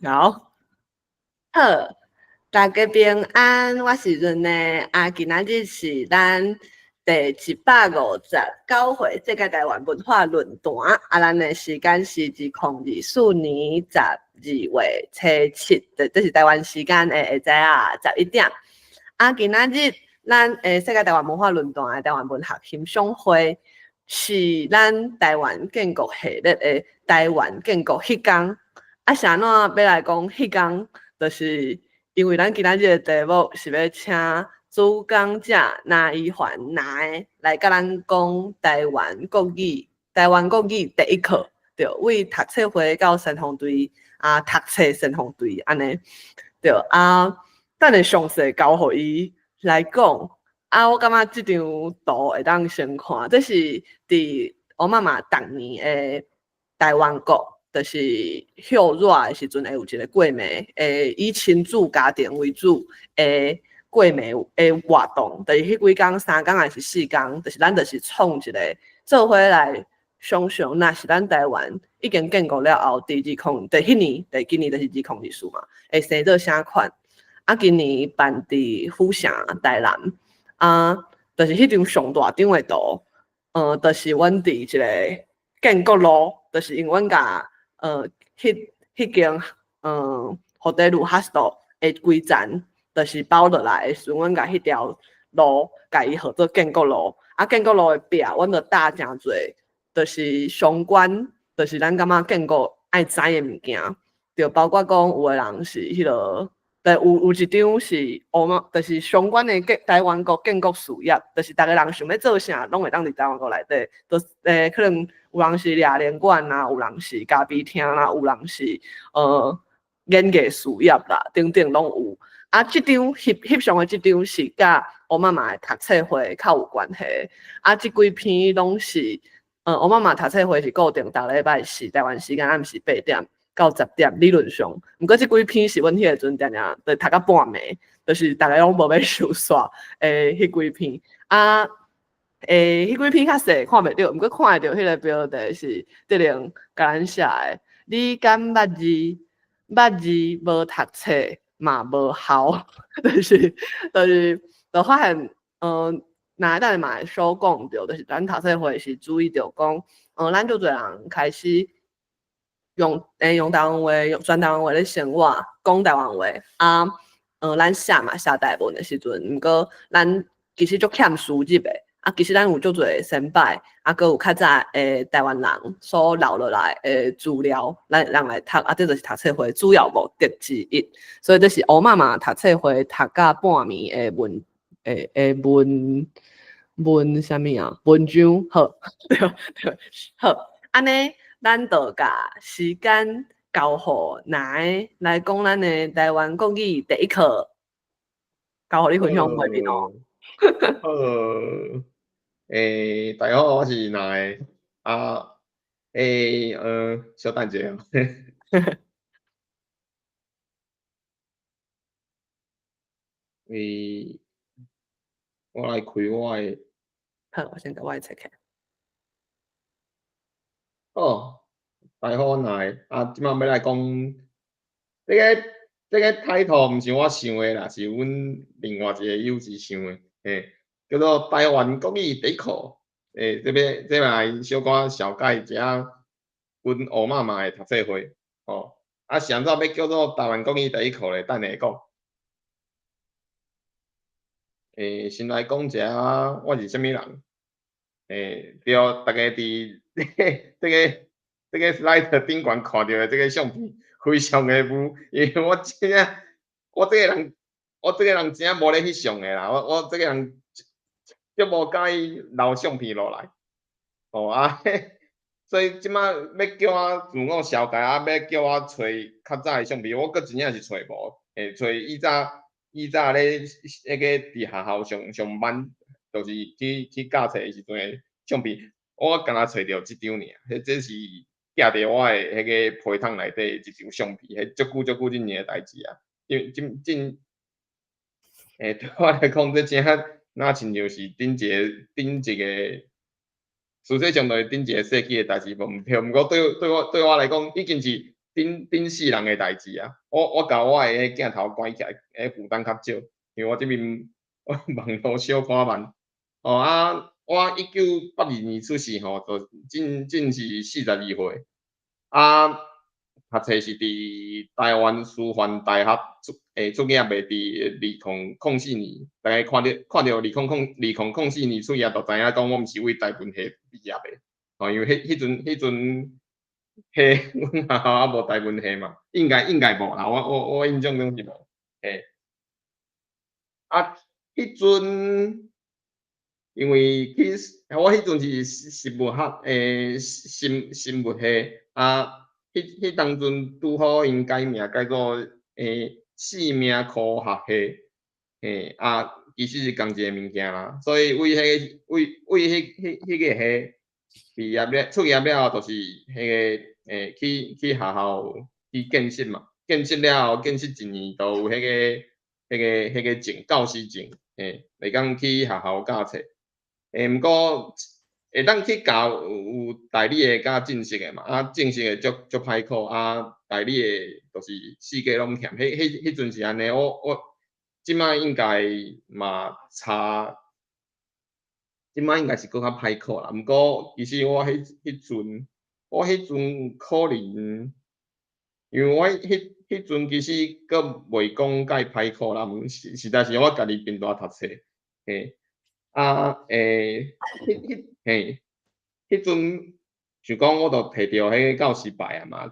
好，好，大家平安，我是潤呢。啊，今仔日是咱第159回世界台灣文化論壇。啊，咱的時間是2024年12月初7，這是台灣時間的下晝11點。啊，今仔日咱的世界台灣文化論壇的台灣文學欣賞會，是咱台灣建國系列的台灣建國彼工。啊，是按怎欲來講彼工？就是因為咱今仔日的題目是欲請主講者林依凡林來佮咱講台灣國語，台灣國語第一課，對，為讀冊會到先鋒隊啊，讀冊先鋒隊按呢，對啊，等下詳細交予伊來講。啊，我感覺這張圖會當先看，這是佇歐媽媽逐年的台灣國。就是歇熱的時陣，會有一個過暝，會以親子家庭為主的過暝的活動。就是彼幾工，3工還是4工，就是咱就是創一個做伙來想象，若是咱台灣已經建國了後，佇二空，佇彼年，佇今年就是2024嘛，會生做啥款？啊，今年辦佇府城台南，啊，就是彼張上大張的圖，就是阮佇一個建國路，就是因為阮共彼間福地路 hostel 的規層，就是包落來的時陣，阮共彼條路共伊號做建國路。啊，建國路的壁，阮就搭誠濟，就是相關，就是咱感覺建國愛知的物件，就包括講有的人是彼個，對，有一張是烏嘛，就是相關的建台灣國建國事業，就是逐个人想欲做啥，攏會當佇台灣國內底，就是可能有人是掠連館啦，有人是咖啡廳啦，有人是演藝事業啦，等等攏有。啊，這張翕翕相的這張是佮烏媽媽的讀冊會較有關係。啊，這幾篇攏是，烏媽媽讀冊會是固定逐禮拜四台灣時間暗時8點到10點，理論上。毋過這幾篇是阮彼個陣定定就讀到半暝，就是逐个攏無欲收煞的彼幾篇。啊，彼幾篇較細看袂著，毋過看會著彼個標題是德玲共咱寫的。你敢捌字？捌字無讀冊嘛無效，就是就發現，若等下嘛會小講著，就是咱讀冊會是注意著講，咱足濟人開始用台灣話，用全台灣話咧生活，講台灣話啊，咱寫嘛寫台文的時陣，毋過咱其實足欠輸入的。啊，其實咱有足濟先輩，啊，閣有較早的台灣人所留落來的資料，咱會當來讀，啊，這就是讀冊會主要目的之一。所以這是烏媽媽讀冊會讀到半暝的文，的文文啥物啊？文章好，對對好，按呢，咱就共時間交予林來講咱的台灣國語第一課，交予你分享畫面哦。好，大家好，我是林啊，稍等一下。我來開我的。好，我先共我的切開。好，大家好，我林啊，這擺欲來講，這個 title 毋是我想的啦，是阮另外一個友誼想的，叫做台灣國語第一課，這欲這來小可紹介一下阮烏媽媽的讀冊會，吼，啊是按怎欲叫做台灣國語第一課咧？等下講。先來講一下我是啥物人，對，大家佇這個 slide 頂懸看著的這個相片，非常的霧，因為我真正，我這個人真正無咧翕相的啦，我這個人足無佮意留相片落來，吼啊，所以這擺欲叫我自我紹介啊，欲叫我揣較早的相片，我閣真正是揣無，揣以早咧彼個佇學校上上班，就是去教冊的時陣的相片，我敢若揣著這張爾，彼這是寄佇我的彼個皮桶內底一張相片，彼足久足久之前的代誌啊。因為真真，對我來講，這真正若親像是頂一個，實際上就是頂一個世紀的代誌，無毋對。毋過對我來講，已經是頂頂頂世人的代誌啊！我共我的鏡頭關起來，負擔較少，因為我這邊我網路小可慢。哦啊，我1982年出世吼，就今今是42歲。啊，讀冊是佇台灣師範大學出業的，佇2004年，大家看著2004年出業，就知影講我毋是為台文系畢業的。吼，因為彼陣彼阮學校猶無台文系嘛，應該無啦，我印象中是無。嘿，啊，彼陣因為去我彼陣是生物學生物系啊，彼當陣拄好𪜶改名改做生命科學系，嘿啊，其實是仝一個物件啦，所以為彼個為為彼彼彼個系畢業了出業了後，就是彼個去學校去見習嘛，見習了後見習一年，就有彼個證教師證，嘿，會當去學校教冊。毋過會當去教有代理的佮正式的嘛，啊正式的足足歹考，啊代理的就是四界攏欠，彼陣是按呢，我這擺應該嘛差，這擺應該是閣較歹考啦。毋過其實我彼陣可能，因為我彼陣其實閣袂講介歹考啦，實在是我家己貧惰讀冊，嘿。啊，彼陣想講我就提著彼個教師牌啊嘛，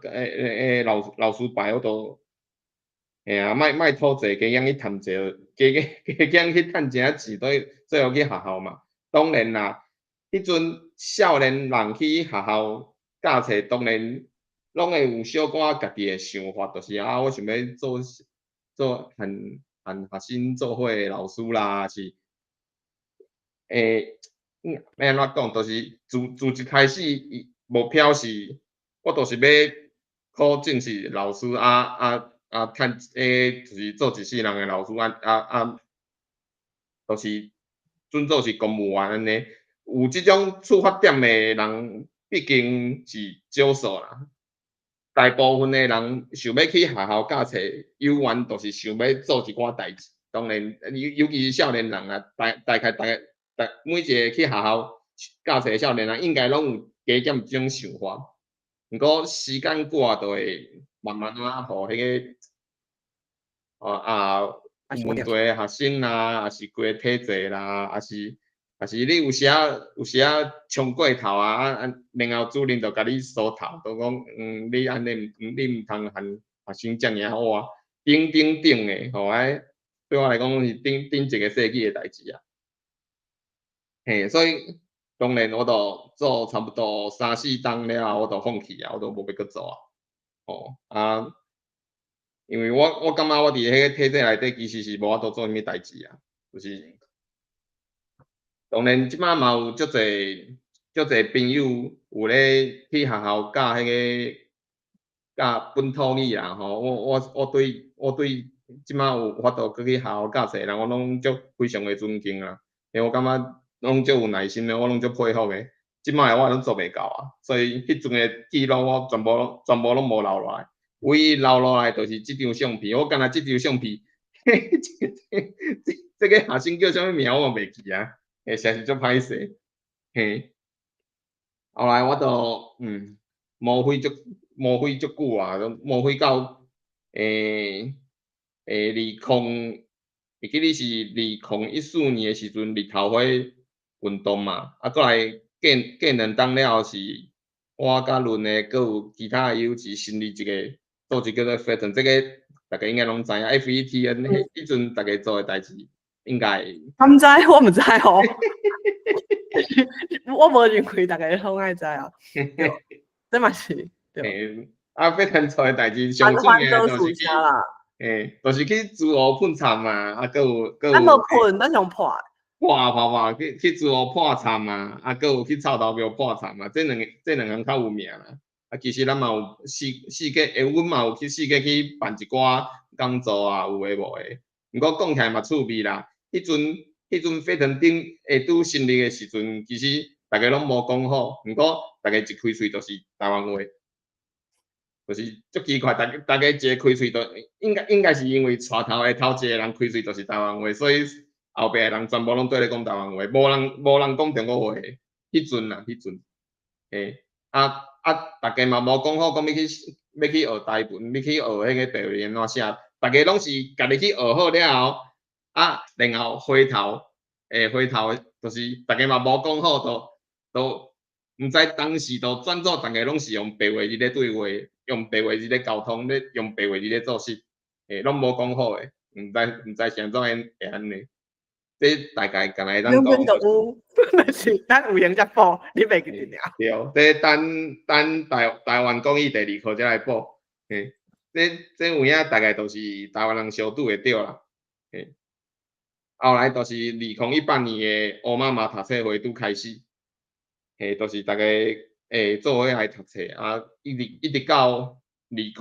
老師牌我就，嘿啊，莫討濟，加減去趁濟，加減去趁一仔錢，最後去學校嘛。當然啦，彼陣少年人去學校教冊，當然攏會有小可家己的想法，就是啊，我想欲做做和和學生做伙的老師啦，是。欲按怎講，就是自一開始，伊目標是，我就是欲考正式老師啊啊啊，趁就是做一世人的老師啊啊啊，就是準做是公務員按呢。有這種出發點的人，畢竟是少數啦。大部分的人想欲去學校教冊，猶原就是想欲做一寡代誌。當然，尤其是少年人啊，大概每一個去學校教冊的少年人，應該攏有加減這種想法。毋過時間久啊，就會慢慢仔，予彼個啊有問題的學生啦，抑是規個體制啦，抑是你有時仔衝過頭啊，啊啊，然後主任就共你梳頭，就講你按呢你毋通和學生遮爾仔倚，等等等的，吼，對我來講攏是頂頂一個世紀的代誌啊。嘿，所以當然我就做差不多三四冬了後，我就放棄啊，我就無欲閣做啊。吼啊，因為我感覺我佇彼個體制內底其實是無法度做啥物代誌啊，就是當然這擺嘛有足濟足濟朋友有咧去學校教彼個教本土語啦吼，我對這擺有法度閣去學校教冊人，我攏足非常的尊敬啊，因為我感覺攏足有耐心的，我攏足佩服的。這擺的我攏做袂到啊，所以彼陣的記錄我全部攏無留落來，唯一留落來就是這張相片。我干焦這張相片，這個學生叫啥物名我嘛袂記啊，實在是足歹勢。嘿，後來我就無費足久啊，無費到會記得是2014年的時陣，日頭花運動嘛，啊，過來過2冬了後是，我佮倫的，閣有其他的友誼成立一個組織叫做 FETN，這個大家應該攏知影，FETN，彼陣大家做的代誌應該。毋知，我毋知哦。我無認為大家攏愛知啊。這嘛是。嘿，啊，FETN 做的代誌上出名就是去，就是去豬湖噴杉嘛，啊，閣有閣有。咱無噴，咱用潑。潑潑潑，去豬湖潑杉啊，啊，閣有去臭頭廟潑杉啊，這兩項較有名啦。啊，其實咱嘛有四四界，阮嘛有去四界去辦一寡講座啊，有的無的。毋過講起來嘛趣味啦。彼陣 FETN 頂下拄成立的時陣，其實大家攏無講好，毋過大家一開喙就是台灣話。就是足奇怪，逐逐家一个開喙都應該是因為帶頭的頭一個人開喙就是台灣話，所以後壁的人全部攏綴咧講台灣話，無人講中國話。彼陣啊，彼陣，嘿，啊啊，逐家嘛無講好講欲去欲去學台文，欲去學彼个白話按怎寫，逐家攏是家己去學好了後，啊，然後回頭，回頭就是逐家嘛無講好，都毋知當時都轉做逐家攏是用白話字咧對話，用白話字咧溝通，咧用白話字咧做事，攏無講好的，毋知是按怎會按呢？這大概敢若會當講。有，是咱有閒才補，你袂記得爾。對，這等等台灣國語第二課才來補。嘿，這有影大概都是台灣人相拄會著啦。嘿，後來就是2018年的烏瑪瑪讀冊會拄開始，嘿，就是逐家做伙來讀冊啊，一直到二零，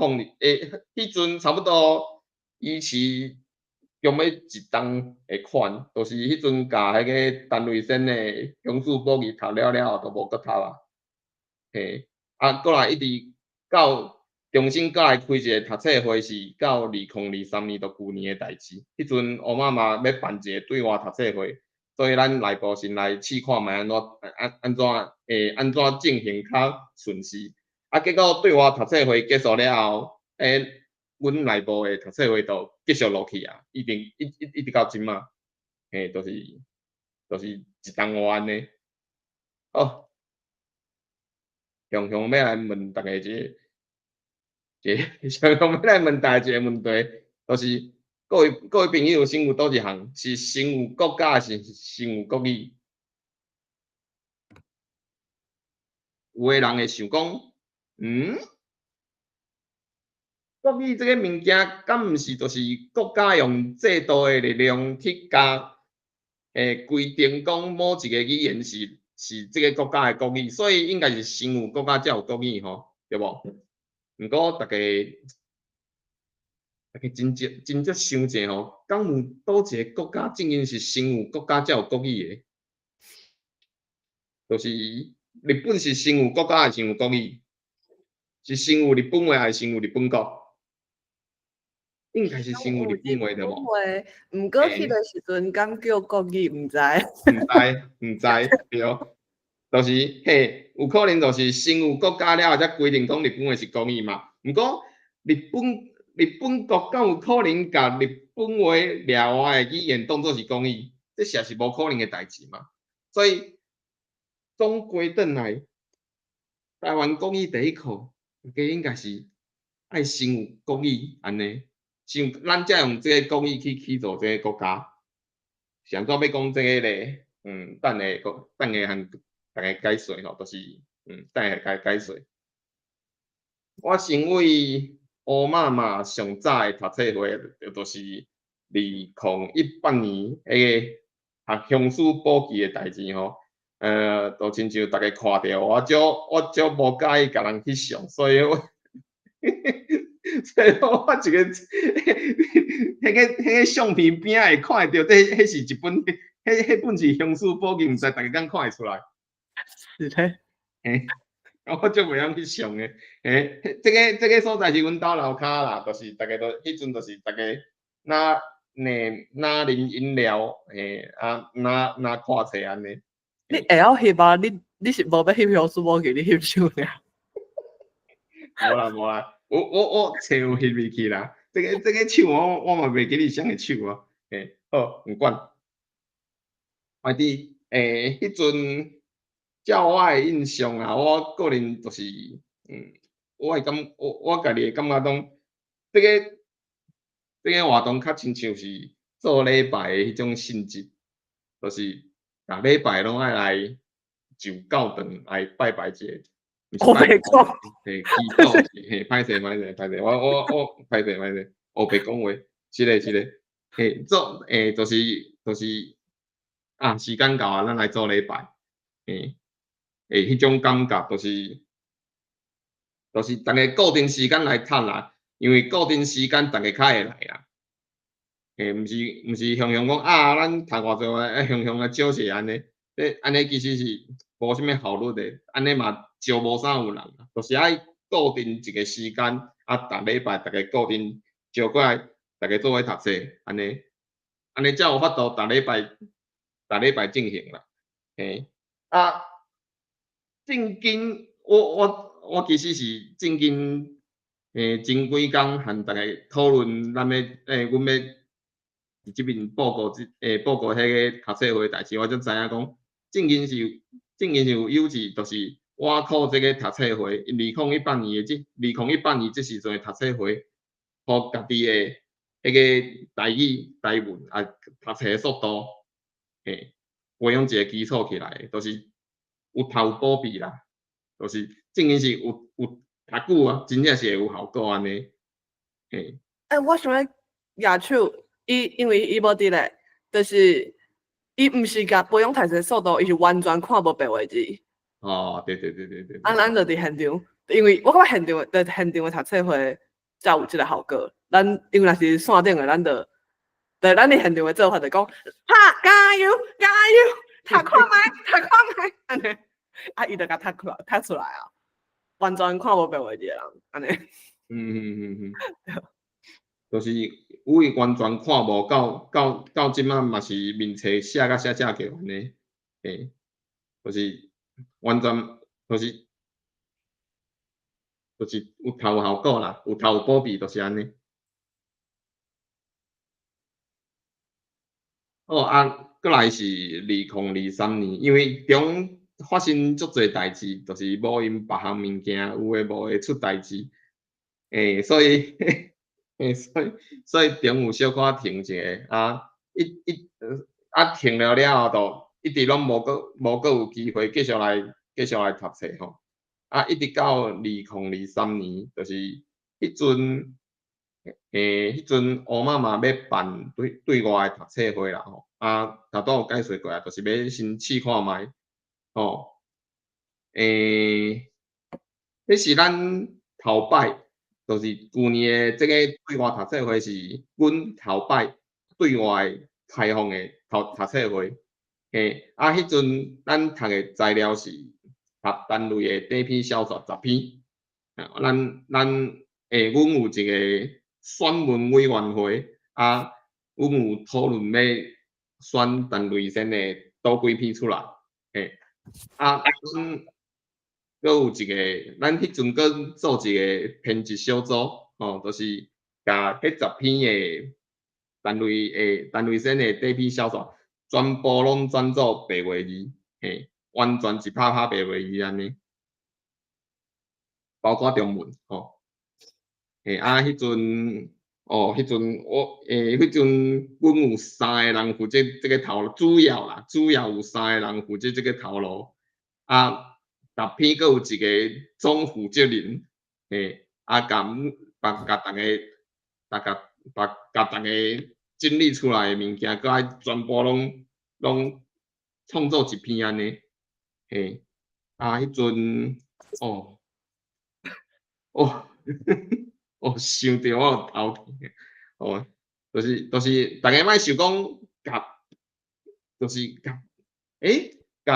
彼陣差不多以前。用欲一冬的款，就是彼陣共彼个陳慧珊的鄉事簿記讀了了後，就無閣讀啊。嘿，啊，閣來一直到重新閣來開一個讀冊會，是到2023年，就舊年的代誌。彼陣烏瑪瑪欲辦一個對外讀冊會，所以咱內部先來試看覓按怎按怎按怎進行較順勢。啊，結果對外讀冊會結束了後，阮內部的讀冊會就繼續落去啊，一定一直到這馬，嘿，就是一冬外按呢。好，雄雄欲來問逐家一個，一個雄雄欲來問逐家一個問題，就是各位朋友先有佗一項，是先有國家，抑是先有國語？有的人會想講，嗯？國語這个物件，敢毋是就是國家用制度的力量去共規定講某一个語言是這个國家的國語，所以應該是先有國家才有國語吼，對無？毋過逐家逐家真正真正想者吼，敢有佗一个國家正經是先有國家才有國語的？就是日本是先有國家還是先有國語？是先有日本話還是先有日本國？應該是先有日本話對無？毋過彼个時陣敢叫國語，毋知。毋知，毋知，對。就是嘿，有可能就是先有國家了後，才規定講日本話是國語嘛。毋過日本國敢有可能共日本話掠外的語言當做是國語？這實在是無可能的代誌嘛。所以總歸轉來，台灣國語第一課，家應該是愛先有國語按呢。先咱才用這个國語去起造這个國家。是按怎欲講這个咧？等下閣等下向逐家解說吼，就是等下共解說。我成為烏瑪瑪上早的讀冊會，就是2018年彼个學鄉事簿記的代誌吼。就親像逐家看著，我足無佮意共人翕相，所以我一个，彼个相片邊仔會看會著，這彼是一本，彼本是鄉事簿記，毋知逐家敢看會出來？是咧。嘿，我足袂曉翕相的，嘿，這个所在是阮兜樓跤啦，就是逐家都彼陣就是逐家若若啉飲料，嘿，啊，若若看冊按呢。你會曉翕啊？你是無欲翕鄉事簿記，你翕相爾？無啦無啦，我冊有翕入去啦。這個手我嘛袂記得啥个手啊。嘿，好，毋管。反正彼陣照我的印象啊，我個人就是，我會感我家己會感覺講，這個活動較親像是做禮拜的彼種性質，就是逐禮拜攏愛來就教堂來拜拜一下。烏白講，嘿，祈禱，嘿，歹勢歹勢歹勢，我歹勢歹勢，烏白講話，是嘞是嘞，嘿，做就是啊，時間到啊，咱來做禮拜，嘿，彼種感覺就是逐家固定時間來讀啦，因為固定時間逐家較會來啦，嘿，毋是雄雄講啊，咱讀偌濟啊，雄雄來少者按呢，這按呢其實是無啥物效率的，按呢嘛少無啥有人，就是愛固固定一个時間，啊，逐禮拜逐家固定招過來，逐家做伙讀冊，按呢，按呢才有法度逐禮拜逐禮拜進行啦。嘿，啊，正經，我其實是正經，前幾工和逐家討論，咱欲，阮欲佇這邊報告這，報告彼个讀冊會代誌，我才知影講，正經是有有志，就是我靠這个讀冊會，2018年的這時陣的讀冊會，予家己的彼个台語、台文啊，讀冊的速度，嘿，培養一個基礎起來，就是有讀有保庇啦，就是正經是有讀久啊，真正是會有效果按呢，嘿。欸，我想欲舉手，伊因為伊無佇咧，就是伊毋是共培養讀冊速度，伊是完全看無白話字。哦，對對對對對。啊，咱就佇現場，因為我感覺現場佇現場的讀冊會才有這个效果。咱因為若是線頂的，咱就，對，咱佇現場的做法就講，拍加油加油，讀看覓，讀看覓，按呢，啊，伊就共讀出來，讀出來啊，完全看無白話字的人，按呢。嗯。就是有伊完全看無到這擺嘛是面冊寫甲寫寫叫按呢，嘿，就是完全就是有讀有效果啦，有讀有保庇，就是按呢。好啊，閣來是2023年，因為中發生足濟代誌，就是無閒別項物件，有的無的出代誌，欸，所以中有小可停一下啊，一一啊停了了後，就一直攏無閣有機會繼續來讀冊吼，啊，一直到2023年，就是彼陣，欸，彼陣烏媽媽欲辦對外的讀冊會啦吼，啊，頭拄有解釋過啊，就是欲先試看覓，吼，欸，彼是咱頭擺，就是舊年的這個對外讀冊會是阮頭擺對外開放的讀冊會，嘿，啊，彼陣咱讀的材料是讀單位的短篇小說10篇，咱，阮有一個選文委員會，啊，阮有討論欲選陳瑞先的佗幾篇出來，嘿，啊，阮閣有一個，咱彼陣閣做一個編輯小組，吼，就是共彼10篇的陳瑞先的短篇小說，全部攏轉做白話字，嘿，完全一拍拍白話字按呢，包括中文，吼。嘿，啊，彼陣，哦，彼陣我，欸，彼陣阮有三个人負責這个頭路，主要啦，主要有三个人負責這个頭路，啊，10篇閣有一個總負責人，嘿，啊，共把共逐个，逐共把共逐个整理出來的物件，閣愛全部攏創作一篇按呢，嘿，啊，彼陣，哦，哦。哦，想著我就頭痛，哦，就是，逐家莫想講，共，就是共，欸，共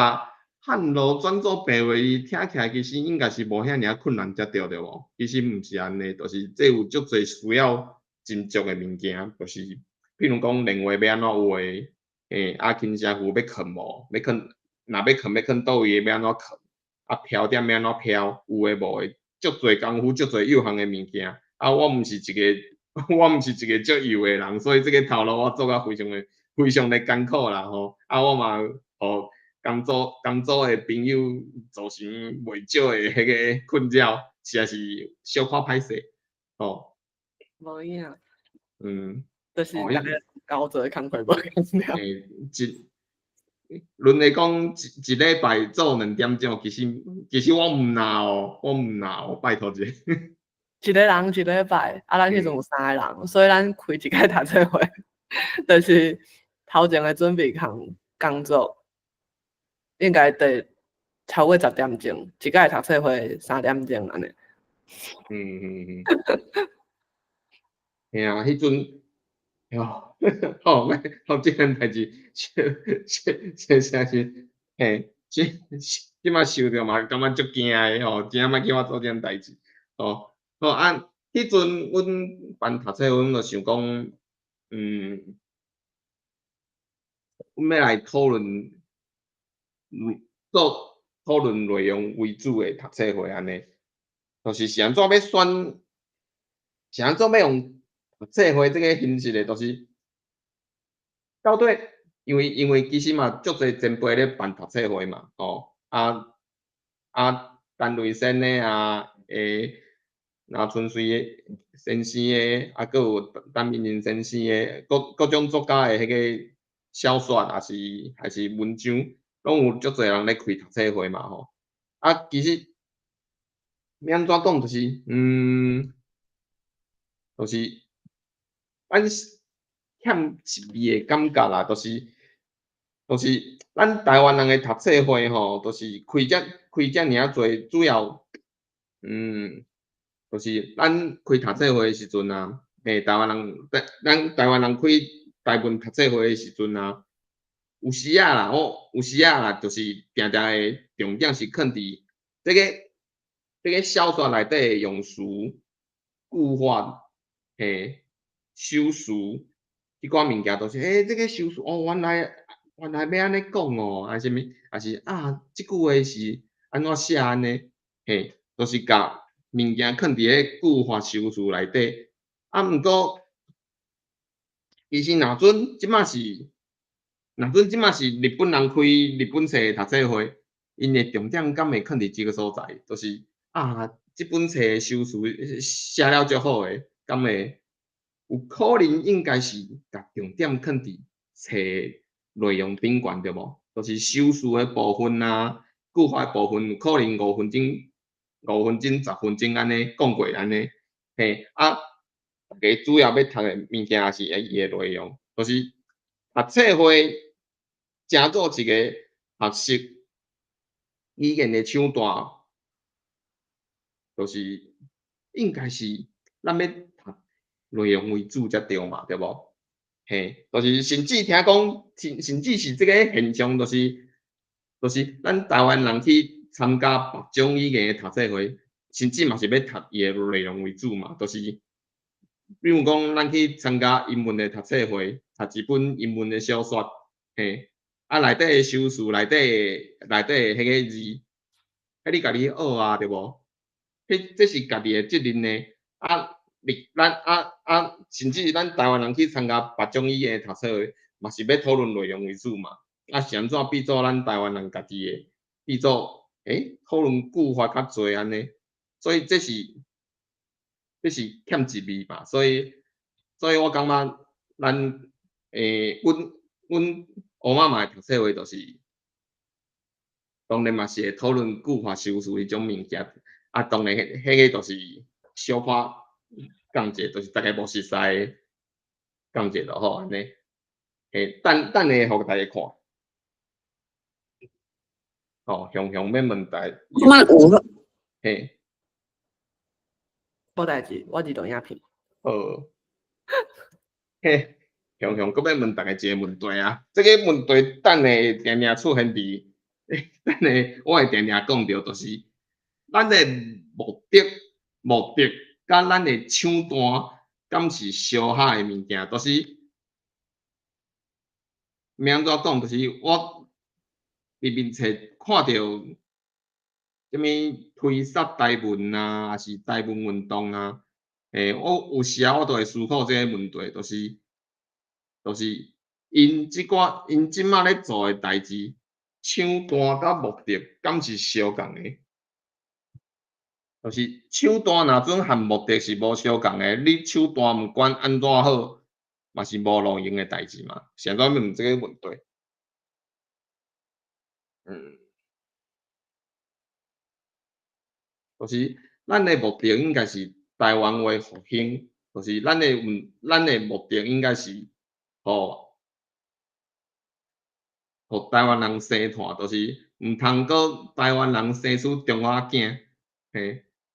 漢路轉做白話字，聽起來其實應該是無遐爾困難才對，對無？其實毋是按呢，就是這有足濟需要斟酌的物件，就是譬如講連畫欲按怎畫，欸，啊，輕聲符欲囥無？欲囥，若欲囥欲囥佗位，欲按怎囥？啊，飄點欲按怎飄？有的無的，足濟工夫，足濟幼項的物件。啊，我毋是一個足幼的人，所以這個頭路我做甲非常的非常的艱苦啦吼。啊，我嘛予同組的朋友造成袂少的彼个困擾，實在是小可歹勢，吼。無影。就是哦，逐家交做的工課無共了。欸，論來講，一禮拜做2點鐘，其實我毋若哦，我毋若哦，拜託一下。一個人一禮拜，啊，咱彼陣有三個人，所以咱開一屆讀冊會，就是頭前的準備工作，應該得超過10點鐘，一屆讀冊會3點鐘按呢。嗯。嘿啊，彼陣，喲，好，好，這件代誌，這這是，嘿，這這擺想著嘛，感覺足驚的吼，真正莫叫我做這種代誌，哦，好啊，彼陣阮辦讀冊，阮就想講，阮欲來討論，做討論內容為主的讀冊會按呢，就是按怎欲選，是按怎欲用讀冊會這个形式的，就是到底，因為其實嘛，足濟前輩咧辦讀冊會嘛，吼，啊，陳雷先的啊，林春水的先生的，啊，閣有陳明仁先生的，各各種作家的彼个小說，抑是文章，攏有足濟人咧開讀冊會嘛，吼。啊，其實欲按怎講，就是咱欠一味的感覺啦，就是咱台灣人的讀冊會吼，就是開遮爾仔濟，主要，就是咱開讀冊會的時陣啊，台灣人，咱台灣人開台文讀冊會的時陣啊，有時仔啦，我有時仔啦，就是定定的重點是囥佇這個小說內底的用詞、句法、修辭，這寡物件都是，這個修辭哦，原來欲按呢講哦，啊啥物，抑是啊，這句話是按怎寫按呢？就是共物件囥佇咧句法修辭內底。啊，毋過其實若準這馬是，若準這馬是日本人開日本冊的讀冊會，𪜶的重點敢會囥佇這个所在？就是啊，這本冊的修辭寫了足好的，敢會有可能應該是共重點囥佇冊內容頂懸對無？就是修辭的部分啊，句法的部分，有可能5分鐘、5分鐘、10分鐘按呢講過按呢，啊，大家主要欲讀的物件也是伊的內容，就是讀冊會成做一個學習語言的手段，就是應該是咱欲讀內容為主才對嘛，對無？就是甚至聽講，甚至是這個現象，就是咱台灣人去參加別種語言的讀冊會，甚至嘛是欲讀伊的內容為主嘛，就是比如講，咱去參加英文的讀冊會，讀一本英文的小說，啊內底的修辭，內底的彼个字，彼你家己學啊，對無？彼這是家己的責任呢。啊，你咱啊啊，甚至咱台灣人去參加別種語言的讀冊會，嘛是欲討論內容為主嘛。啊，是按怎變做咱台灣人家己的，變做討論句法較濟按呢？所以這是欠一味嘛。所以我感覺咱阮烏媽媽的讀冊會就是，當然嘛是會討論句法修辭彼種物件，啊，當然彼個就是小可講者，就是大家無熟似的講者就好按呢。等等下予大家看。哦，雄雄欲問大家。有無代誌，我自動影片。好。雄雄閣欲問大家一个問題啊！這个問題等下定定出現佇，等下我會定定講著，就是咱的目的佮咱的手段，敢是相合的物件？就是欲按怎講？就是我佇面冊看著啥物推捒台文啊，抑是台文運動啊，我有時仔我都會思考這个問題，就是𪜶這寡𪜶這馬咧做的代誌，手段佮目的敢是相仝的？就是手段若準和目的是無相仝的，你手段毋管按怎好，嘛是無路用的代誌嘛。現在欲問這个問題。就是咱的目的應該是台灣話復興，就是咱的目的應該是，予台灣人生湠，就是毋通閣台灣人生出中華囝，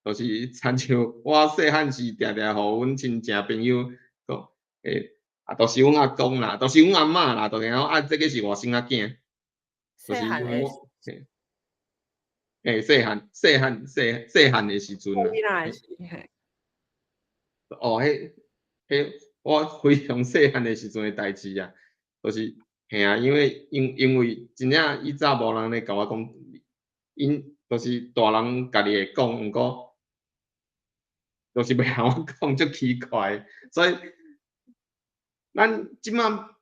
就是親像我細漢時定定予阮親戚朋友講，啊，都是阮阿公啦，都是阮阿嬤啦，就定講啊，這个是外省仔囝，就是細漢的我，嘿，細漢的時陣啊。哦，彼我非常細漢的時陣的代誌啊，就是嘿啊，因為真正以早無人咧共我講，𪜶就是大人家己會講，毋過就是袂予我講，足奇怪，所以咱這馬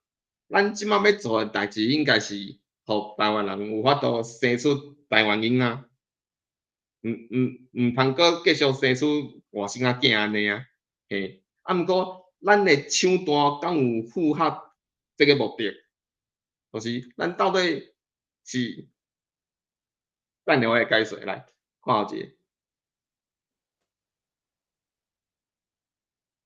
欲做的代誌，應該是予台灣人有法度生出台灣囡仔，毋通閣繼續生出外省仔囝按呢啊，嘿，啊毋過咱的手段敢有符合這个目的？就是咱到底是，等下我會解說來，看後一个。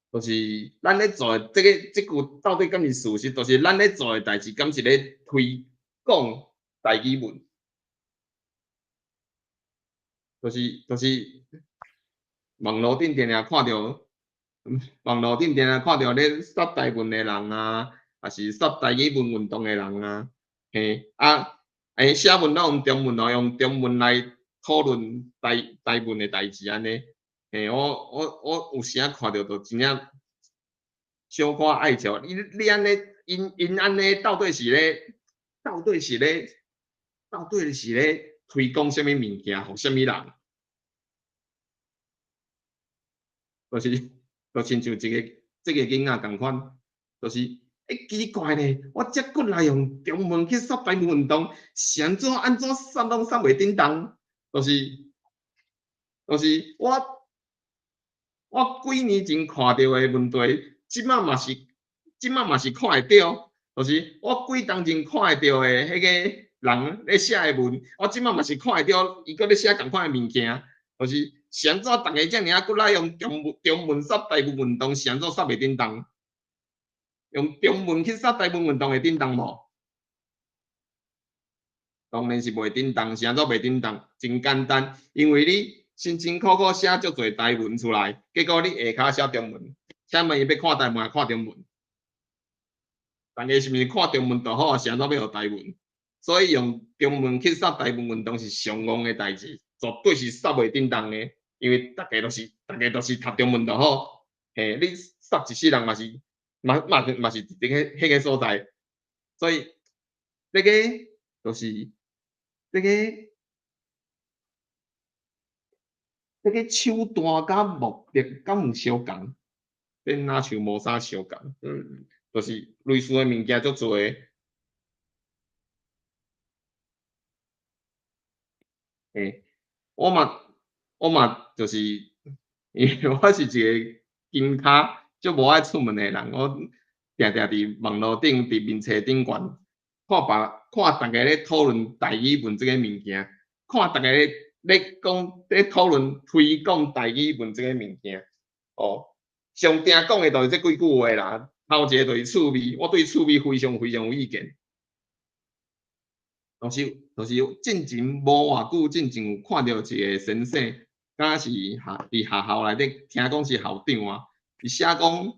就是咱咧做的這个這句到底敢是事實？就是咱咧做的代誌，敢是咧推廣台語文？就是網路頂定定看著，網路頂定定看著咧殺台文的人啊，抑是殺台語文運動的人啊，嘿啊，寫文攏用中文哦，用中文來討論台文的代誌按呢。嘿，我有時仔看著就真正小可愛笑。你按呢，𪜶按呢，到底是咧推廣啥物物件，予啥物人？就是親像一个這个囡仔仝款，就是奇怪咧，我遮骨力用中文去殺台文運動，是按怎按怎殺攏殺袂振動？就是我幾年前看著的問題，這馬嘛是看會著。就是我幾冬前看會著的彼个人咧寫的文，我這馬嘛是看會著，伊閣咧寫仝款的物件。就是是按怎逐家遮爾仔骨力用中文殺台文運動，是按怎殺袂振動？用中文去殺台文運動會振動無？當然是袂振動，是按怎袂振動？真簡單，因為你辛辛苦苦寫足濟台文出來，結果你下跤寫中文，請問伊欲看台文抑看中文？逐家是毋是看中文就好啊？是按怎欲學台文？所以用中文去殺台文運動是上戇的代誌，絕對是殺袂振動的，因為逐家都是讀中文就好，嘿，你殺一世人嘛是嘛是佇彼个所在，所以這个就是這個手段佮目的敢有相仝？這若像無啥相仝，就是類似的物件足濟。嘿，我嘛就是，因為我是一个金跤足無愛出門的人，我定定佇網路頂、佇面冊頂懸看別看逐家咧討論台語文這个物件，看逐家咧講咧討論推廣台語文這个物件，哦，上定講的就是這幾句話啦。頭一個就是趣味，我對趣味非常非常有意見。就是進前無偌久，進前有看著一个先生，敢是佇學校內底，聽講是校長啊，伊寫講，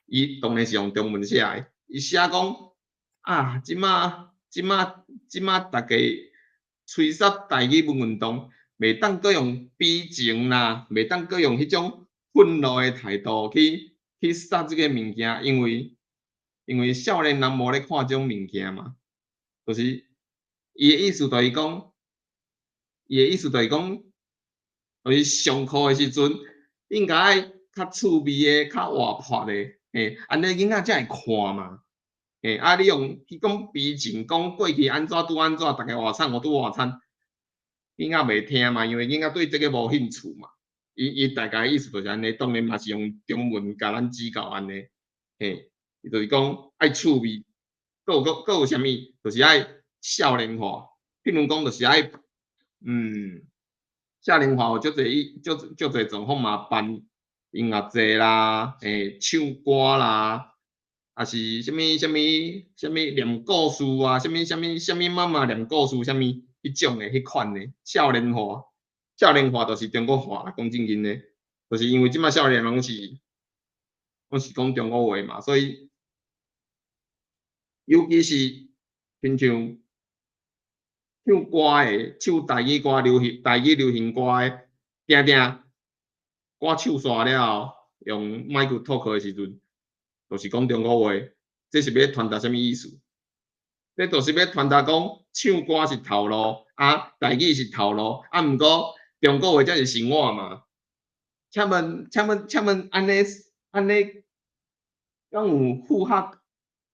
伊當然是用中文寫的，伊寫講啊，這馬逐家催殺台語文運動，袂當閣用悲情啦，袂當閣用彼種憤怒的態度去殺這個物件，因為少年人無咧看這種物件嘛。就是伊的意思就是講，伊的意思就是講，就是上課的時陣應該愛較趣味的、較活潑的，嘿，按呢囡仔才會看嘛。嘿，啊，你用去講悲情，講過去按怎拄按怎，逐家偌慘，我拄偌慘，囡仔袂聽嘛，因為囡仔對這个無興趣嘛。伊大概意思就是按呢，當然嘛是用中文共咱指教按呢，嘿，伊就是講愛趣味。閣有啥物？就是愛少年化。譬如講，就是愛，少年化有足濟足濟狀況嘛，辦音樂節啦，唱歌啦，抑是啥物啥物啥物念故事啊，啥物啥物啥物媽媽念故事，啥物彼種的彼款的少年化。少年化就是中國話啦，講正經的，就是因為這馬少年攏是講中國話嘛，所以。尤其是親像唱歌的，唱台語歌流行台語流行歌的，定定歌唱煞了後，用麥克 talk 的時陣，就是講中國話，這是欲傳達啥物意思？這就是欲傳達講唱歌是頭路，啊，台語是頭路，啊，毋過中國話才是生活嘛。請問，請問，請問，按呢按呢，敢有符合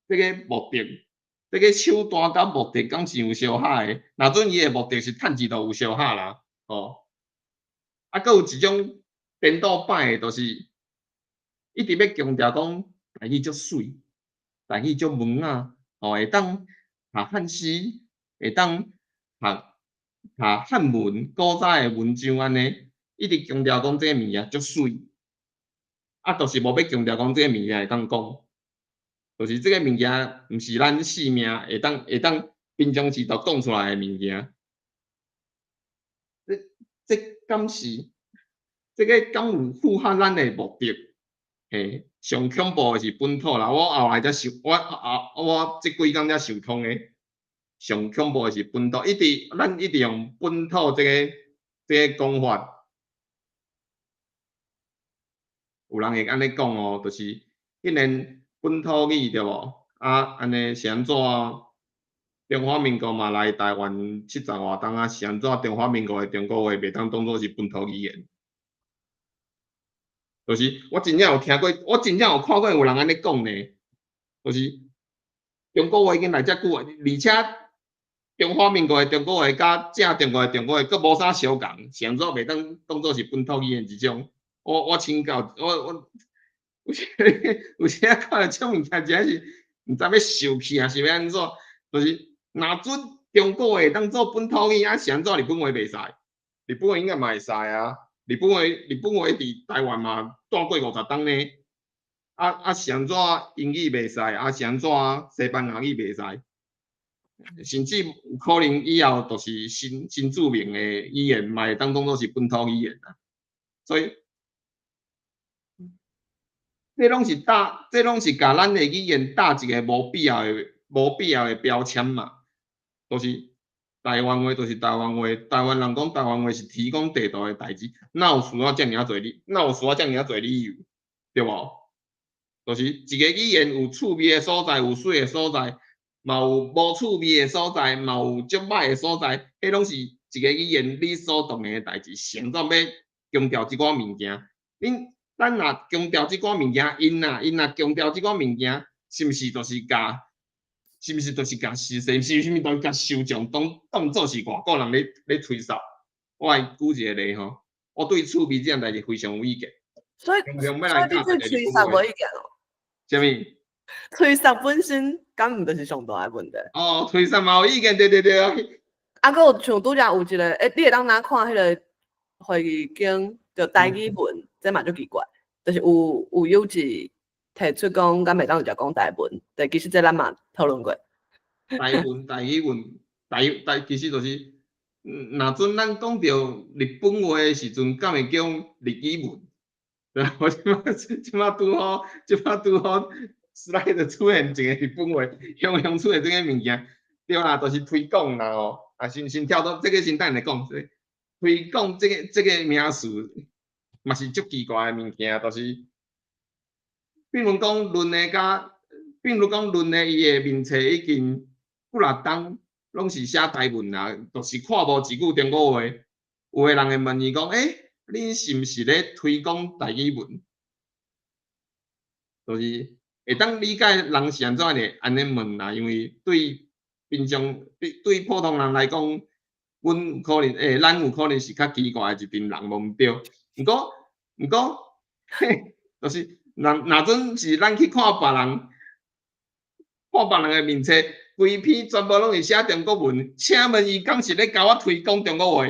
這个目的？這个手段佮目的敢是有相合的？若準伊的目的是趁錢，就有相合啦，吼。啊，閣有一種顛倒擺的，就是一直欲強調講台語足媠，台語足文雅，吼，會當讀漢詩，會當讀讀漢文古早的文章按呢，一直強調講這个物件足媠，啊，就是無欲強調講這个物件會當講，就是這个物件毋是咱性命會當會當平常時就講出來的物件。這這敢是？這个敢有符合咱的目的？嘿，上恐怖的是本土啦！我後來才想，我後我這幾工才想通的。上恐怖的是本土，一直咱一直用本土這个這个講法。有人會按呢講哦，就是既然本土語對無？啊，按呢是按怎？中華民國嘛來台灣七十外冬啊，是按怎？中華民國的中國話袂當當做是本土語言。就是我真正有聽過，我真正有看過有人按呢講呢，就是中國話已經來遮久啊，而且中華民國的中國話佮正中國的中國話閣無啥相仝，是按怎袂當當做是本土語言一種？我我請教，我我有時有時看著這種物件，真正是毋知欲受氣抑是欲按怎？就是若準中國話會當做本土語言，啊是按怎日本話袂使？日本話應該嘛會使啊。日本話，日本話佇台灣嘛蹛過50冬呢。啊啊是按怎英語袂使？啊是按怎西班牙語袂使？甚至有可能以後就是新新住民的語言嘛會當當做是本土語言啊。所以，這攏是打，這攏是共咱的語言打一个無必要的、無必要的標籤嘛，就是。台灣話就是台灣話，台灣人講台灣話是天公地道的代誌，哪有需要遮爾仔濟理？哪有需要遮爾仔濟理由？對無？就是一个語言有趣味的所在，有媠的所在，嘛有無趣味的所在，嘛有足歹的所在，彼攏是一个語言理所當然的代誌。是按怎欲強調這寡物件？恁咱若強調這寡物件，𪜶若𪜶若強調這寡物件，是毋是就是共？是毋是就是共是是是毋是都共受眾當當做是外國人咧咧吹哨？我來舉一個例吼，我對趣味這件代誌非常有意見。所以，所以你對吹哨無意見哦？啥物？吹哨本身敢毋就是上大的問題？哦，吹哨嘛有意見，對對對。啊，閣有像拄才有一個，欸，你會當哪看彼个會議間就台語文，這嘛足奇怪，就是有有友志提出講，敢袂當直接講台文，但其實這咱嘛討論過。台文、台語文、台台其實就是，若準咱講著日本話的時陣，敢會叫日語文？對啊，我這擺這擺拄好，這擺拄好，slide 出現一个日本話，雄雄出現這个物件，對啦，就是推廣啦吼。啊，先先跳到這个先等下講，推廣這个這个名詞，嘛是足奇怪的物件，就是，比如講，論的佮，比如講，論的伊的面冊已經幾若冬攏是寫台文啊，就是看無一句中國話。有的人會問伊講：欸，恁是毋是咧推廣台語文？就是會當理解人是按怎會按呢問啦，因為對平常對對普通人來講，阮有可能欸，咱有可能是較奇怪的一陣人，無毋對。毋過毋過，嘿，就是若若準是咱去看別人，看別人的面冊，規篇全部攏是寫中國文，請問伊敢是咧共我推廣中國話？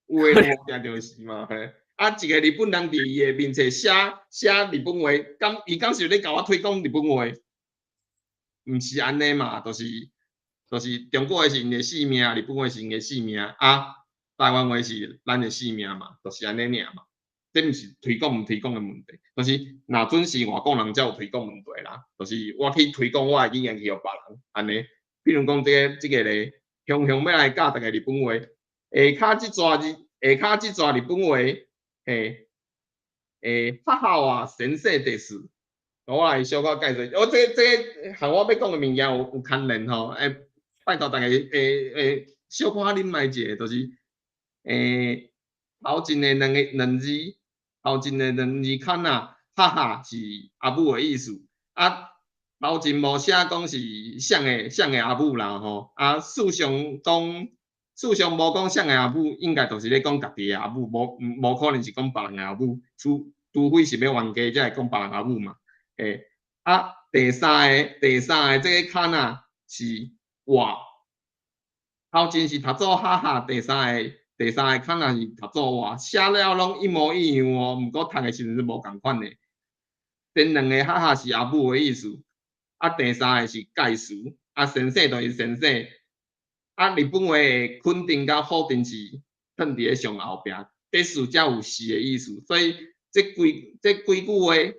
有的無定就是嘛，嘿。啊，一个日本人佇伊的面冊寫寫日本話，敢伊敢是咧共我推廣日本話？毋是按呢嘛，就是就是中國話是𪜶的性命，日本話是𪜶的性命，啊，台灣話是咱的性命嘛，就是按呢爾嘛。這毋是推廣毋推廣的問題，就是若準是外國人才有推廣問題啦。就是我去推廣我的語言去予別人，按呢。比如講這个這个咧，雄雄欲來教逐家日本話。下跤這逝字，下跤這逝日本話，嘿，哈は先生です。我來小可解釋，我這和我欲講的物件有牽連吼，拜託逐家小可忍耐一下，就是頭前的兩个兩字，頭前的兩字較若哈是阿母的意思，啊，頭前無寫講是誰的阿母啦吼，啊，事實上講，事實上無講誰的阿母，應該就是咧講家己的阿母，無可能是講別人的阿母，除非是欲冤家才會講別人阿母嘛。啊，第三个這个較若是は，頭前是讀做哈哈，第三个較若是讀做は，寫了攏一模一樣哦，毋過讀的時陣是無仝款的。前兩个哈哈是阿母的意思，啊，第三个是介詞，啊，先生就是先生。啊，日本話的肯定佮否定是囥佇咧上後壁，です才有是的意思，所以這幾句話，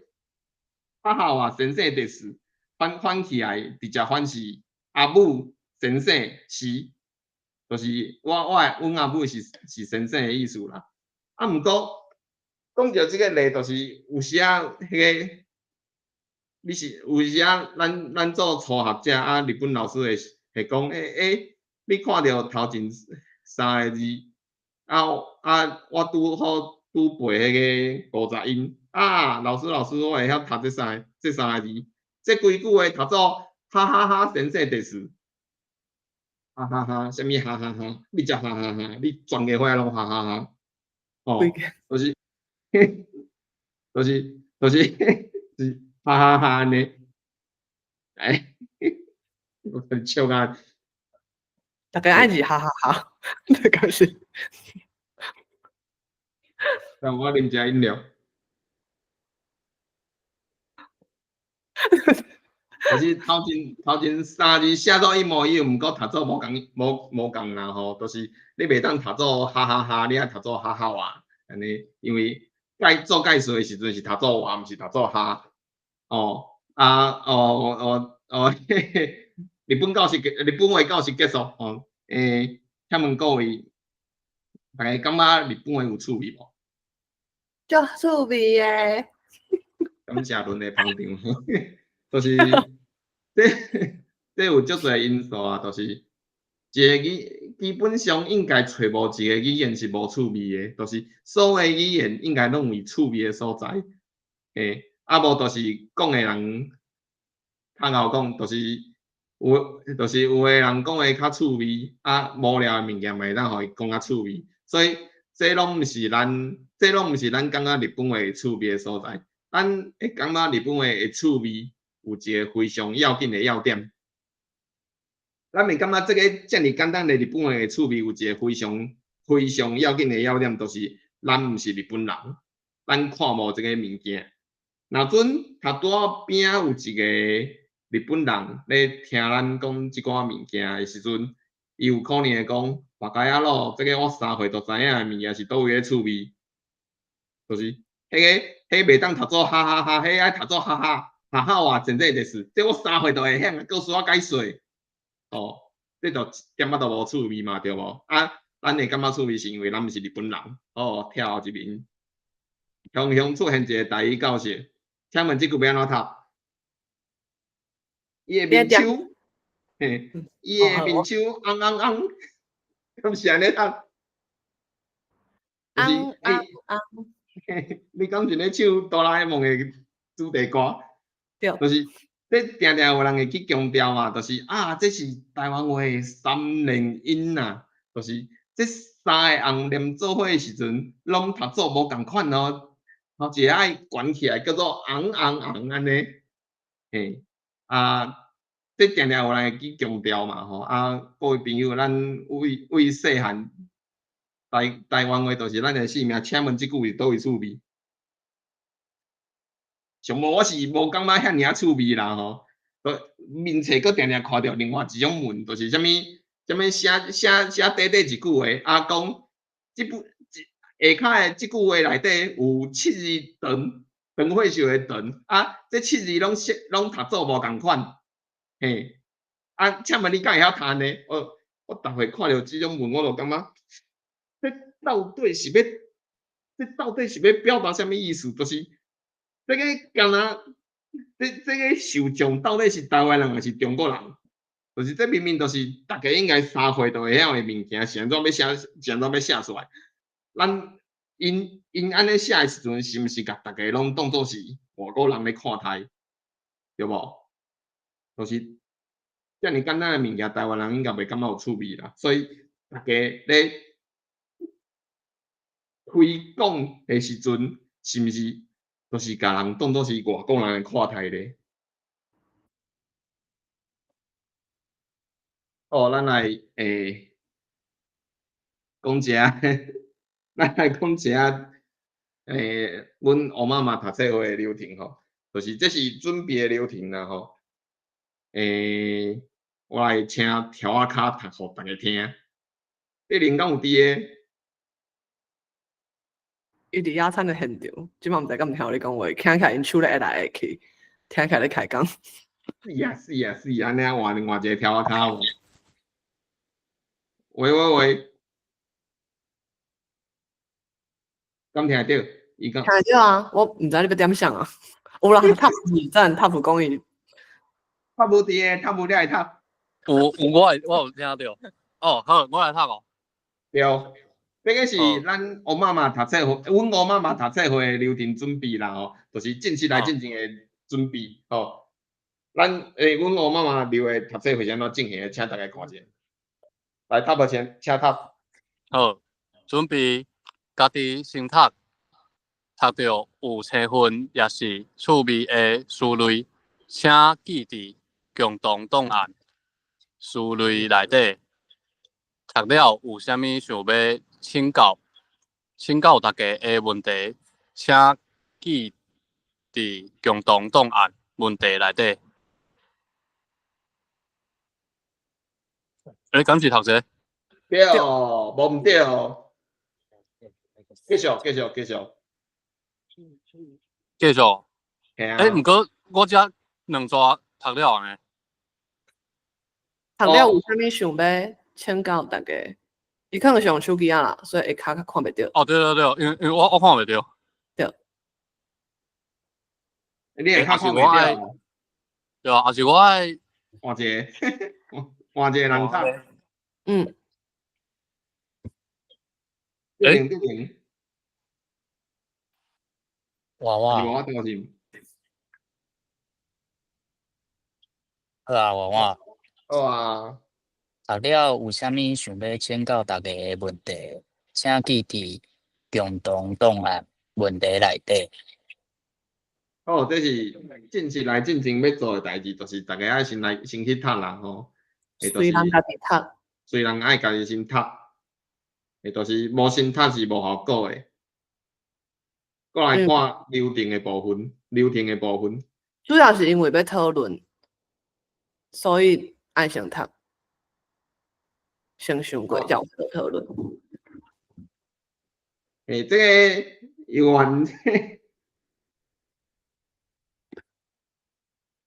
母は先生です，反起來直接反是阿母先生是，就是阮阿母是先生的意思啦。啊，毋過講著這个例，就是有時仔彼个，你是有時仔咱做初學者啊，日本老師會講，你看著頭前三个字，啊啊，我拄好拄背彼个50音，啊，老師老師，我會曉讀這三个字，這規句話讀做哈哈哈先生です，哈哈哈，啥物哈哈哈？你才哈哈哈，你全家伙攏哈哈哈，哦，就是哈哈哈按呢，哎，我笑甲。逐家愛是哈哈哈，這個是。讓我啉一下飲料。就是頭前三字寫做一模一樣，毋過讀做無仝無仝啦吼，就是你袂當讀做哈哈哈，你愛讀做哈哈は，按呢，因為做介詞的時陣是讀做は，毋是讀做哈。哦，啊，哦哦哦，嘿嘿，日本話教室結束吼。請問各位，逐家感覺日本話有趣味無？足趣味的。感謝恁的捧場，就是這有足濟因素啊，就是一个語基本上應該揣無一個語言是無趣味的，就是所有語言應該攏有趣味的所在。啊無就是講的人較𠢕講，就是有的人講的較趣味，啊無聊的物件嘛會當予伊講較趣味，所以這攏毋是咱感覺日本話趣味的所在。咱會感覺日本話會趣味，有一个非常要緊的要點。咱會感覺這个遮爾簡單的日本話會趣味，有一个非常非常要緊的要點，就是咱毋是日本人，咱看無這个物件。若陣頭拄仔邊仔有一个日本人咧聽咱講這寡物件的時陣，伊有可能會講：バカ野郎，這个我3歲就知影的物件是佗位咧趣味？就是彼袂當讀做哈哈哈，彼愛讀做哈哈哈哈は先生です，這我3歲就會曉，閣需我解說？哦，這就一點仔都無趣味嘛，對無？啊，咱會感覺趣味是因為咱毋是日本人。哦，跳後一面，雄雄出現一个台語教學，請問這句欲按怎讀？伊的面鬚，嘿，伊的面鬚紅紅紅，敢是按呢讀？紅紅紅。你敢是咧唱哆啦 A 夢的主題歌？對。就是這定定有人會去強調嘛，就是啊，這是台灣話的三連音啊，就是這三个紅連做伙的時陣，攏讀做無仝款哦，頭一个愛懸起來，叫做紅紅紅按呢，嘿，啊，這定定有人會去強調嘛吼，啊，各位朋友，咱為細漢台灣話就是咱的性命，請問這句是佗位趣味？上無我是無感覺遐爾仔趣味啦吼，面冊閣定定看著另外一種文，就是啥物啥物寫短短一句話，啊講這部下跤的這句話內底有七字長長歲數的長，啊，這七字攏寫攏讀做無仝款，嘿，啊，請問你敢會曉讀呢？哦，我逐回看著這種文，我就感覺，這到底是欲表達啥物意思？就是這個敢若，這個受眾到底是台灣人抑是中國人？就是這明明就是逐家應該3歲就會曉的物件，是按怎欲寫？是按怎欲寫出來？咱𪜶𪜶按呢寫的時陣，是毋是共逐家攏當做是外國人咧看待？對無？就是遮爾簡單的物件，台灣人應該袂感覺有趣味啦。所以逐家咧推廣的時陣，是毋是就是共人當做是外國人的看待咧？哦，咱來講一下，咱來講一下，阮烏媽媽讀冊會的流程吼，就是這是準備的流程啦吼。我來請柱仔跤讀予逐家聽。你靈敢有佇个？伊佇野餐的現場，這擺毋知敢有聽你講話，聽起來𪜶手咧會來會去，聽起來咧開講。是啊是啊是啊，按呢換另外一個柱仔跤無？喂喂喂，敢聽得著？伊講聽得著啊，我毋知你欲點想啊。有啦，塔是讚，塔有講伊。塔無佇個，塔無你愛讀。有有，我有聽著。哦，好，我來讀哦。對，這個是咱烏媽媽讀冊會，阮烏媽媽讀冊會的流程準備啦吼，就是正式來進前的準備吼。咱阮烏媽媽留的讀冊會是按怎進行的，請大家看者。來，讀無先，請讀。好，準備家己先讀，讀著有青分抑是趣味的詞類，請記佇共同檔案詞類內底。讀了有啥物想欲請教大家的問題，請記佇共同檔案問題內底。敢是讀這個？對，無毋對。繼續，繼續，繼續。繼續。嘿啊。毋過我這兩逝讀了呢。讀了有啥物想欲請教大家？伊可能是用手機仔啦，所以會較看袂著。哦，對對對，因為我看袂著。對。你會較看袂著？對啊，抑是我愛換一個，換一個人讀。對對對。哇哇。我對是。好啊，娃娃。好啊。讀了有啥物想欲請教大家的問題，請記佇共同檔案問題內底。好，這是正式來進前欲做的代誌，就是逐家愛先來先去讀啦吼。隨人家己讀。隨人愛家己先讀，就是無先讀是無效果的。過來看流程的部分，流程的部分。主要是因為欲討論，所以愛先讀，先想過才有討論。這個有緣，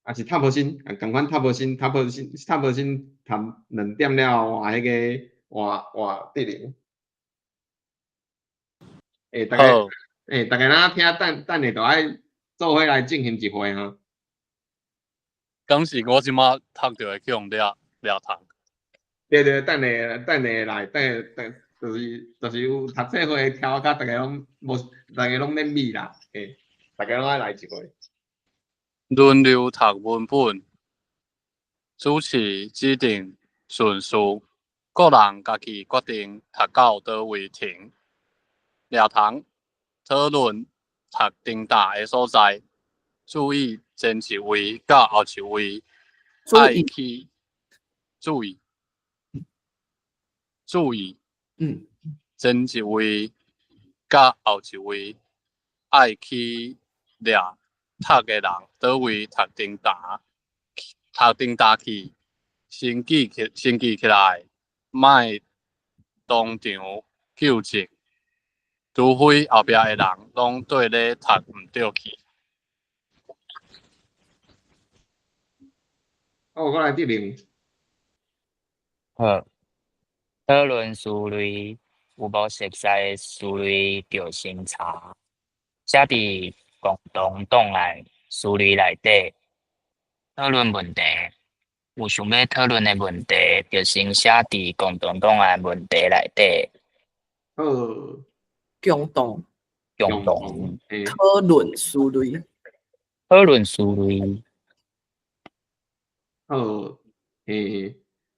也是塔無新，仝款塔無新，塔無新，塔無新，讀兩點了換彼個換換德玲。逐家，逐家若聽等等下，就愛做伙來進行一回哈。敢是我這馬讀著會去予掠掠讀？對對，等下等下來，等下等，就是有讀冊會柱仔跤，逐家攏無，逐家攏免米啦，逐家攏愛來一回。輪流讀文本，主持指定順序，各人家己決定讀到佗位停。掠糖討論讀停打的所在，注意前一位佮後一位愛去注意注意，前一位佮後一位愛去掠讀的人，佗位讀停打，讀停打去，先記起來，莫當場糾正，除非後壁的人攏綴咧讀毋著去。哦，我來德玲。好，討論思慮，有無熟似的思慮，就先查，寫佇共同檔案思慮內底。討論問題，有想欲討論的問題，就先寫佇共同檔案問題內底。好。共同。共同。討論思慮。討論思慮。好，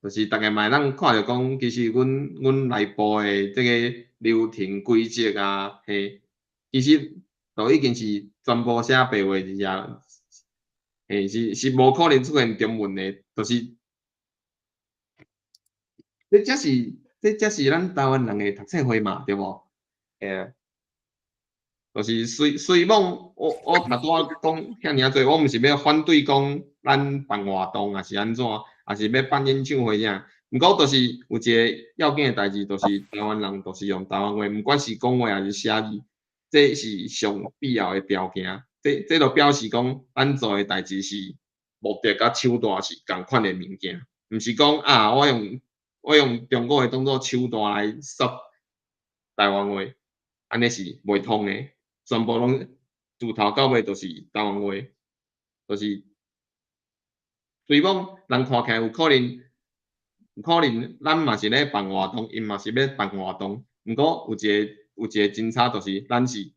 就是逐家嘛會當看著講，其實阮內部的這个流程規則啊，其實都已經是全部寫白話字啊，是無可能出現中文的，就是這才是咱台灣人的讀冊會嘛，對無？嘿啊，就是雖罔我頭拄仔講遐爾濟，我毋是欲反對講咱辦活動，抑是按怎，抑是欲辦演唱會啥，毋過就是有一个要緊的代誌，就是台灣人就是用台灣話，毋管是講話抑是寫字，這是上必要的條件。這就表示講，咱做的代誌是目的佮手段是仝款的物件，毋是講啊，我用中國話當做手段來說台灣話，按呢是袂通的。全部攏自頭到尾都是台灣話，就是雖罔人看起來有可能咱嘛是咧辦活動，𪜶嘛是欲辦活動，毋過有一個真差，就是咱是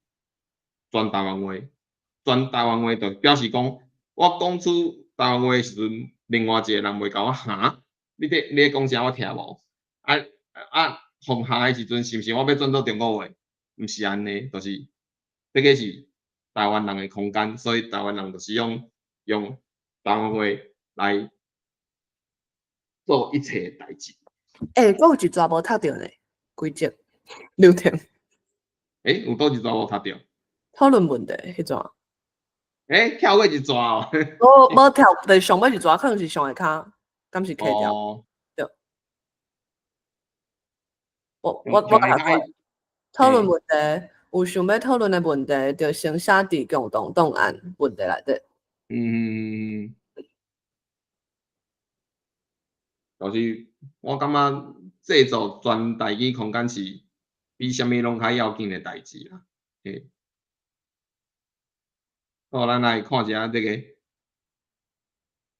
全台灣話，全台灣話就表示講，我講出台灣話的時陣，另外一個人袂共我哈，你咧講啥我聽無，啊放下的時陣，是毋是我欲轉做中國話？毋是按呢，就是這个是台灣人的空間，所以台灣人就是用台灣話來做一切的代誌。欸，閣有一逝無讀著呢，規則流程。欸，有佗一逝無讀著？討論問題彼逝。欸，跳過一逝哦。無跳，就是上尾一逝可能是上下跤，敢是 cut 掉？對。我讀過。討論問題，有想欲討論的問題，就先寫佇共同檔案問題內底。就是我感覺製造全台語空間是比啥物攏較要緊的代誌啦。嘿。好，咱來看一下這個，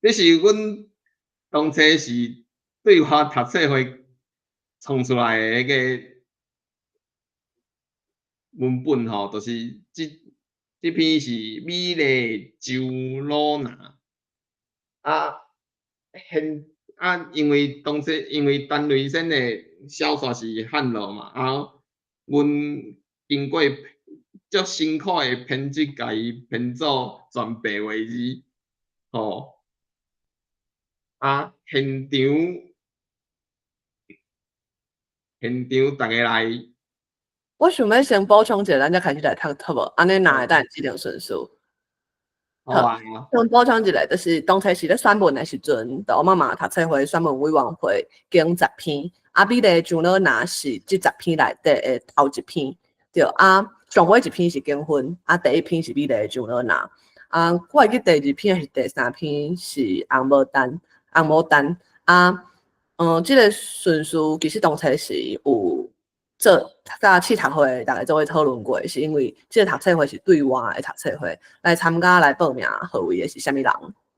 這是阮當初是對外讀冊會創出來的彼个文本吼，就是這篇是美麗周老娜啊，現啊，因為當初因為陳雷先的小說是漢羅嘛，啊，阮經過足辛苦的編輯，共伊編做全白話字，吼，啊，現場逐家來。我想欲先補充一下，咱才開始來讀好無？按呢若會當這條順序。好啊。先補充一下，就是當初是咧選文的時陣，就我媽媽讀冊會選文委員會揀十篇，啊，美麗張老拿是這十篇內底的頭一篇，對啊，上尾一篇是結婚，啊，第一篇是美麗張老拿，啊，我會記第二篇還是第三篇是紅毛丹，紅毛丹，啊，這个順序其實當初是有做佮試讀會，逐家做伙討論過，是因為這个讀冊會是對外的讀冊會，來參加來報名號位的是啥物人，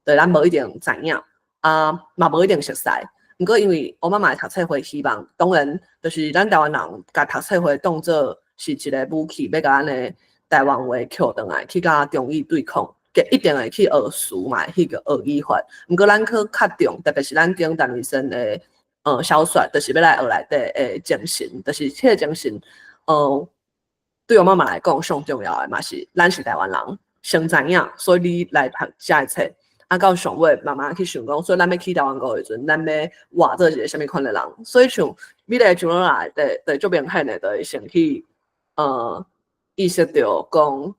對，咱無一定知影，啊，嘛無一定熟似。毋過因為我媽媽的讀冊會希望，當然就是咱台灣人共讀冊會當做是一个武器，欲共咱的台灣話抾轉來去佮中語對抗，一定會去學詞嘛，去學語法。毋過咱去較重，特別是咱揀陳醫生的小說，就是欲來學內底的精神，就是這个精神，對我媽媽來講上重要的嘛是咱是台灣人，先知影，所以你來讀這个冊。啊，到上尾慢慢去想講，所以咱欲去台灣國的時陣，咱欲活做一个啥物款的人。所以像美麗張老內底，就足明顯的，就會先去意識著講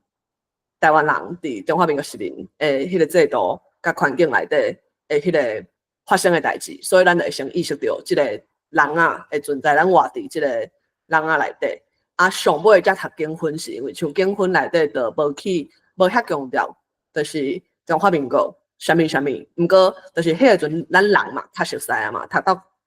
台灣人佇中華民國十年的彼个制度佮環境內底的彼个發生的代誌，所以咱就會先意識著這个人仔的存在，咱活佇這个人仔內底。啊，上尾才讀結婚是因為像結婚內底就無去無遐強調，就是中華民國。啥物啥物，毋過就是彼个陣咱人嘛較熟似啊嘛，讀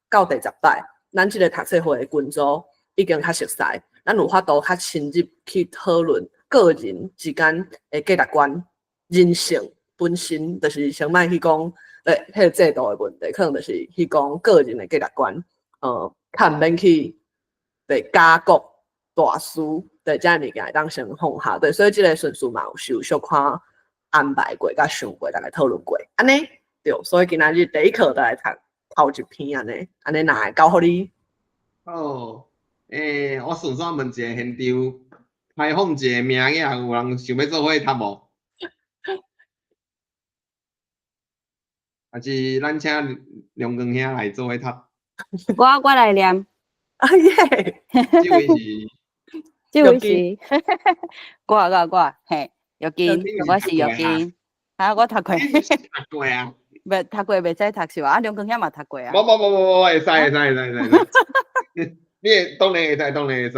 到第十擺，咱這個讀冊會的群組已經較熟似，咱有法度較深入去討論個人之間的價值觀、人性本身，就是先莫去講彼個制度的問題，可能就是去講個人的價值觀，較毋免去對家國大事，對這个物件會當先放下，對，所以這个順序嘛有是有小可安排過，佮想過，逐家討論過，按呢對，所以今仔日第一課就來讀頭一篇按呢，按呢若會交予你。好，我順煞問一下現場開放一个名額，有人想欲做伙讀無？還是咱請梁光兄來做伙讀？我來念。啊耶！這位是，這位是，我，嘿，玉金，我是玉金。啊，我讀過。讀過啊？袂讀過袂使讀是吧？啊，梁光兄嘛讀過啊。無無無無無，會使會使會使會使。你會當然會使，當然會使。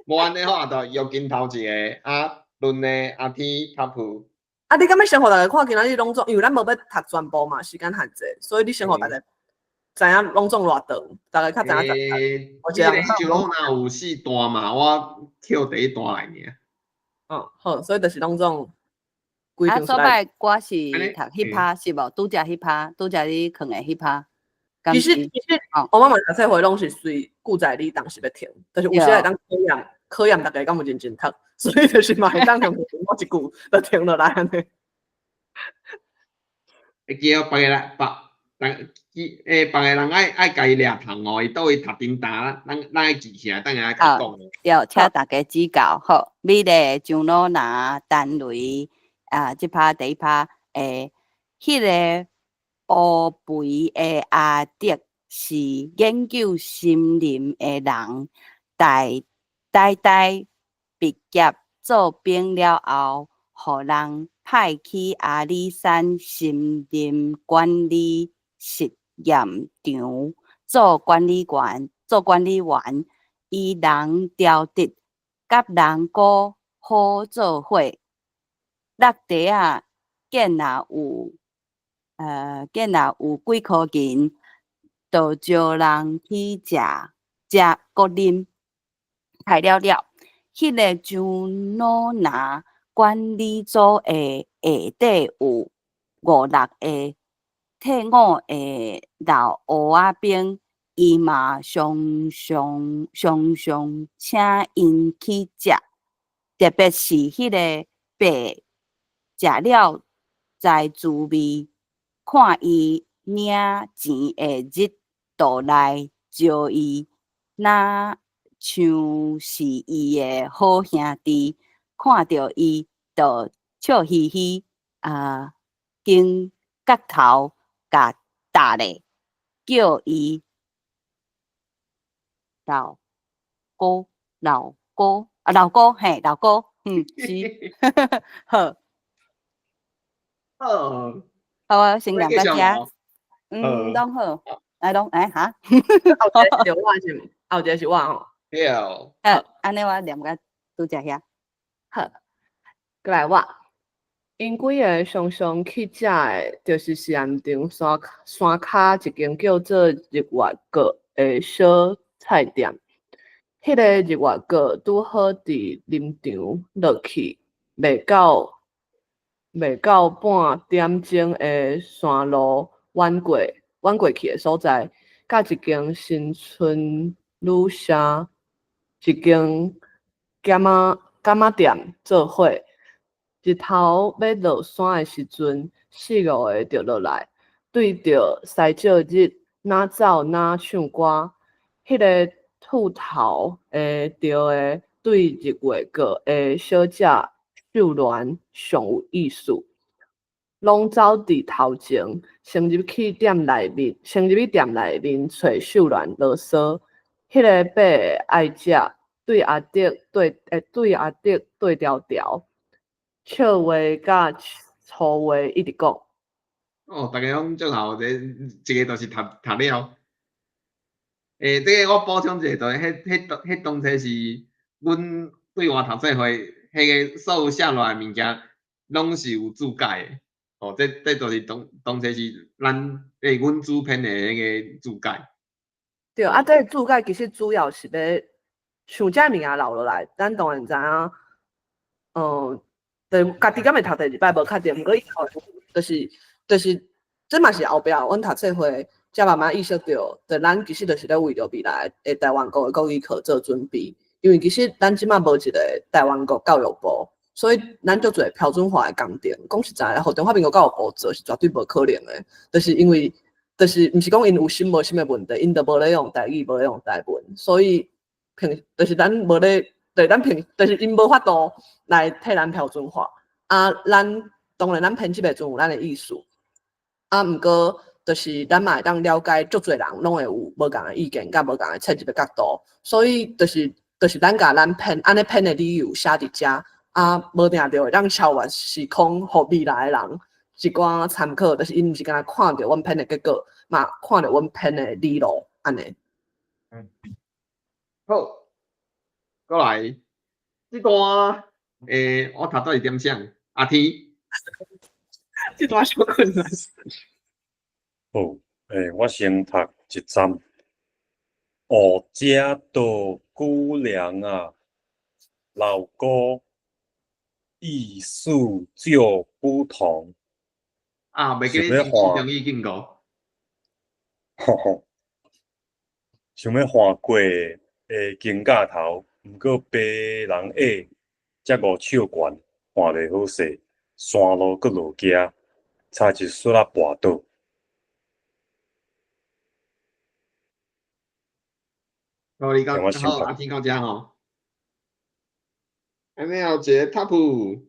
無按呢好，就玉金頭一个，啊，輪的阿天較譜。啊，你敢欲先予逐家看今仔日攏總，因為咱無欲讀全部嘛，時間限制，所以你先予逐家知影攏總偌長，逐家較知影。這個就攏若有四段嘛，我捡第一段來爾。哦，好，所以就是攏總。啊，所擺我是讀彼趴是無？拄才彼趴，拄才你囥的彼趴。其實，我媽媽讀冊會攏是隨記載你當時欲停，就是有時會當考驗考驗逐家敢有認真讀，所以就是嘛會當用某一句就停落來按呢。會記哦，別個人別人別个人愛共伊掠糖哦，伊佗位讀叮當，咱愛記起來，等下共講。對，請大家指教。好，美麗張老拿陳雷啊，這趴第一趴，彼个烏肥的阿德是研究森林的人，大大大畢業做兵了後，予人派去阿里山森林管理實驗場做管理員，做管理員，伊人調直，佮人閣好做伙。落地仔見若有，見若有幾箍銀，就招人去食食閣啉。刣了了，彼个張老拿管理組的下底有五六個退伍的老烏仔兵，伊嘛常常常常請𪜶去食，特別是彼个白食了知滋味，看伊領錢的日，就來招伊，若像是伊的好兄弟，看著伊就笑嘻嘻，啊，肩胛頭共搭咧，叫伊老哥，老哥，啊，老哥，嘿，老哥，是，好。好，好啊，先念到這，攏好，來攏，欸，哈，後一個是我是毋？後一個是我吼。對。好，按呢我念到拄才遐。好，過來我。𪜶幾个常常去食的，就是實驗場山山跤一間叫做日月閣的小菜店。彼个日月閣拄好佇林場落去，袂到半點鐘的山路彎過彎過去的所在，佮一間新春旅社，一間鹹仔鹹仔店做伙。日頭欲落山的時陣，四五个就落來，對著西照日，若走若唱歌。彼个禿頭的著的對日月閣的小姐秀蘭上有意思，攏走佇頭前，先入去店內面，先入去店內面揣秀蘭囉嗦。彼个白的愛食，對阿德對對阿德對調調，笑話佮粗話一直講。哦，逐家攏足𠢕，這一個就是讀讀了。這个我補充一下，就是彼彼當彼當初是阮對外讀冊會，彼个所有寫落來的物件，攏是有注解的。哦，這就是當當初是咱阮主編的彼个注解。對，啊，這個注解其實主要是欲像這物件留落來，咱當然知影，對，家己敢會讀第二擺無確定，毋過以後就是，這嘛是後壁阮讀冊會才慢慢意識著，就咱其實就是咧為著未來的台灣國的國語課做準備，因為其實咱這馬無一個台灣國教育部，所以咱足濟標準化的工程，講實在，予中華民國教育部做是絕對無可能的，就是因為，就是毋是講𪜶有心無心的問題，𪜶就無咧用台語，無咧用台文，所以憑就是咱無咧，對咱憑就是𪜶無法度來替咱標準化。啊，咱當然咱編輯的時陣有咱的意思，啊，毋過就是咱嘛會當了解，足濟人攏會有無仝的意見，佮無仝的切入的角度，所以就是咱共咱編按呢編的理由寫佇遮，啊，無定著會當超越時空，予未來的人一寡參考，就是𪜶毋是干焦看著阮編的結果，嘛看著阮編的理路按呢。嗯，好，過來，這段我讀到一點啥？阿天，這段小困難。好，我先讀一站。哦，這道姑娘啊，老哥意思就不同。啊，袂記你是中意見過。吼吼，想欲換過的肩胛頭，毋過白人矮，才五尺懸，換袂好勢，山路閣落崎，差一撮仔跋倒。好，你到好，阿天到遮吼。按呢後一个 top。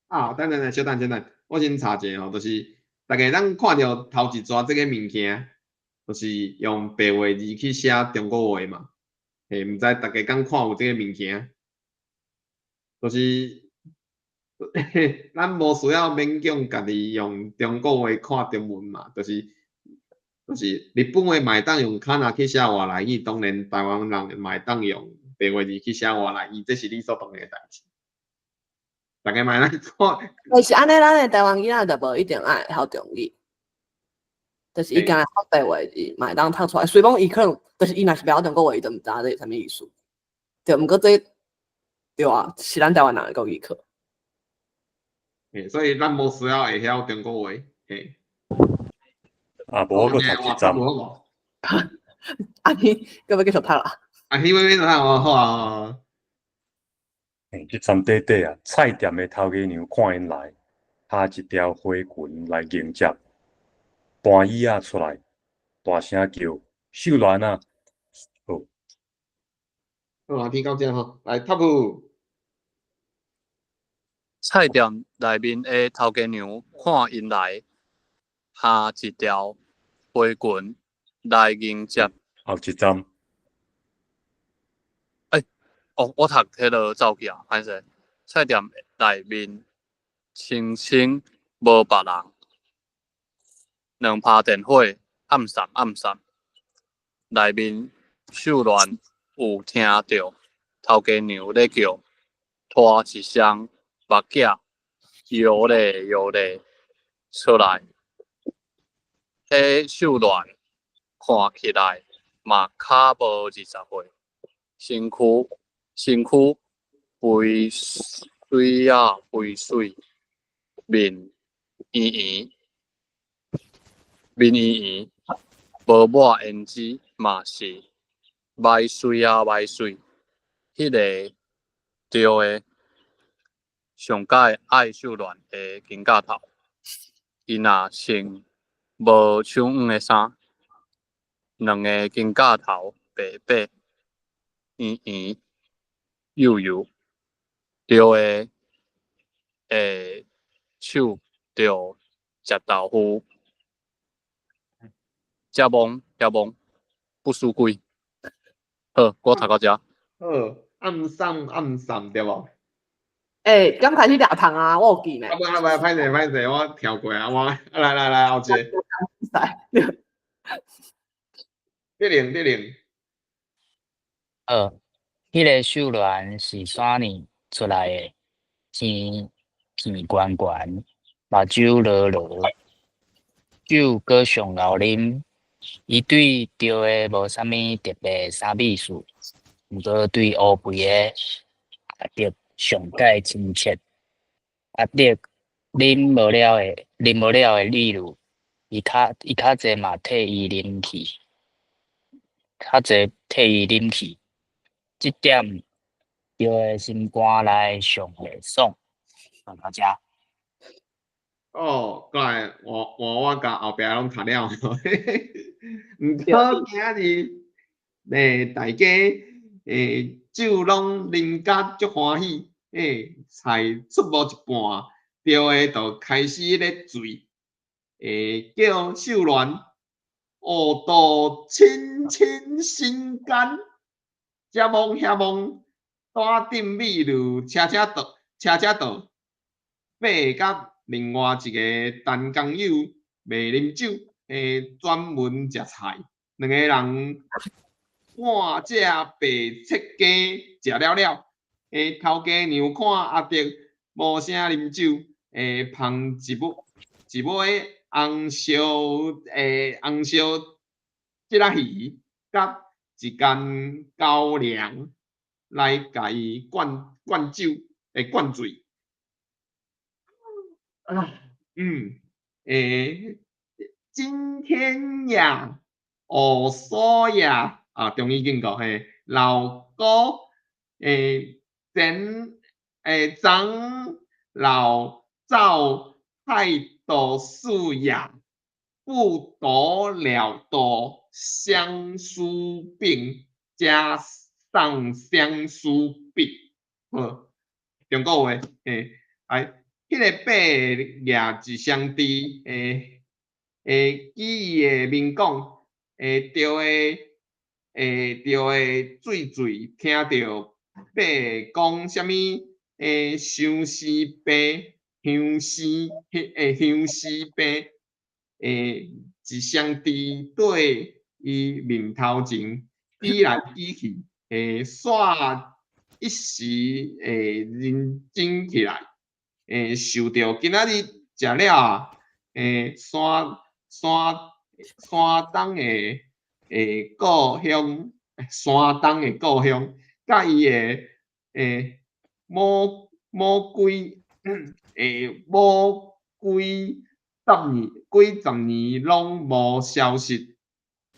啊，等等等，小等小等，我先查一下吼，就是大家咱看著頭一逝這个物件，就是用白話字去寫中國話嘛。嘿，毋知大家敢看有這个物件？就是咱無需要勉強家己用中國話看中文嘛，就是日本話嘛會當用卡納去寫外來語，當然台灣人嘛會當用白話字去寫外來語，這是理所當然的代誌。大家嘛來看。但是按呢，咱的台灣囡仔就無一定愛會曉中語，就是伊干焦學白話字，嘛會當讀出來。雖講伊可能，就是伊若是袂曉中國話，伊就毋知影這是啥物意思。對，毋過這對啊，是咱台灣人的國語課。嘿，所以咱無需要會曉中國話，嘿。啊，無我閣讀一站。阿你閣欲繼續讀啦？阿你欲欲讀哦，好啊。嘿，這站短短啊，菜店的頭家娘看𪜶來，敲一條花裙來迎接，搬椅仔出來，大聲叫：秀蘭啊！好。好啊，天到遮吼，來 top。菜店內面的頭家娘看𪜶來，敲一條花裙來迎接。後一站。欸，哦，我讀彼个走去啊，歹勢。菜店內面清清無別人，兩拍電火暗散暗散。內面秀蘭有聽著頭家娘咧叫，拖一雙目鏡，搖咧搖咧出來。彼秀蘭看起來嘛較無20歲，身軀肥媠仔肥媠，面圓圓，面圓圓，無抹胭脂嘛是歹媠仔歹媠。彼个對的，上蓋愛秀蘭的肩胛頭，伊若穿無手挽的衫，兩个肩胛頭白白、圓圓、幼幼，對的的手就食豆腐，食懵食懵，不輸鬼。好，我讀到遮。好，暗送暗送對無？欸，敢開始掠蟲啊？我有記呢。啊，無啊無，歹勢歹勢，我跳過啊，我啊來來來，後一个。德玲德玲。好，彼个秀蘭是啥呢出來的？生鼻懸懸，目睭濁濁，酒閣上𠢕啉，伊對著的無啥物特別啥意思，毋過對烏肥的阿德上蓋親切。阿德啉無了的，啉無了的理由，伊較濟嘛替伊啉去，較濟替伊啉去。這點著的心肝內上袂爽。到遮。哦，過來，我共後壁攏讀了。毋過今日，大家酒攏啉甲足歡喜，菜出無一半，著的就開始咧醉，叫秀蘭學道親親心肝，遮摸遐摸，單頂美女車車倒車車倒，爬佮另外一个陳工友袂啉酒，專門食菜，兩个人半隻白切雞食了了，頭家娘看阿德無啥啉酒，捧一尾一尾紅燒紅燒鯽仔魚，佮一間高粱來共伊灌灌酒，灌醉。啊，今天呀，哦，所呀，啊，終於見過嘿，老哥，前，長老走太多事呀，不得了的相思病，加上相思病，好，中國話，哎。彼个伯舉一雙豬，記伊的面講，著的，著的醉醉，聽著伯講啥物，相思病，相思，相思病，一雙豬對伊面頭前指來指去，煞一時認真起來。受著今仔日食了，山山東的故鄉，山東的故鄉，佮伊的某某幾某幾十年，幾十年攏無消息，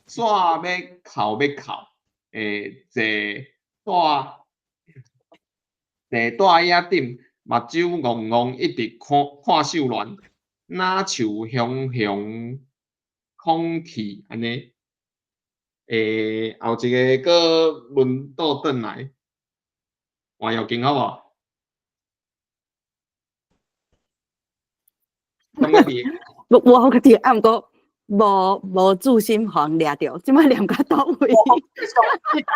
煞欲哭欲哭，坐蹛坐蹛椅仔頂。目睭戇戇，一直看看秀蘭，若像雄雄空氣按呢。後一个閣輪倒轉來，換藥鏡好無？無無予著，啊毋過無注心予人掠著，這擺念到佗位？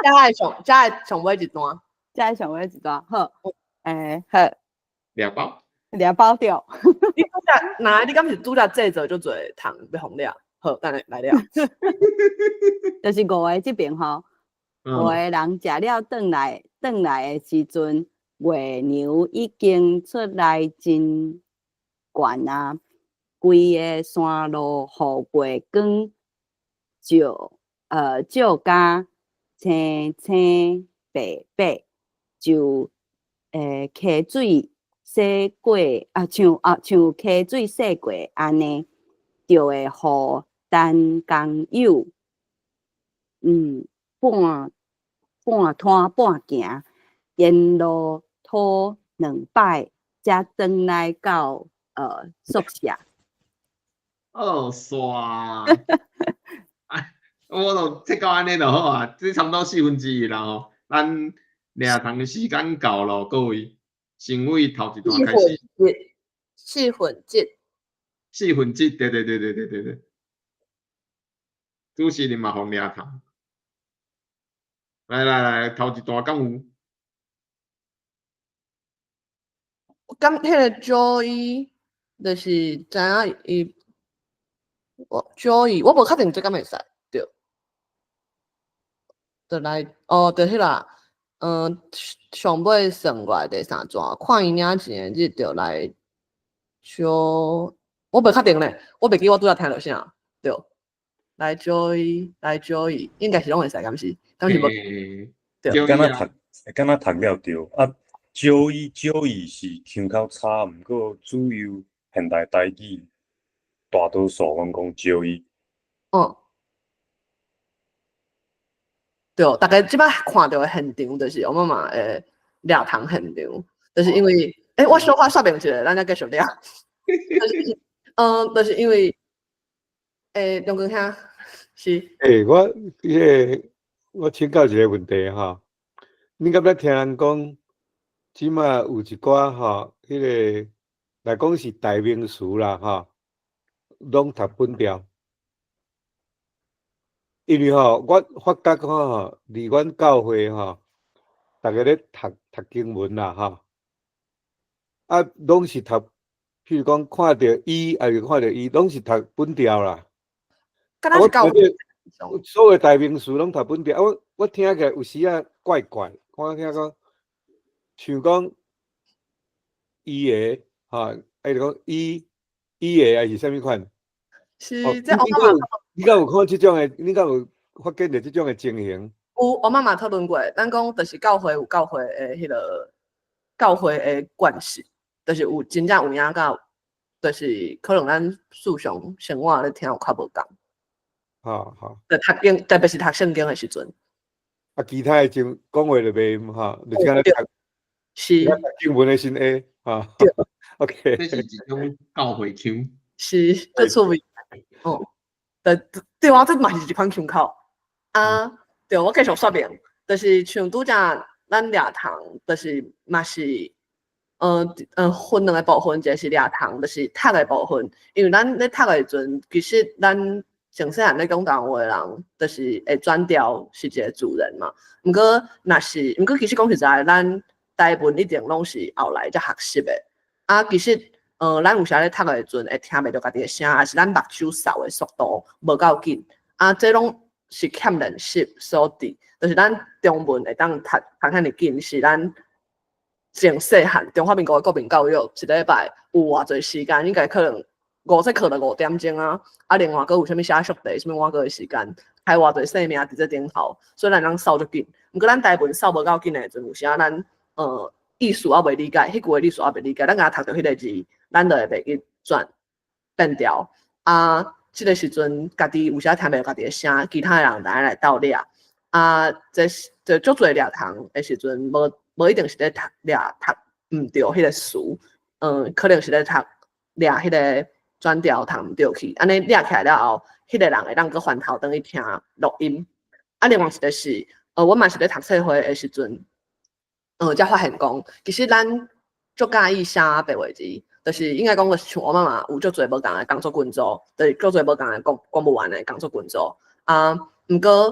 遮的上遮的上尾一段，遮的上尾一段，好，好。掠包，掠包著。你拄則，那你敢是拄則製造足濟糖欲予掠？好，等下來了。就是五个這邊吼，五个人食了轉來，轉來的時陣，月娘已經出來真懸啊，規个山路雨過光，照照甲青青白白，就溪水洗過啊，像溪水洗過按呢，就會予陳工友，半半拖半行，沿路吐兩擺，才轉來到宿舍。哦，煞！我就切到按呢就好啊，這差不多四分之一啦吼。咱掠糖時間到咯，各位。先為頭一段開始。四分之一。四分之一，對對對對對對對。主持人嘛，予掠糖。來來來，頭一段敢有？我感彼个 Joy 就是知影伊，我 Joy 我無確定這敢會使對。就來哦，就彼啦。上尾算過來第三段，看伊領錢的日就來小，我袂確定咧，我袂記我拄才聽著啥，對。來招伊，來招伊，應該是攏會使，敢是？敢是無？對。敢若讀，敢若讀了對。啊，招伊招伊是腔口差，毋過主要現代台語大多數攏講招伊。嗯。對，逐家這擺看著的現場，就是我媽媽的掠糖現場，就是因為，欸，我小可說明一下，咱再繼續掠。就是，就是因為，欸，梁光兄，是。欸，我彼个，我請教一个問題吼，你敢捌聽人講，這馬有一寡吼，彼个來講是代名詞啦吼，攏讀本調。因為吼，我發覺吼，佇阮教會吼，逐家咧讀讀經文啦吼，啊，攏是讀，譬如講看著伊，抑是看著伊，攏是讀本調啦。敢若是教會。所有代名詞攏讀本調，啊，我聽起來有時仔怪怪，我聽講，像講伊的吼，抑是講伊伊的，抑是啥物款？是，這我媽媽。你敢有看這種的？你敢有發現著這種的情形？有，我媽媽討論過，咱講就是教會有教會的彼个教會的慣勢，就是有真正有影甲，就是可能咱日常生活咧聽有較無仝。好好。就讀經，特別是讀聖經的時陣。啊，其他的就講話就袂吼，就敢若讀。是。讀經文的時會吼。對。 OK。這是一種教會腔。是，足趣味。哦。對對啊，這嘛是一款腔口。啊，對，我繼續說明，就是像拄才咱掠糖，就是嘛是，分兩個部分，一個是掠糖，就是讀的部分。因為咱咧讀的時陣，其實咱從細漢咧講台灣話的人，就是會轉調是一個自然嘛。毋過若是，毋過其實講實在，咱台文一定攏是後來才學習的。啊，其實，咱有時咧讀的時陣會聽袂著家己的聲，抑是咱目睭掃的速度無夠緊。啊，這攏是欠練習所致。就是咱中文會當讀讀遐爾緊，是咱從細漢中華民國的國民教育一禮拜有偌濟時間，應該可能五節課就5點鐘啊。啊，另外閣有啥物寫速題、啥物碗糕的時間，開偌濟性命佇這頂頭，所以咱通掃足緊。毋過咱台文掃無夠緊的時陣，有時咱意思猶未理解，彼句的意思猶未理解，咱敢讀著彼个字，咱就會袂記轉變調。啊，這个時陣家己有時聽袂著家己的聲，其他的人來來鬥掠。啊，這是就足濟掠糖的時陣，無一定是咧讀掠讀毋著彼个詞，可能是咧讀掠彼个轉調讀毋著去。按呢掠起來了後，彼个人會當閣翻頭轉去聽錄音。啊，另外一個是，我嘛是咧讀冊會的時陣，才發現講，其實咱足佮意寫白話字，就是應該講，就是像我媽媽有足濟無仝的工作群組，就是足濟無仝的公務員的工作群組。啊，毋過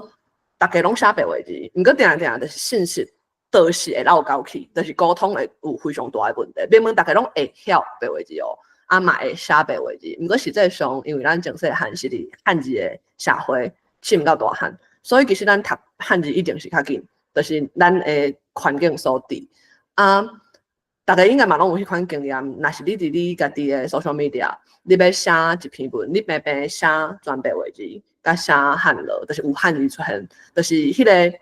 逐家攏寫白話字，毋過定定就是信息都是會漏交去，就是溝通會有非常大的問題。明明逐家攏會曉白話字哦，啊嘛會寫白話字，毋過實際上，因為咱從細漢是佇漢字的社會長到大漢，所以其實咱讀漢字一定是較緊，就是咱的環境所致。啊，逐家應該嘛攏有彼款經驗，若是你佇你家己的 social media，你欲寫一篇文，你平平寫全白話字，佮寫漢字，就是有漢字出現，就是彼个，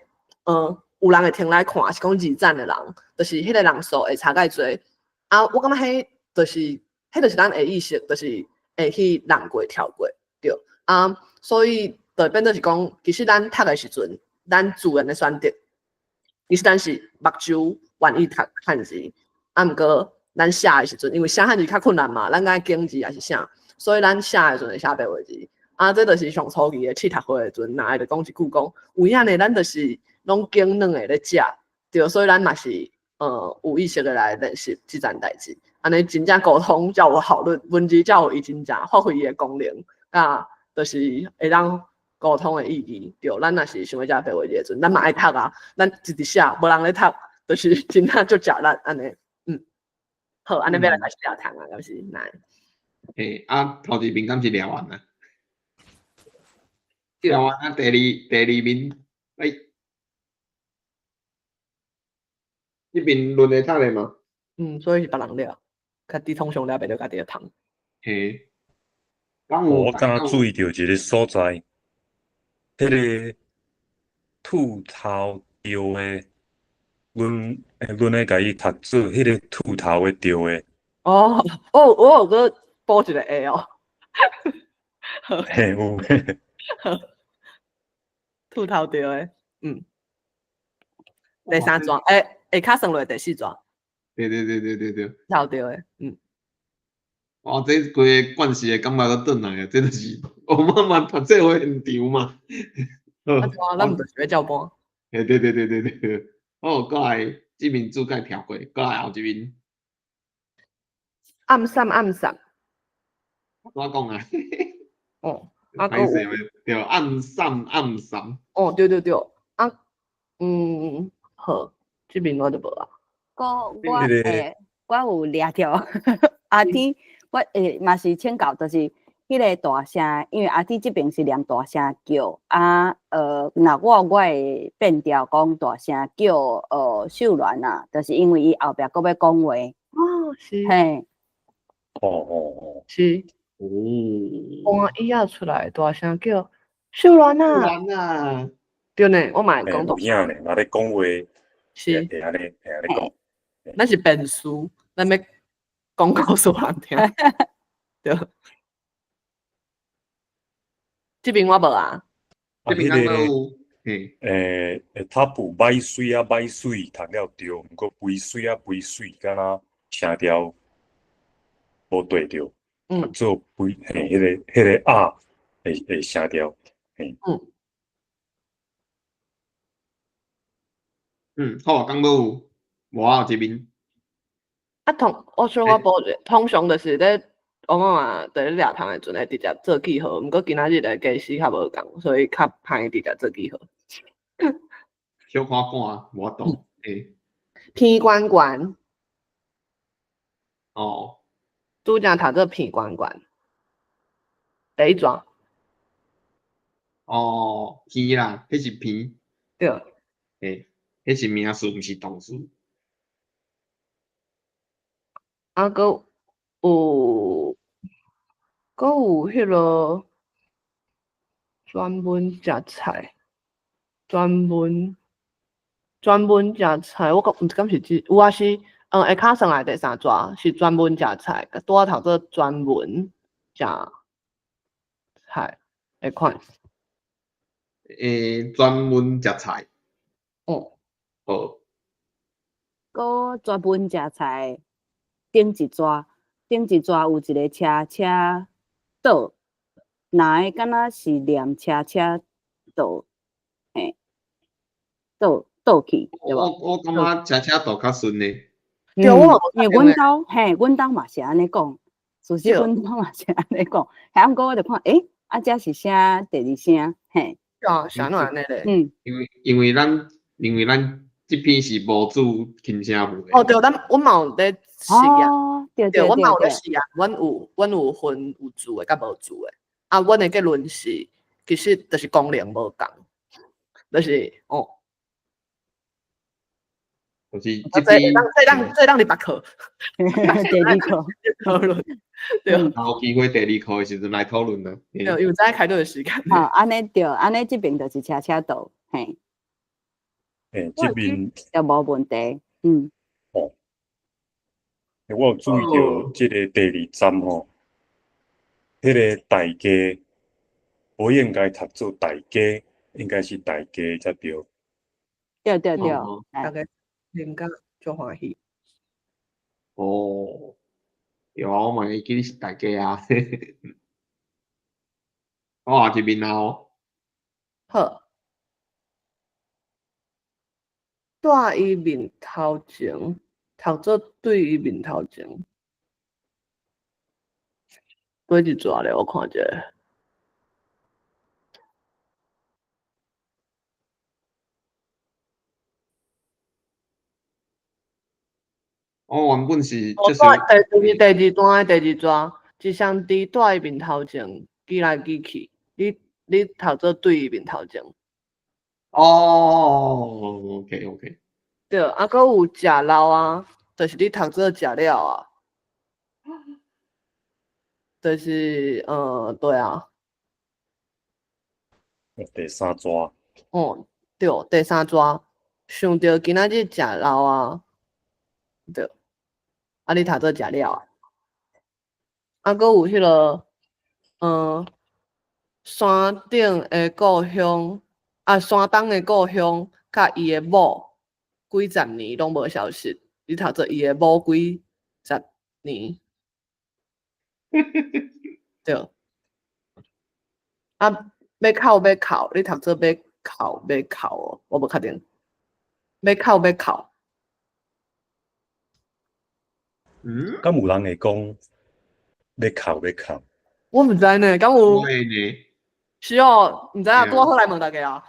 有人會停來看，是講二讚的人，就是彼个人數會差較濟。啊，我感覺彼就是，彼就是咱的意識，就是會去繞過跳過，對。啊，所以就變做是講，其實咱讀的時陣，咱自然的選擇，其實咱是目睭願意讀漢字，啊，毋過咱寫的時陣，因為寫漢字較困難嘛，咱愛揀字抑是啥，所以咱寫的時陣會寫白話字。啊，這就是上初期的試讀會的時陣，若會就講一句講，有影呢，咱就是攏揀軟的咧食，對，所以咱嘛是有意識的來練習這件代誌，按呢真正溝通才有效率，文字才有伊真正發揮伊的功能，佮就是會當溝通的意義。對，咱若是想欲食白話字的時陣，咱嘛愛讀啊，咱一直寫，無人咧讀，就是真正足食力按呢，嗯，好，按呢欲來開始掠糖啊，敢是來？嘿，啊，頭一面敢是掠完啊？掠完啊，第二面，欸，這邊輪會讀咧嗎？嗯，所以是別人掠，家己通常掠袂著家己的糖。嘿。我敢若注意著一个所在，彼个兔頭著的，阮欸阮咧共伊讀做彼个兔頭的著的。哦，哦，我有閣補一個下哦。嘿，有。兔頭著的，嗯。第三段，欸，下跤算落第四段。對對對對對對。兔頭著的，嗯。哇，這規個慣勢的感覺閣轉來啊！這就是我媽媽讀冊會現場嘛。啊對啊，咱毋就是欲照搬。嘿，對對對對對。好，閣來這面主蓋跳過，閣來後一面。暗散暗散。怎講啊？哦，啊，歹勢對，暗散暗散。哦，對對對，啊，嗯，好，這邊我就無啊。我我欸，我有掠著阿天，我欸嘛是請教，就是彼个大聲，因為阿天這爿是念大聲叫啊，若我會變調講大聲叫秀鸞啊，就是因為伊後壁閣欲講話。哦，是。嘿。哦哦哦。是。哦。換椅仔出來，大聲叫秀鸞啊！秀鸞啊！對呢，我嘛會講。有影呢，若咧講話，是會按呢，會按呢講。咱是辯士，咱欲講故事予人聽。對。這邊我無啊。這邊敢有。嘿。欸，塔布歹水啊歹水，讀了對，毋過肥水啊肥水，敢若聲調無對著。嗯。做肥嘿，彼個啊，會聲調，嘿。嗯。嗯，好，敢閣有？無啊，這邊。啊，通我想我補一下，通常就是咧，往往嘛，佇咧掠蟲的時陣會直接做記號，毋過今仔日的家私較無仝，所以較歹直接做記號。小可趕，無法度，欸。偏關關。哦。拄才讀做偏關關。第一段。哦，偏啦，彼是偏。對。欸，彼是名詞，毋是動詞。啊，閣有，閣有彼囉專門食菜，專門專門食菜，我閣毋知敢是指有啊是，下跤算來第三逝是專門食菜，拄仔讀做專門食菜的款。欸，專門食菜。哦。好。閣專門食菜。頂一逝，頂一逝有一个車車倒，若的敢若是念車車倒，嘿，倒倒去，對無？我感覺車車倒較順呢。對，我因為阮兜嘿，阮兜嘛是按呢講，事實阮兜嘛是按呢講，嘿，啊，毋過我就看，欸，啊，這是啥第二聲，嘿。啊，啥怎按呢咧？嗯。因為咱這篇是無注輕聲符的。哦，對，咱阮嘛有咧試驗。哦，對對阮嘛有咧對。試驗，阮有分有注的佮無注的。啊，阮的結論是，其實就是功能無仝，就是哦。就是啊，這篇。這當佇別課。第二課。討論。對。有機會第二課的時陣來討論啦。對，因為知影開佗時間。好，按呢對，按呢這爿就是車車道，嘿。欸，這邊就無問題，嗯。哦。欸，我有注意著這个第二站吼，彼个大家無應該讀做大家，應該是大家才對。對對對，大家聽甲足歡喜。哦，對啊，我嘛會記得是大家啊。我後一面啊哦。好。蹛伊面頭前，讀做對伊面頭前。佗一逝咧？我看者。我原本是哦，第二段的第二逝，一双豬蹛伊面頭前，擠來擠去，你讀做對伊面頭前。哦，OK OK。對，啊，閣有食老啊，就是你讀做食了啊。就是，對啊。第三逝。哦，對，第三逝，想著今仔日食老啊，對，啊你讀做食了啊，啊，閣有彼个，山頂的故鄉，啊，山東的故鄉，佮伊的某幾十年攏無消息，你讀做伊的某幾十年，對，啊，欲哭欲哭，你讀做欲哭欲哭哦，我無確定，欲哭欲哭。敢有人會講欲哭欲哭？我毋知呢，敢有？會呢。是哦，毋知影，拄好來問大家啊。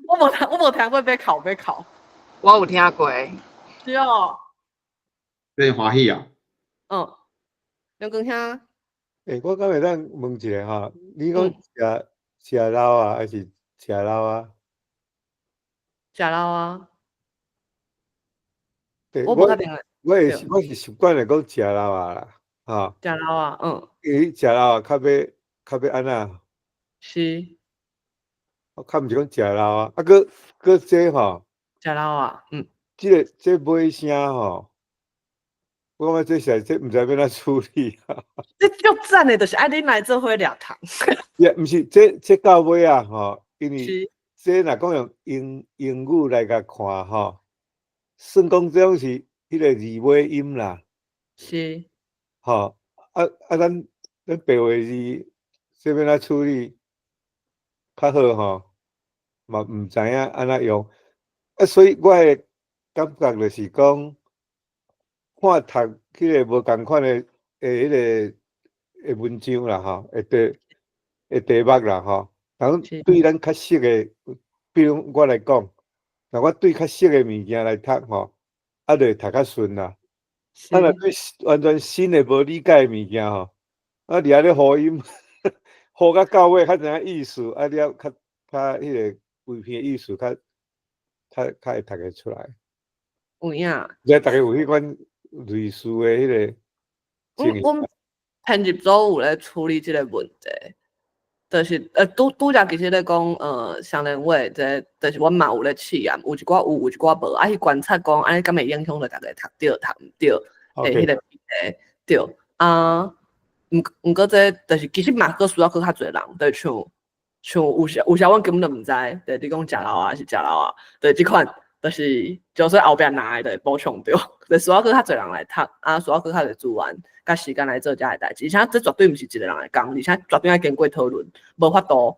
我無聽過欲哭欲哭。我有聽過。是哦。這歡喜啊？嗯。梁光兄。欸，我敢會當問一下吼，你講食老啊，還是食老啊？食老啊。對，我無確定。我是習慣來講食老啊啦，吼。食老啊，嗯。因為食老啊，較欲按怎？是。我較毋是講食老啊，啊，閣這吼。食老啊，嗯。這尾聲吼，我感覺這實在這毋知欲按怎處理啊。這足讚的，就是愛恁來做伙掠糖。也毋是，這到尾啊，吼，因為這若講用英語來共看吼，算講這種是彼个字尾音啦。吼，啊，咱白話字，這欲按怎處理較好吼？嘛毋知影按怎用。啊，所以我的感覺就是講，看讀彼个無仝款的彼个的文章啦吼，的題目啦吼，然後對咱較熟的，比如我來講，若我對較熟的物件來讀吼，啊，就會讀較順啦。啊，若對完全新的無理解的物件吼，啊，佇遐咧呼音，呼甲到尾較知影意思，啊，了較彼个規篇的意思較會讀會出來。有影。你逐家有彼款類似的彼个阮阮編輯組有咧處理這个問題，就是拄才其實咧講，相連話，這就是阮嘛有咧試驗，有一寡有，有一寡無，啊去觀察講，按呢敢會影響著逐家讀著讀毋著的彼個問題，對，啊，毋過這就是其實嘛，閣需要閣較濟人，就像有時阮根本就毋知，對，你講食老啊是食老啊，對，這款就是就說後壁拿的就會補充著，就需要閣較濟人來讀，啊，需要閣較濟資源，佮時間來做遮个代誌，而且這絕對毋是一個人的工，而且絕對愛經過討論，無法度，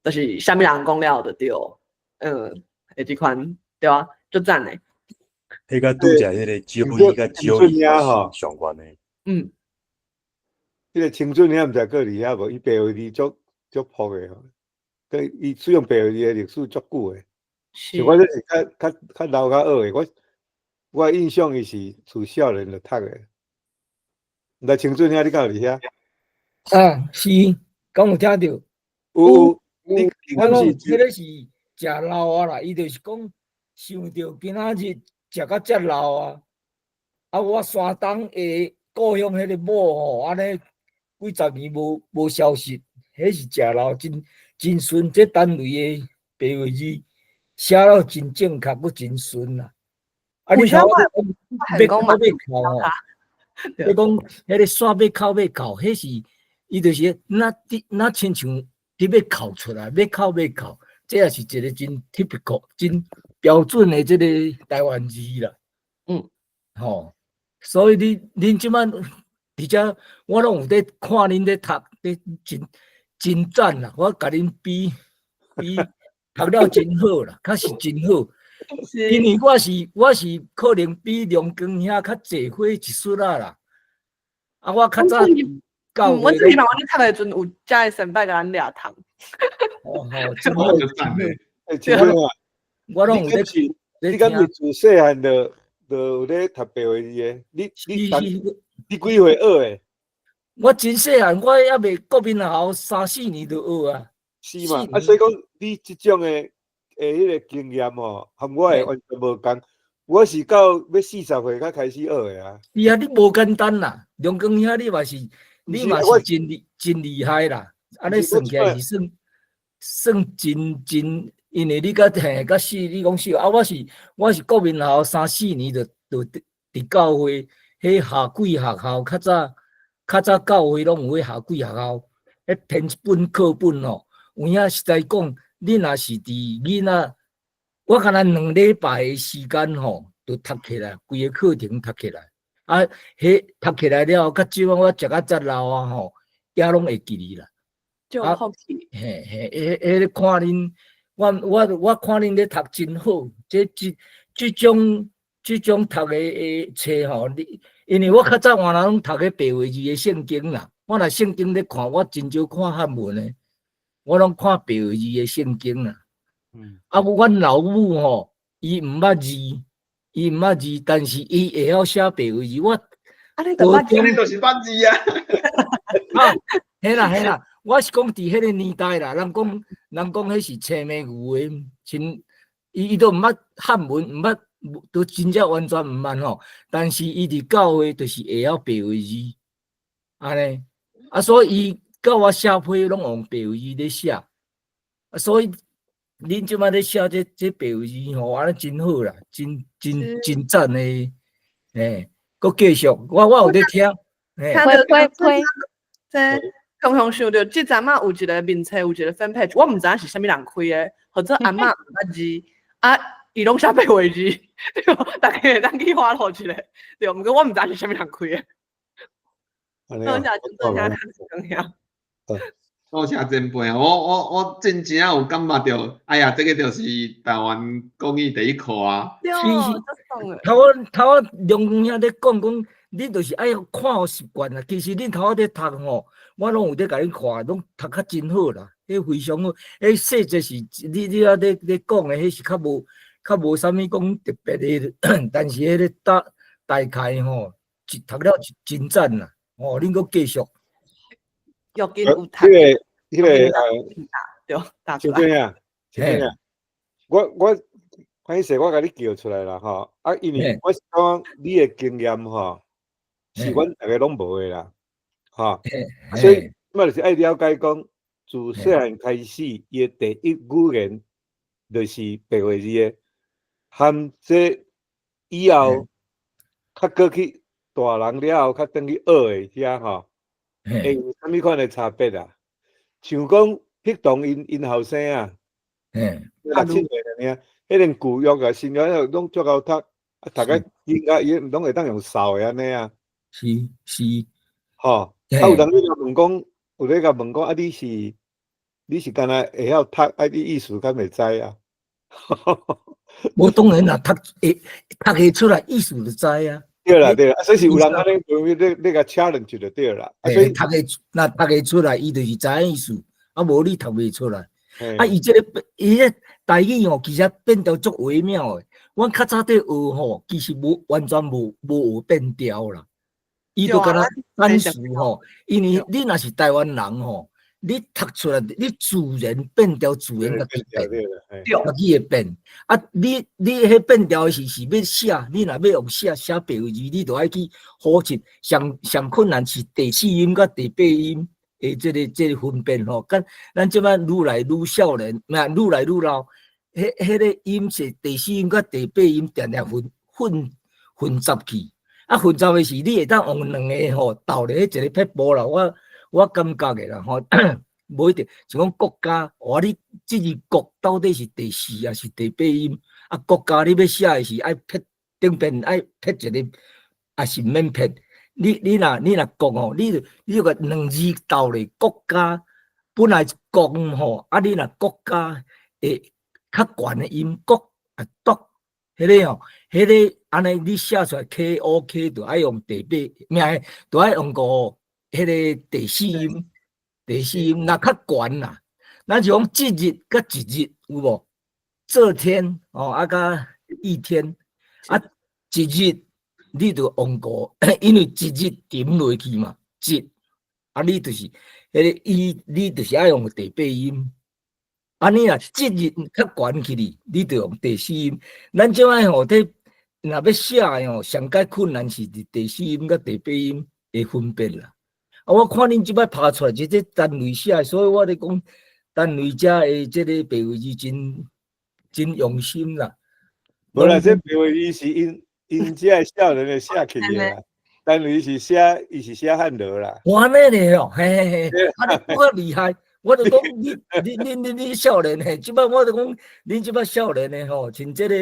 就是啥物人講了就對，的這款對啊，足讚的。彼個拄才彼個酒意佮酒意是相關的。彼个青春兄毋知閣佇遐無？伊白話字足樸的吼，對，伊使用白話字的歷史足久的。像我這是較老較學的，我印象伊是自少年就讀的。來，青春兄，你敢有佇遐？啊，是，敢有聽著？有，你我講彼个是食老啊啦，伊就是講想著今仔日食甲遮老啊，啊，我山東的故鄉彼个某吼，按呢幾十年無消息，彼是食老，真順，這單位的白話字寫了真正確，閣真順啦。啊，你頭講欲哭欲哭吼，你講彼个煞欲哭欲哭，彼是伊就是若親像佇欲哭出來，欲哭欲哭，這也是一個真 typical、真標準的這個台灣字啦。吼，所以你恁這擺佇遮，我攏有咧看恁咧讀，咧真讚啦！我共恁比比讀了真好啦，確實真好。因為我是可能比梁光兄較濟歲一絲仔啦。啊，我較早教阮最起碼阮咧讀的時陣有遮的先輩共咱掠糖。哦吼，真好，真讚的。欸，真好啊！我攏有咧，你敢是自細漢就有咧讀白話字的？你幾歲學的？我真細漢，我猶未國民學校三四年就學啊。是嘛？啊，所以講你這種的彼个經驗吼，和我的完全無仝。我是到欲40歲才開始學的啊。是啊，你無簡單啦，梁光兄，你嘛是真厲害啦。按呢算起來是算。算真真，因為你較嘿較細，你講細啊，我是國民校三四年就佇教會，彼夏季學校較早較早教會攏有彼夏季學校，彼編一本課本吼，有影實在講，你若是佇囡仔，我敢若2禮拜的時間吼，就讀起來，規个課程讀起來。啊，彼讀起來了後，較少我食甲遮老啊吼，也攏會記得啦。就好奇。嘿嘿，彼彼看恁，我看恁咧讀真好，這這這種這種讀的冊吼，你因為我較早原來攏讀彼白話字的聖經啦，我若聖經咧看，我真少看漢文的，我攏看白話字的聖經啦。啊，阮老母吼，伊毋捌字，伊毋捌字，但是伊會曉寫白話字。我啊，你著捌字，你就是捌字啊！啊，嘿啦嘿啦，我是講佇彼个年代啦，人講彼是青牯牛的，親，伊都毋捌漢文，毋捌，都真正完全毋捌吼。但是伊佇教會就是會曉白話字，按呢，啊，所以伊教我寫批攏用白話字咧寫，啊，所以恁這擺咧寫這白話字吼，按呢真好啦，真真真讚的，嘿，閣繼續，我有咧聽，嘿，批批批，這常常想著，這陣仔有一个面冊，有一个 fan page，我毋知影是啥物人開的，或者阿嬤毋捌字，啊，伊攏寫白話字，對，逐家會當去follow 一下，對，毋過我毋知是啥物人開的。多謝，多謝，多謝。多謝前輩，我真正有感覺著，哎呀，這个就是台灣國語第一課啊。對，頭仔頭仔梁公兄咧講講，你就是愛看予習慣啦。其實恁頭仔咧讀吼，我攏有咧共恁看，攏讀較真好啦，彼非常好。彼細節是你仔咧講的，彼是較無啥物講特別的，但是彼个大概吼，一讀了真讚啦。哦，恁閣繼續。約緊有讀。彼个對，打小姐啊，小姐啊，我歹勢，我共你叫出來啦吼。啊，因為我是講你的經驗吼，是阮逐个攏無的啦，吼。所以，我就是愛了解講，自細漢開始，伊的第一語言就是白話字的，含這以後較過去大人了後，較轉去學的遐吼，會有啥物款的差別啊？像講，彼當𪜶後生啊，六七歲爾，彼陣舊約啊、新約攏足𠢕讀，啊，讀甲應該伊攏會當用掃的按呢啊。是是，吼，啊，有人咧共問講，有咧共問講，啊，你是敢若會曉讀，啊，你意思敢會知啊？無當然啦，讀會讀會出來，意思就知啊。對啦對啦，所以是有人按呢，你共 challenge 就對啦。啊，所以讀會若讀會出來，伊就是知影意思。啊，無你讀袂出來。啊，伊這个伊這台語吼，其實變調足微妙的。阮較早佇學吼，其實無完全無學變調啦。伊就敢若單詞吼，因為你若是台灣人吼，你讀出來，你自然變調，自然家己變，家己會變。啊，你彼變調的是欲寫，你若欲用寫寫白話字，你就愛去呼吸。上上困難是第四音佮第八音的這个分辨吼。佮咱這擺愈來愈少年，毋愈來愈老，彼个音是第四音佮第八音定定混雜去。啊，混雜的是你會當用兩个吼鬥咧，一个撇步啦。我感覺的啦吼，無一定像講國家，哇！你這字國到底是第四抑是第八音？啊，國家你欲寫的是愛撇頂邊愛撇一个，抑是毋免撇？你若國吼，你個兩字鬥咧，國家本來國吼，啊，你若國家會較懸的音國啊獨，彼个吼，彼个按呢你寫出來 K O K 就愛用第八，名就愛用個彼个第四音，第四音若較懸啦。咱就講這日佮一日有無？這天哦，啊佮一天啊，一日你就用個，因為一日沉落去嘛，一啊，你就是彼个伊，你就是愛用第八音。啊，你若這日較懸起哩，你就用第四音。咱這擺吼，佇若欲寫的吼，上蓋困難是佇第四音佮第八音的分別啦。啊，我看恁這擺拍出來，這單位寫，所以我咧講，陈雷遮的這个白話字真真用心啦。無啦，這白話字是𪜶𪜶遮的少年的寫起的啦。陳雷是寫，伊是寫漢羅啦。我按呢咧哦，嘿嘿嘿，啊你閣較厲害，我就講你你你你你少年的，這擺我就講恁這擺少年的吼，像這個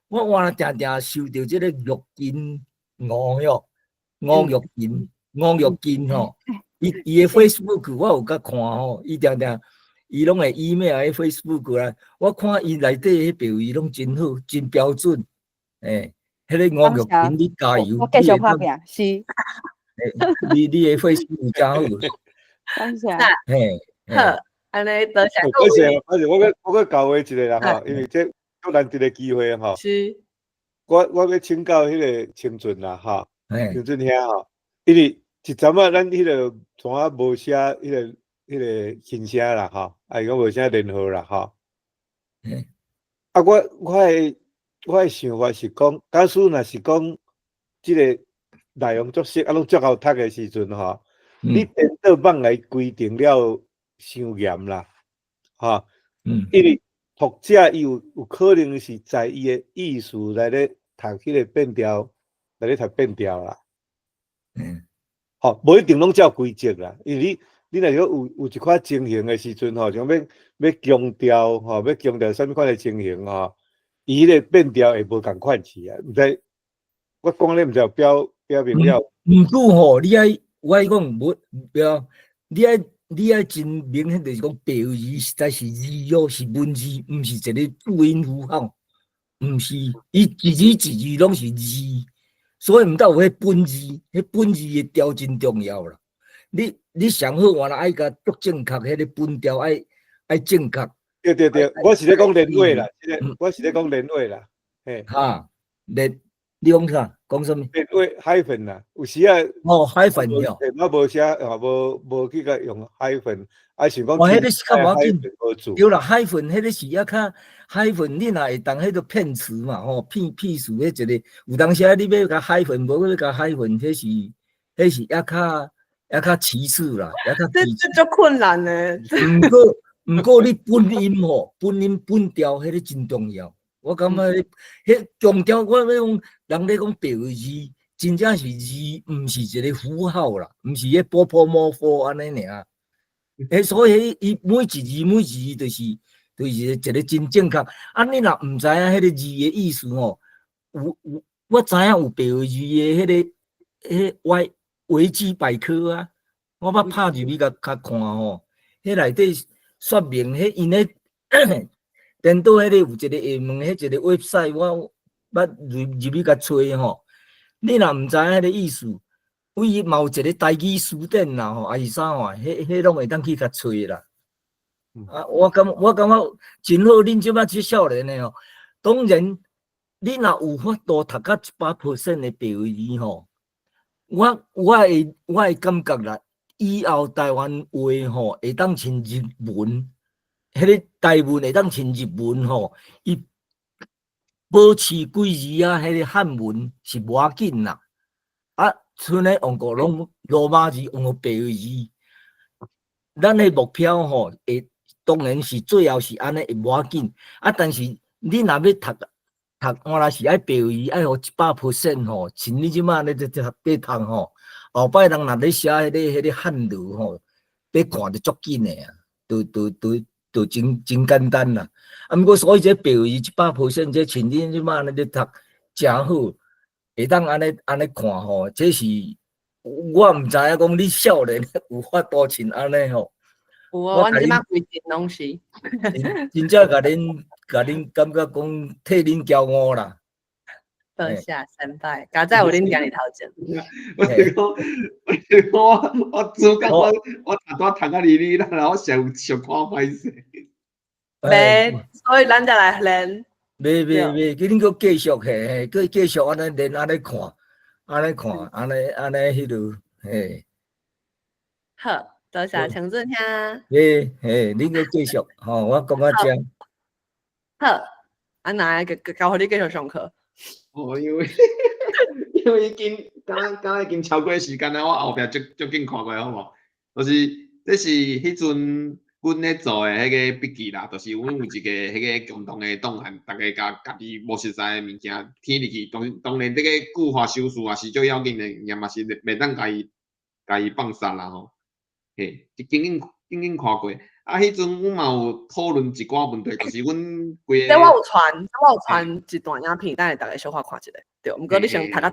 我原來定定收著這個玉金吳喲，吳玉金，吳玉金吼，伊伊的 Facebook 我有佮看吼，伊定定伊攏會 email 喺 Facebook 啦，我看伊內底彼白話攏真好，真標準，欸。彼个吳玉金，你加油！我繼續拍拚，是。你你的 Facebook 真好。感謝。嘿，好，按呢多謝各位。多謝，我閣我閣教會一下啦吼，因為這足難得的機會吼。是。我我欲請教彼个清俊啦吼，清俊兄吼，因為一陣仔咱彼个從仔無寫彼个彼个輕聲啦吼，啊伊講無寫連號啦吼。啊，我我的。我的想法是講，假使若是講這个內容足熟，啊，攏足𠢕讀的時陣吼，你顛倒網來規定了傷嚴啦，吼，因為讀者伊有有可能是在伊的意思來咧讀彼个變調，來咧讀變調啦，吼，無一定攏照規則啦，因為你你若講有有一寡情形的時陣吼，像欲欲強調吼，欲強調啥物款的情形吼。伊彼个變調會無仝款去啊，毋知我講咧毋知有表表明了。毋過吼，你愛我愛講無對，你愛你愛真明顯就是講白話字實在是字哦，是文字，毋是一个注音符號，毋是，伊一字一字攏是字，所以毋得有彼本字，彼本字的調真重要啦。你你上好原來愛共足正確，彼个本調愛愛正確。對對對，我是咧講連話啦，這个我是咧講連話啦，嘿。哈，連你講啥？講啥物？連話 hyphen 啦，有時啊。哦，hyphen 哦。我無寫，啊，無無去共用 hyphen，啊想講。哦，彼個是較無要緊。對啦，hyphen 彼個是抑較 hyphen，你若會當彼個片詞嘛，吼，片片詞彼一个，有當時啊，你欲共 hyphen，無欲共 hyphen，彼是彼是抑較抑較其次啦，抑較。這這足困難的。毋過。毋過你本音吼，本音本調，彼个真重要。我感覺彼強調，我欲講，人咧講白話字，真正是字，毋是一个符號啦，毋是彼波波摩佛按呢爾。欸，所以伊每一字每一字就是就是一个真正確。啊，你若毋知影彼个字的意思吼，有有我知影有白話字的彼个彼維維基百科啊，我捌拍入去共共看吼，彼內底。說明彼𪜶咧，顛倒彼个有一个下門，彼一个 website，我捌入入去共揣吼。你若毋知影彼个意思，為嘛有一个台語辭典啦吼，抑是啥吼，彼彼攏會當去共揣啦。啊，我感我感覺真好，恁這擺這少年的吼，當然，你若有法度讀到100% 的白話字吼，我我會我會感覺啦。以後台灣話吼會當像日文，彼个台文會當像日文吼，伊保持幾字啊，彼个漢文是無要緊啦。啊，賰咧王國攏羅馬字用白話字，咱的目標吼會當然是最後是按呢會無要緊。啊，但是你若欲讀讀，原來是愛白話字愛予100% 吼，像你這擺咧咧咧咧讀吼。後擺人若咧寫彼个彼个漢字吼，欲看就足緊的啊，就就就就真真簡單啦。啊，毋過所以這白話字100%，這像恁這擺咧咧讀誠好，會當按呢按呢看吼，這是我毋知影講你少年有法度像按呢吼。有啊，阮這擺規陣攏是。真正共恁共恁感覺講替恁驕傲啦。多謝先輩，佳哉有恁行佇頭前。我是講，我是講，我我主角我我讀拄讀甲離離啦，我上上看歹勢。袂，所以咱才來練。袂袂袂，叫恁閣繼續嘿嘿，閣繼續按呢練，按呢看，按呢看，按呢按呢彼落嘿。好，多謝陳俊兄。嘿嘿，恁閣繼續吼，我講到遮。好，啊，那交交予你繼續上課。哦，因為因為已經敢敢已經超過時間啦，我後壁足足緊看過好無？就是這是彼陣阮咧做的彼個筆記啦，就是阮有一個彼個共同的檔案，逐家共家己無熟似的物件填入去。當當然，這個句法修辭也是足要緊的，也嘛是袂當共伊放殺啦吼。嘿，緊緊緊緊看過。啊，彼陣阮嘛有討論一寡問題，就是阮規個。這我有傳，我有傳一段影片，等下逐家小可看一下。對，毋過你先讀較長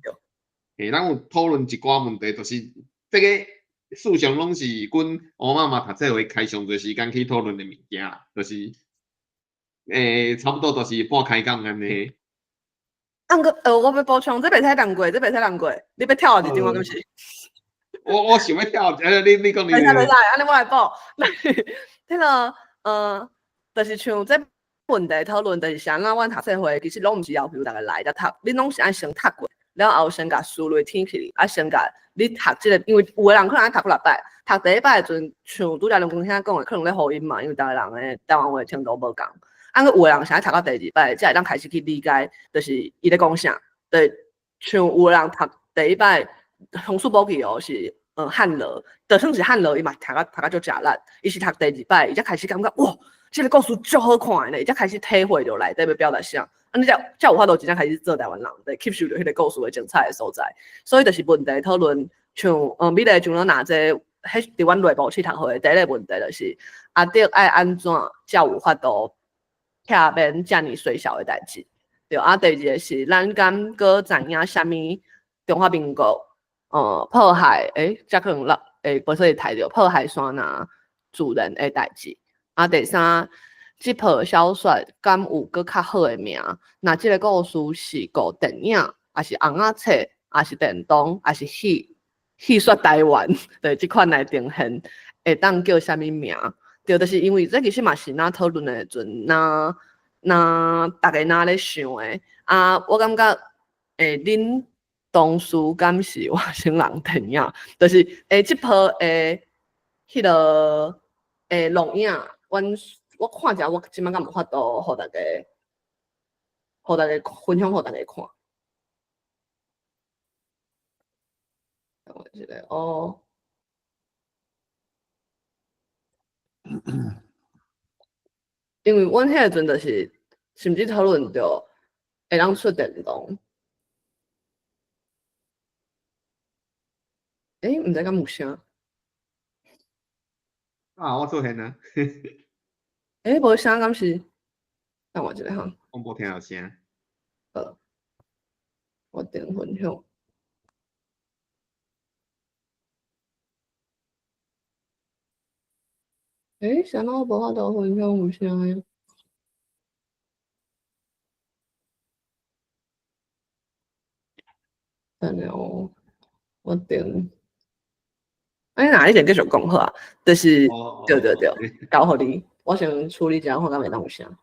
對。嘿，咱有討論一寡問題，就是這個事實上攏是阮烏媽媽讀冊會開上濟時間去討論的物件，就是，差不多就是半開講按呢。啊，毋過，我欲補充，這袂使難過，這袂使難過，你欲跳一張我敢是？我想欲跳，你講你。袂使袂使，按呢我來補。彼个，就是像這問題討論，就是啥咱阮讀冊會其實攏毋是要求逐家來才讀，恁攏是愛先讀過，了後先共思慮聽起，啊先共你讀這個，因為有的人可能愛讀幾落擺，讀第一擺的時陣，像拄才梁光兄講的，可能咧呼音嘛，因為逐个人的台灣話程度無仝。啊，閣有的人是愛讀到第二擺，才會當開始去理解，就是伊咧講啥。對，像有的人讀第一擺，洪樹寶記哦是漢羅，就算是漢羅，伊嘛讀甲足食力。伊是讀第二擺，伊才開始感覺哇，這個故事足好看的呢，伊才開始體會著內底欲表達啥。啊，你才才有法度真正開始做台灣人，對，吸收著彼個故事的精彩的所在。所以就是問題討論，像美麗上了哪這，彼佇阮內部試讀會第一個問題就是，阿德愛按怎才有法度避免遮爾衰小的代誌？對，啊，第二個是咱敢閣知影啥物中華民國，破壞，才可能落，無說會提著破壞山林主人的代誌。啊，第三，這部小說敢有閣較好的名？若這個故事是個電影，抑是尪仔冊，抑是電動，抑是戲，戲說台灣，對，這款來呈現，會當叫啥物名？對，就是因為這其實嘛是咱討論的時陣，若若逐家若咧想的。啊，我感覺，恁當初敢是外星人電影，就是這部的彼个錄影，阮我看者，我這擺敢有法度予大家，予大家分享，予大家看。等我一下哦。因為阮彼个陣就是，甚至討論著會當出電動。毋知敢有聲？啊，我出現啊！無聲敢是？等我一下哈。我無聽著聲。好，我等分享。啥物我無法度分享有聲的？等下哦，我等。那你先繼續講好啊，就是，對對對，交予你，我先處理一下，看敢會當有聲。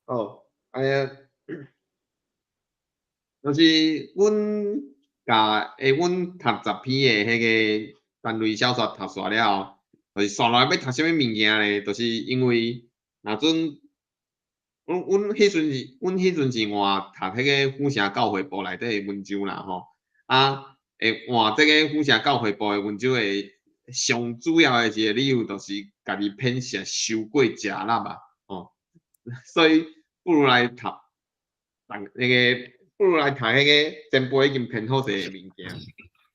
哦，按呢，就是阮共阮讀10篇的彼個單位小說讀煞了後，就是煞落來欲讀啥物物件咧？就是因為若陣，阮彼陣是換讀彼個府城教會部內底的文章啦吼，啊。會換這個府城教會部的文章的上主要的一個理由，就是家己編寫傷過食力啊，吼，所以不如來讀，那個不如來讀彼個前輩已經編好勢的物件，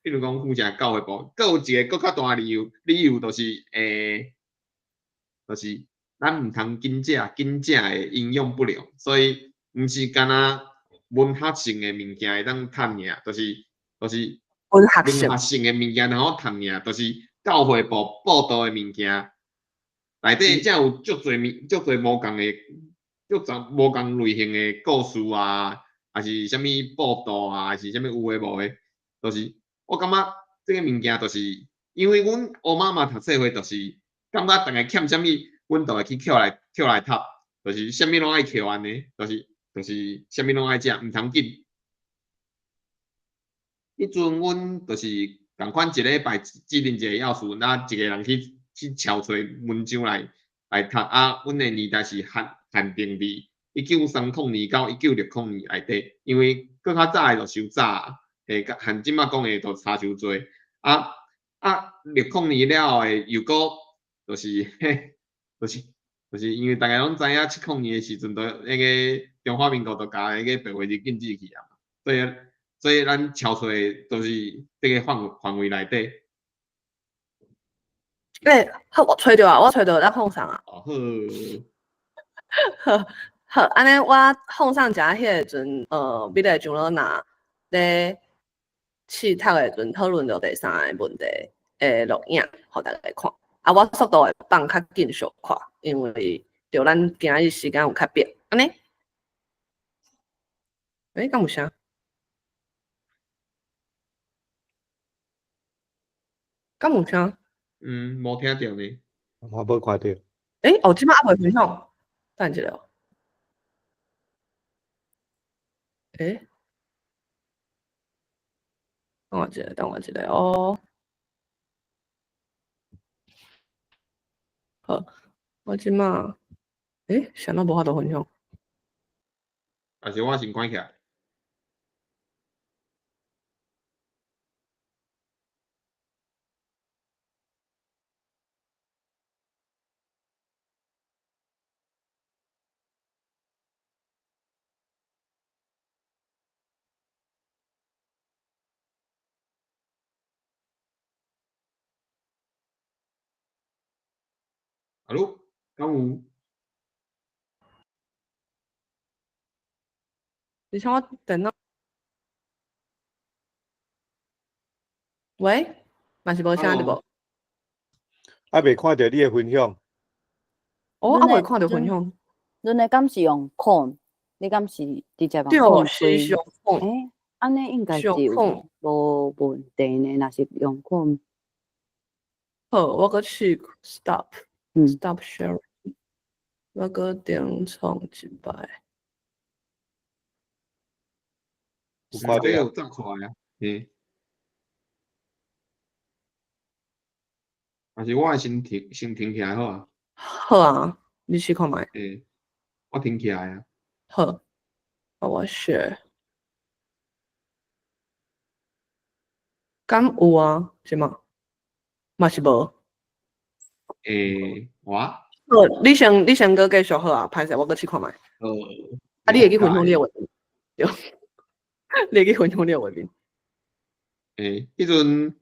比如講府城教會部，閣有一個閣較大理由，理由就是，就是咱毋通緊食緊食的營養不良，所以毋是干焦文學性的物件會當讀爾，就是。文學性，文學性的物件，然後讀爾，就是教會部報道的物件，內底才有足濟物，足濟無仝的，足濟無仝類型的故事啊，抑是啥物報道啊，抑是啥物有的無的，就是我感覺這個物件就是，因為阮烏媽媽讀冊會就是感覺逐家欠啥物，阮就會去抾來讀，就是啥物攏愛抾按呢，就是啥物攏愛食，毋通緊。彼陣阮就是仝款一禮拜指定一個要素，咱一個人去敲揣文章來讀啊。阮的年代是限定佇1930年到1960年內底，因為閣較早的就傷早，和這擺講的就差傷濟。啊，60年了後的又閣就是就是就是因為大家攏知影70年的時陣，就彼個中華民國就共彼個白話字禁止去啊，所以咱超出的都是這個範圍內底。欸，好，我揣著啊，我揣著，咱放送啊。哦，好。好，好，按呢我放送一下彼个陣，美麗長老若咧試讀的陣討論著第三个問題的錄影，予大家看。啊，我速度會放較緊小可，因為著咱今日時間有較迫，按呢？欸，敢有聲？敢有聲？嗯，無聽著呢。我無看著。欸，哦，這擺猶未分享，等一下哦。欸？等我一下，等我一下哦。好，我這擺，欸，啥物無法度分享？還是我先關起來。阿鲁，敢有？而且我電腦，喂，嘛是無聲對無？還未看著你的分享。哦，猶未看著分享。恁的敢是用 Chrome？你敢是直接用對，是用 Chrome。欸，按呢應該是無問題呢，若是用 Chrome。好，我閣試 stop。Stop sharing，我閣重創一擺。有看著有走出來啊？嗯。還是我先停，先停起來好啊。好啊，你試看覓。欸，我停起來啊。好，啊我 share。敢有啊？是嗎？嘛是無。欸，我？好，你先閣繼續好啊，歹勢，我閣試看覓。好。啊，你會記分享你的畫面？對，你會記分享你的畫面？欸，彼陣，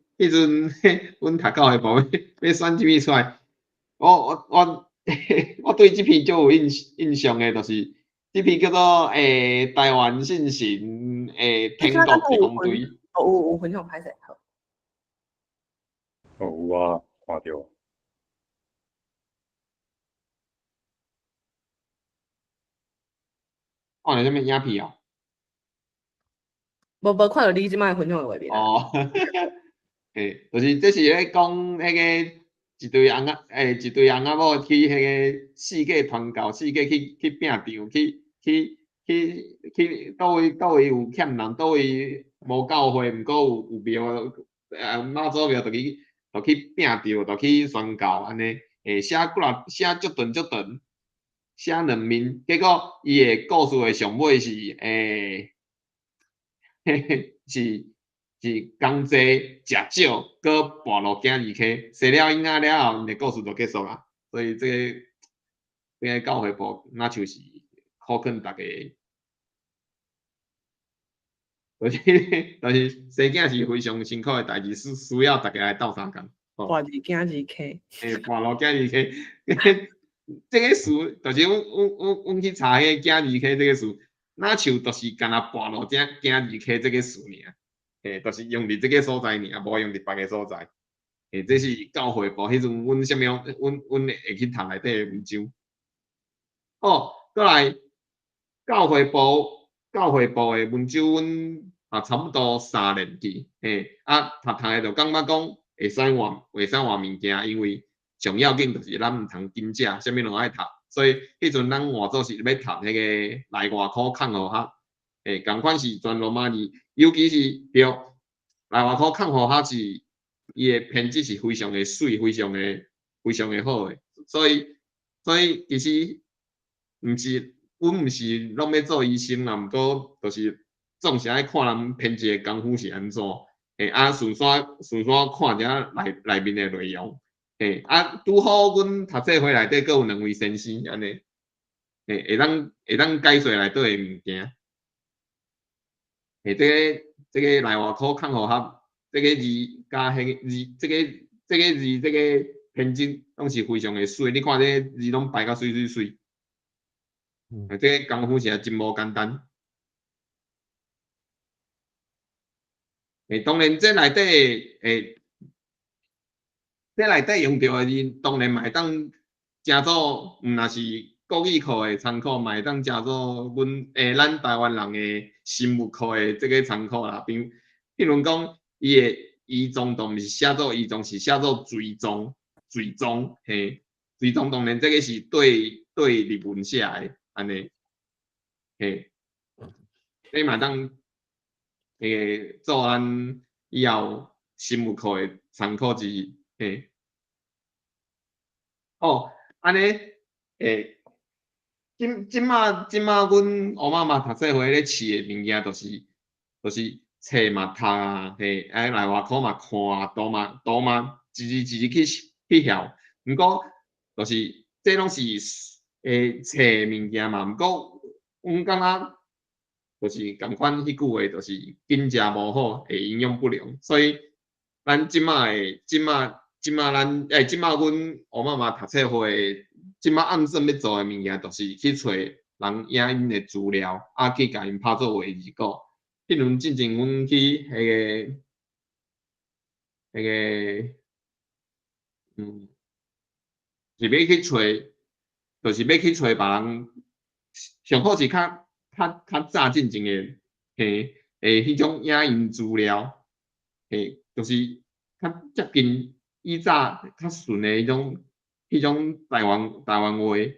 阮讀教會部欲選這篇出來，我對這篇足有印象的，就是這篇叫做台灣信神天國特工隊。哦，有分享，歹勢，好。哦，有啊，看著。看著啥物影片哦？無看著你這擺分享的畫面。哦，欸，就是這是咧講彼個一對翁仔，欸，一對翁仔某去彼個世界傳教，世界去拼場，去佗位有欠人，佗位無教會，毋過有廟，媽祖廟就去拼場，就去宣教按呢，欸，寫幾若寫足長足長。寫兩面，結果伊的故事的上尾是欸，是工濟食少，閣跋落囝兒溪，生了囡仔了後，𪜶的故事就結束啊。所以這個教會部若像是苦勸大家，就是生囝是非常辛苦的代誌，需要大家來鬥相共。跋入囝兒溪。欸，跋落囝兒溪。這個詞就是阮去查彼個囝兒溪這個詞，若像就是干焦跋落這囝兒溪這個詞爾，嘿，就是用佇這個所在爾，無用佇別个所在。嘿，這是教會部彼陣阮啥物，阮會去讀內底的文章。哦，閣來教會部的文章，阮也差不多三年去，嘿，啊，讀的就感覺講會使換物件，因為上要緊就是咱毋通緊食，啥物攏愛讀。所以彼陣咱換做是欲讀彼個內外科看護學，欸，仝款是全羅馬字，尤其是對內外科看護學是伊的編輯是非常的媠，非常的好的。所以其實毋是，阮毋是攏欲做醫生啦，毋過就是總是愛看人編輯的功夫是按怎，欸，啊，順紲看一下內面的內容。嘿，啊，拄好阮讀冊會內底閣有兩位先生按呢，嘿，會當解說內底的物件。嘿，這個內外科抗和合，這個字佮彼個字，這個字這個編輯攏是非常的媠，你看這個字攏排甲媠媠媠。這個功夫是真無簡單。欸，當然這內底欸，這內底用著的字，當然嘛會當誠做，毋若是國語課的參考，嘛會當誠做阮欸咱台灣人的生物課的這個參考啦。比如講，伊的胰臟當毋是寫做胰臟，是寫做膵臟，膵臟嘿，膵臟當然這個是對日文寫的，按呢，嘿，你嘛當彼個做咱以後生物課的參考之一，嘿。哦，按呢，欸，這馬阮烏媽媽讀冊會咧試的物件，就是冊嘛讀啊，嘿，啊內外科嘛看，圖嘛一字一字去曉。毋過，就是這攏是欸冊的物件嘛。毋過，阮感覺就是仝款彼句話，就是緊食無好，會營養不良。所以，咱這馬的這馬這馬咱欸這馬阮烏媽媽讀冊會，這馬暗算欲做的物件，就是去揣人影音的資料，啊去共𪜶拍做話字稿。彼輪進前阮去彼個，是欲去揣，就是欲去揣別人，上好是較早進前的，嘿，的彼種影音資料，嘿，就是較接近以早較純的彼種台灣話。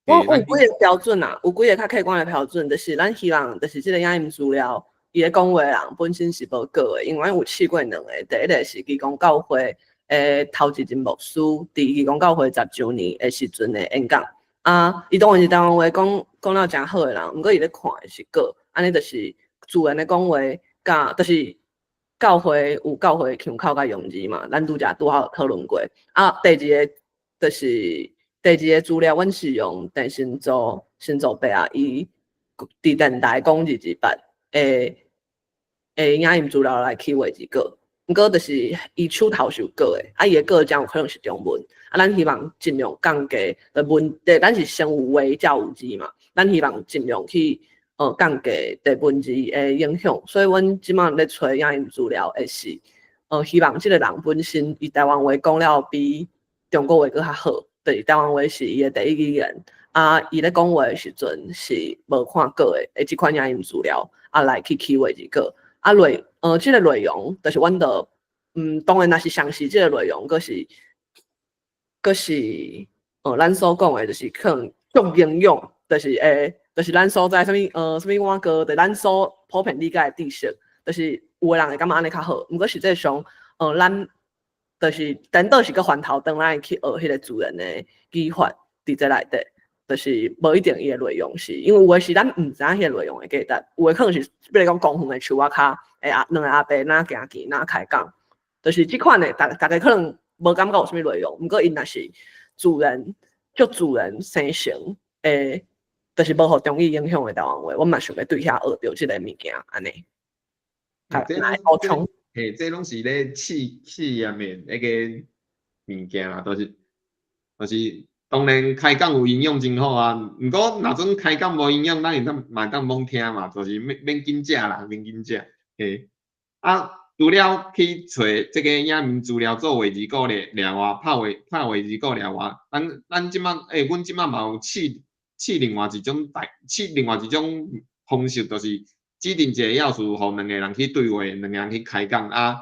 我有幾个標準啊，有幾个較客觀的標準，就是咱希望，就是這个影音資料，伊咧講話的人本身是無過的，因為阮有試過兩個，第一个是義工教會的頭一任牧師，佇義工教會10週年的時陣的演講。啊，伊當然是台灣話講講了誠好的人，毋過伊咧看的是稿，按呢就是自然的講話，佮就是教會有教會腔口佮用字嘛，咱拄才拄好討論過。啊，第二个資料，阮是用鄭新祖伯啊，伊佇電台講228的影音資料來去畫字稿。毋過就是伊手頭是有稿的，啊，伊的稿誠有可能是中文，啊，咱希望盡量降低的文，咱是先有話才有字嘛，咱希望盡量去降低對文字的影響，所以阮這馬咧揣影音資料的是，希望這个人本身伊台灣話講了比中國話閣較好，就是台灣話是伊的第一語言，啊，伊咧講話的時陣是無看稿的，的這款影音資料，啊，來去起畫字稿。啊這个內容就是阮著，當然若是詳細這个內容，閣是，咱所講的，就是可能足營養，就是會，就是咱所在啥物，啥物碗糕，就咱所普遍理解的知識，就是有的人會感覺按呢較好，毋過實際上，咱就是顛倒是閣翻頭轉來去學彼个自然的語法，佇這內底，就是無一定伊的內容是，因為有的是咱毋知影彼個內容的價值，有的可能是，比如講公園的樹仔跤，的阿兩個阿伯哪行去哪開講，就是這款的，逐家可能無感覺有啥物內容，毋過𪜶若是自然，足自然生成的，就是無予中語影響的台灣話，阮嘛想欲對遐學著這个物件，按呢。來補充。嘿，這攏是咧試驗的彼个物件啦，就是當然開講有營養真好啊，毋過若陣開講無營養，咱會當嘛會當罔聽嘛，就是免緊食啦，免緊食。嘿，啊，除了去揣這个影音資料做畫字稿咧了外，拍畫字稿了外，咱這馬欸，阮這馬嘛有試另外一種代，試另外一種方式，就是指定一個要素，予兩個人去對話，兩個人去開講啊，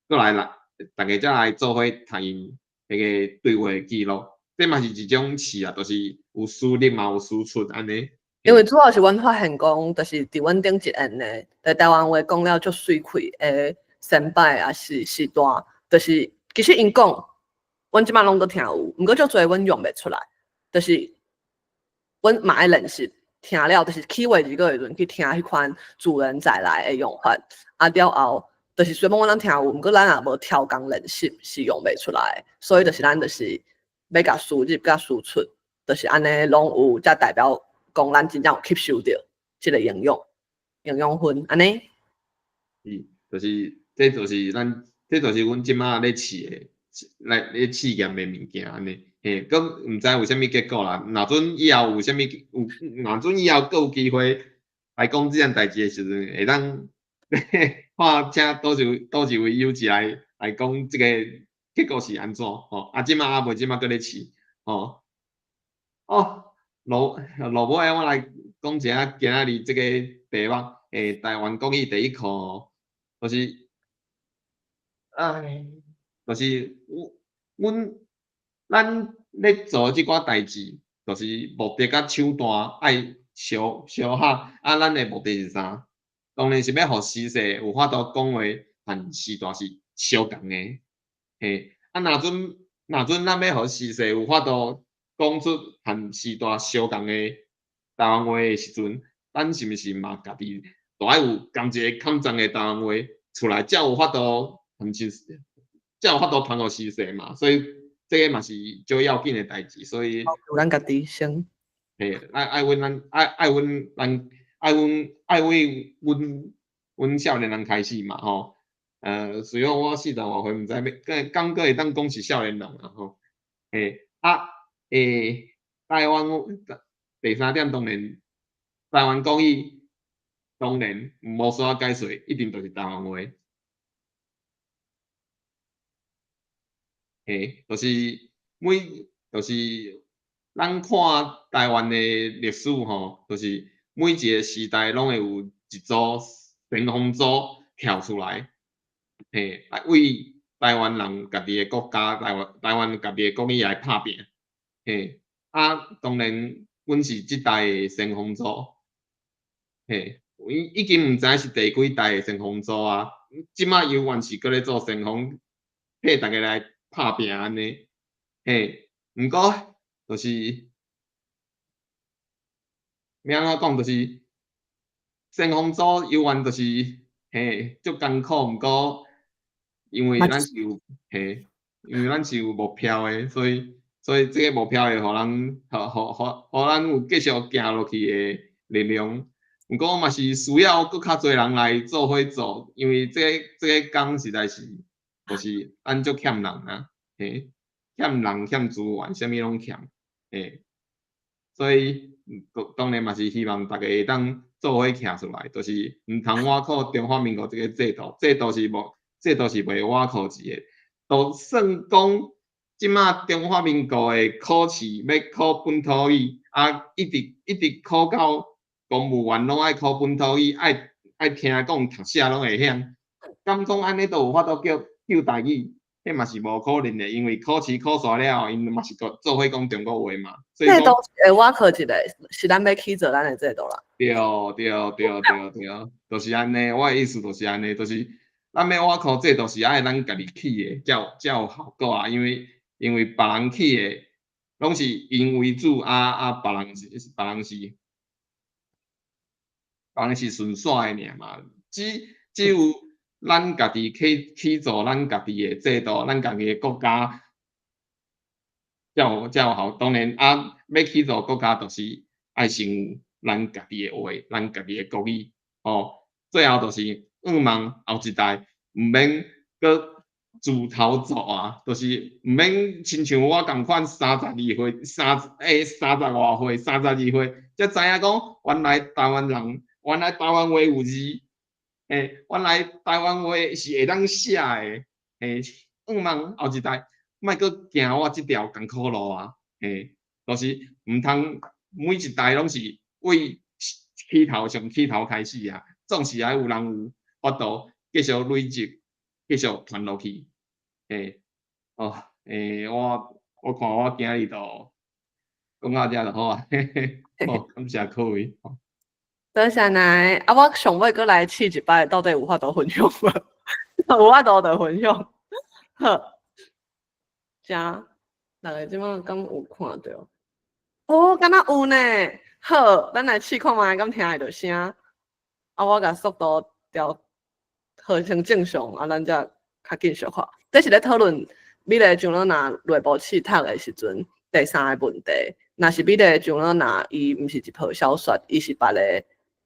閣來啦，逐家才來做伙讀𪜶彼个對話記錄。這嘛是一種試啊，就是有輸入嘛有輸出按呢。因為主要是阮發現講，就是佇阮頂一緣的，佇台灣話講了足媠氣的先輩抑是時代，就是其實𪜶講，阮這馬攏閣聽有，毋過足濟阮用袂出來，就是阮嘛愛練習，聽了就是起畫字稿的時陣去聽彼款自然在來的用法，啊了後，就是雖然阮攏聽有，毋過咱若無調工練習是用袂出來，所以就是咱就是欲共輸入佮輸出，就是按呢攏有，才代表講咱真正有吸收著這個營養分，按呢。是，就是這就是咱，這就是阮這馬咧試的，來咧試驗的物件按呢。嘿，閣毋知有啥物結果啦。若準以後有啥物有，若準以後閣有機會來講這項代誌的時陣，會當看請佗一位友誼來講這個結果是按怎吼。啊，這馬猶未，這馬閣咧試吼。哦，落落尾我來講一下今仔日這個題目，台灣國語第一課吼，就是，唉，就是阮咱咧做這寡代誌，就是目的佮手段愛相相合。啊，咱的目的是啥？當然是欲予時勢有法度講話和時代是相仝的，嘿。啊，若準咱欲予時勢有法度講出和時代相仝的台灣話的時陣，咱是毋是嘛家己都愛有仝一个崁藏的台灣話出來，才有法度，毋是，才有法度通予時勢嘛？所以這个嘛是最要緊的代誌，所以。有咱家己先。嘿，愛愛阮咱愛愛阮咱愛阮愛為阮少年人開始嘛吼。雖然我四十外歲，毋知欲敢閣會當講是少年人啊吼。嘿，啊，台灣第三點當然，台灣國語當然無需要解說，一定就是台灣話。嘿，就是每就是咱看台灣的歷史吼，就是每一個時代攏會有一組先鋒組跳出來，嘿，來為台灣人家己的國家，台灣家己的國語來拍拚，嘿，啊，當然，阮是這代的先鋒組，嘿，已經毋知是第幾代的先鋒組啊，這馬猶原是閣咧做先鋒，替逐家來拍拚按呢，嘿，毋過就是欲按怎講，就是先鋒組猶原就是嘿足艱苦，毋過因為咱是有嘿，因為咱是有目標的，所以這個目標會予咱，予咱有繼續行落去的力量。毋過嘛是需要閣較濟人來做伙做，因為這個工實在是。就是咱足欠人啊，嘿，欠人欠資源，啥物攏欠，嘿，所以當然嘛是希望逐家會當做伙徛出來，就是毋通倚靠中華民國這個制度，制度是袂倚靠一個，就算講這馬中華民國的考試欲考本土語，啊，一直一直考到公務員攏愛考本土語，愛聽講讀寫攏會曉，敢講按呢都有法度叫救台語，彼嘛是無可能的，因為考試考煞了後，𪜶嘛是閣做伙講中國話嘛。所以制度會倚靠一個，是咱欲去做咱的制度啦。對對對對對，就是按呢，我的意思就是按呢，就是咱欲倚靠制度是愛咱家己起的，才有效果啊。因為別人起的，攏是𪜶為主，啊啊，別人是順紲的爾嘛，只有咱家己去做咱家己的制度，咱家己的國家才有效。當然啊，欲去做國家，就是愛先有咱家己的話，咱家己的國語。吼，最後就是向望後一代，毋免閣自頭做啊，就是毋免親像我仝款三十二歲，三十外歲，32歲，才知影講原來台灣人，原來台灣話有字。嘿，原來台灣話是會當寫的，嘿，向望後一代莫閣行我這條艱苦路啊，嘿，就是毋通每一代攏是為起頭從起頭開始啊，總是愛有人有法度繼續累積，繼續傳落去，嘿，哦，我看我今日就講到遮就好啊，嘿嘿，好，感謝各位。多謝你，啊！我上尾閣來試一擺，到底有法度分享無？有法度就分享。好，遮，逐家這馬敢有看著？哦，敢若有呢。好，咱來試看覓，敢聽會著聲。啊，我共速度調好。好，先正常，啊，咱才較緊小可。這是咧討論美麗樟腦若內部試讀的時陣，第三个問題，若是美麗樟腦若伊毋是一部小說，伊是別个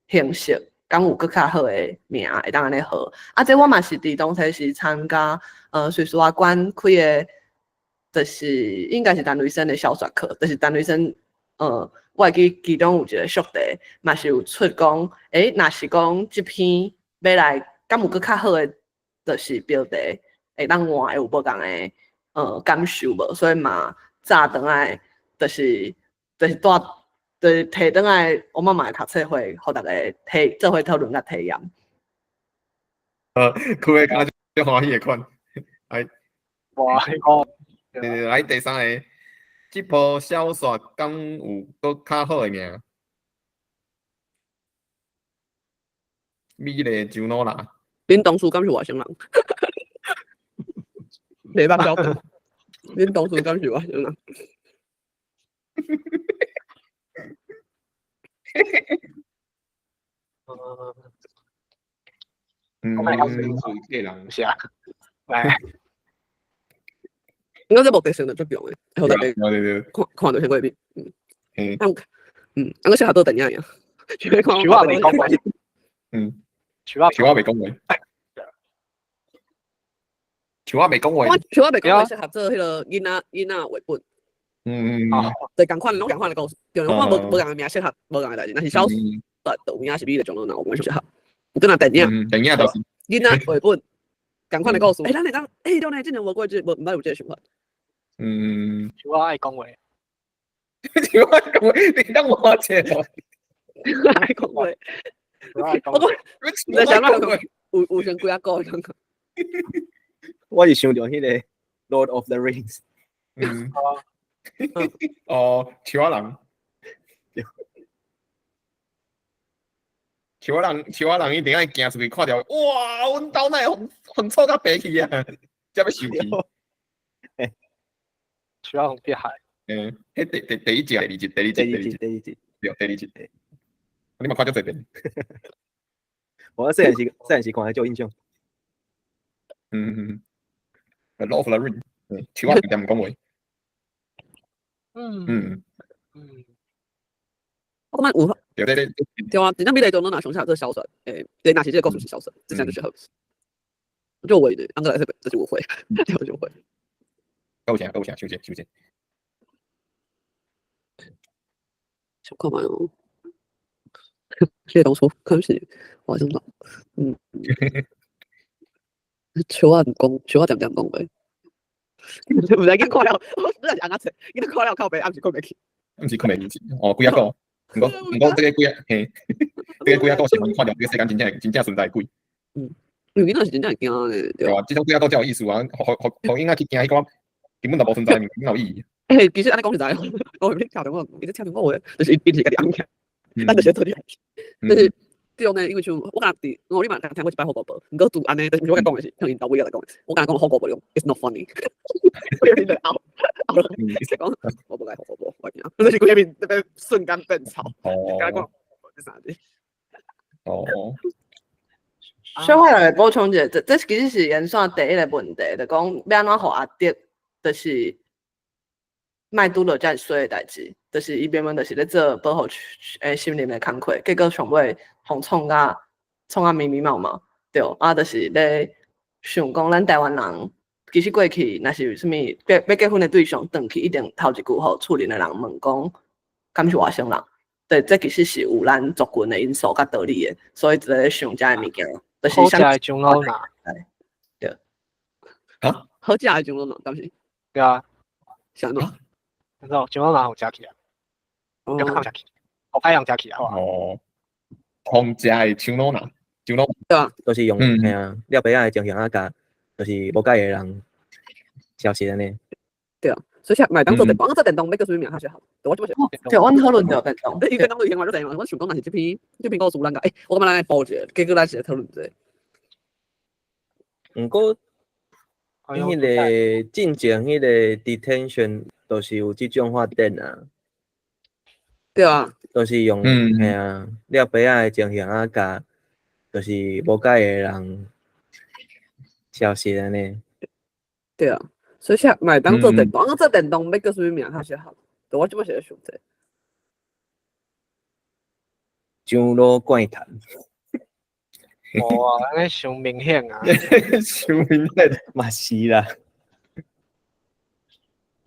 形式，敢有閣較好的名會當按呢號？啊，這我嘛是佇當初時參加瑞士阿關開的，就是應該是陳雷生的小說課，就是陳雷生，我會記其中有一個速題，嘛是有出講，欸，若是講這篇欲來，敢有閣較好的，就是標題會當換，會有無仝的感受無？所以嘛，早轉來，就是帶，就是提轉來，我媽媽的讀冊會，予逐家體做伙討論佮體驗。佢會感覺足歡喜的款，來，哇，迄個，對，來第三个，這部小說敢有閣較好的名？美麗樟腦蘭。恁同事敢是外省人？袂捌曉得。恁同事敢是外省人？嗯，我人是啊，來，應該這目的性就足強的，予大家看看著先過面。嗯，啊，我適合做電影呀。樹仔袂講話。樹仔樹仔袂講話。樹仔袂講話。樹仔袂講話適合做彼个囡仔繪本。對，仝款攏仝款的故事，對，我無仝的名適合無仝的代誌，若是小說有影是美麗樟腦蘭，我感覺適合。等下電影，電影就是囡仔繪本，仝款的故事。欸，咱會當，欸，對呢，之前無過這，無毋捌有這个想法。樹仔愛講話。樹仔愛講話，你當我這哦。愛講話。我講，你想哪講？有先幾仔個感覺。我是想著彼個《Lord of the Rings》。哦，樹仔人。樹仔人一定愛行出去看著，哇！阮兜哪會予錯甲白去啊？才欲生氣。樹仔予跌害。彼第一集、第二集、第二集、第二集、第二集，對，第二集。你嘛看足濟遍。我細漢時，細漢時看彼足有印象。《Lord of the Ring》，樹仔定定毋講話。我感覺有。對對對。對啊，真正美麗樟腦若上適合做小說，欸，對，若是這個故事是小說，這樣就適合。就會的，按個來說，這就誤會，這就誤會。夠錢，夠錢，收錢，收錢。想看覓哦。這個當初可能是外省人，樹仔毋講，樹仔定定講話。毋知緊看了，我真是尪仔冊，緊看了靠北，暗時睏袂去。暗時睏袂去，哦，幾仔個？毋過這個鬼仔，嘿，這個鬼仔故事，予看著這個世間真正真正存在鬼。因為囡仔是真正會驚的，對啊，這種鬼仔故才有意思啊，予囡仔去驚彼寡根本就無存在的物件，哪有意義？欸，其實按呢講實在，我你聽著我，伊咧聽著我話，就是伊是家己尪起來，咱就是做佇，就是對呢，因為像我敢若佇，我你嘛聽過一擺好古報，毋過拄按呢，就是毋是我共講的是，聽𪜶兜尾仔來講的，我敢若講好古報用，It's not funny，我有點在拗，拗落去，伊講我無愛好古報，我驚，就是規个面這邊瞬間變臭，共講這啥子？小可來補充一下，這其實是延續第一個問題，就講欲按怎予阿德，就是莫拄著遮衰的代誌，就是伊明明就是咧做保護心靈的工課，結果上尾予創甲密密麻麻，對，啊，就是咧想講咱台灣人其實過去若是有啥物欲結婚的對象，轉去一定頭一句予厝裡的人問講，敢是外省人？對，這其實是有咱族群的因素佮道理的，所以就咧想遮的物件，就是好食的樟腦蘭，對。啊？好食的樟腦蘭，敢是？對啊。啥物？那種樟腦蘭好食起來，有較好食起，好歹人食起來。哦，好食的樟腦蘭，樟腦。對啊。都是用嘿啊，了白仔的情形啊，共就是無佮意的人消失按呢。對啊，所以買當做電動，做電動欲叫啥物名較適合？對，我這擺是。對，阮討論著電動。伊電動就用來做電動，我想講若是這篇故事，咱共欸，我感覺咱愛補一下，結果咱是咧討論這個。毋過，彼个進前彼個 detention 都是有這種發展啊。對啊。都是用嘿啊，了白仔的情形啊，共就是無佮意的人消失按呢。對啊，所以現嘛會當做電動，啊做電動欲叫啥物名較適合？對，我這擺是咧想這個。上路怪談。無啊，按呢傷明顯啊。傷明顯。嘛是啦。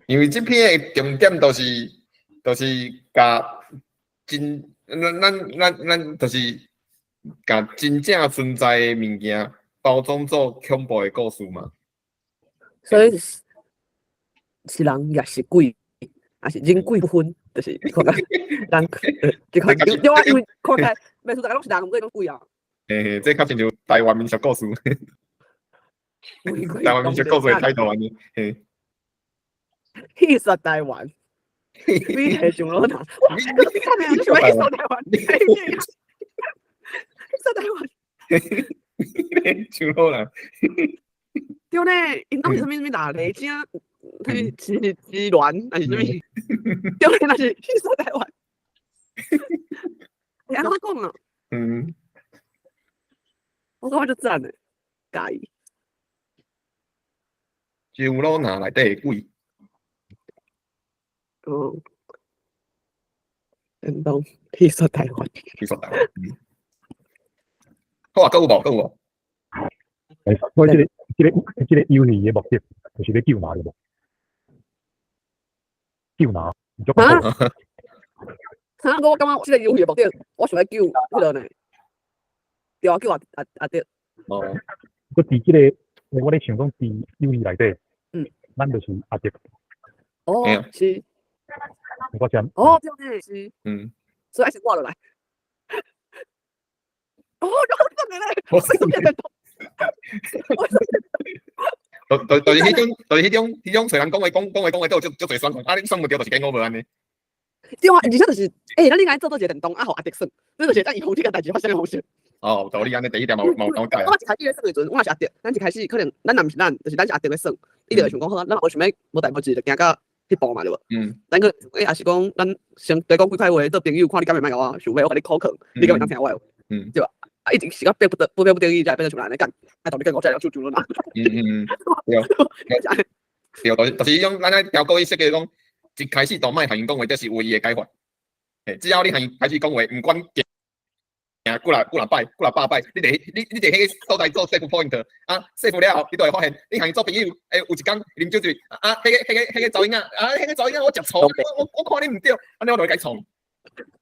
因為這篇的重點就是共真咱咱咱咱就是共真正存在的物件包裝做恐怖的故事嘛。所以是人抑是鬼，抑是人鬼不分，就是看人，這款對啊，因為看起來袂輸逐家攏是人，毋過攏鬼啊。嘿嘿，這較親像台灣民俗故事。台灣民俗故事的態度按呢，嘿。戲說台灣，你係上路人，哇！你想欲戲說台灣？戲說台灣。上路人。對呢，𪜶攏是啥物啥物大雷精，彼是支戀，還是啥物？對呢，若是戲說台灣。會按怎講啊？我感覺足讚的，佮意。上路人內底的鬼。哦。電動戲說台灣。戲說台灣。嗯。好啊，閣有無？閣有無？欸，我這個遊戲的目的就是欲救貓對無？救貓，啊？哈？我感覺這個遊戲的目的，我想欲救彼個呢？對啊，救阿阿阿德。哦。我佇這個，我咧想講佇遊戲內底，咱就是阿德。哦，是。我講。哦，對呢，是。所以愛先活落來。哦，我講的咧，我是電動。就是彼種，就是彼種，找人講話講講話講話，都有足足濟選項，啊，你選毋著就是 game over 按呢。對啊，而且就是，欸，咱應該做做一個電動，啊，予阿德耍，這就是咱預防這個代誌發生的方式。哦，有道理，按呢第一點嘛有嘛有講解。我一開始咧耍的時陣，我若是阿德，咱一開始可能咱若毋是咱，就是咱是阿德咧耍，伊就會想講好，咱無想欲無代無誌就行到彼步嘛，對無？咱閣，欸，抑是講咱先加講幾擺話做朋友，看你敢會莫共我想欲，我共你考考，你敢會當聽我的話？對吧？啊，一直是到逼不得不逼不得已才會變成像按呢講，啊，到底我才會唱上啦。對，對，就是彼種咱愛調故意設計講，一開始就莫共𪜶講話，這是唯一的解法。嘿，只要你共𪜶開始講話，毋管行幾若幾若擺，幾若百擺，你佇你佇彼個所在做 save point 啊，save 了後，你就會發現，你共𪜶做朋友，欸，有一工啉酒醉，啊，彼個查某囡仔，啊，彼個查某囡仔我食醋，我看你毋對，按呢我就會共伊創。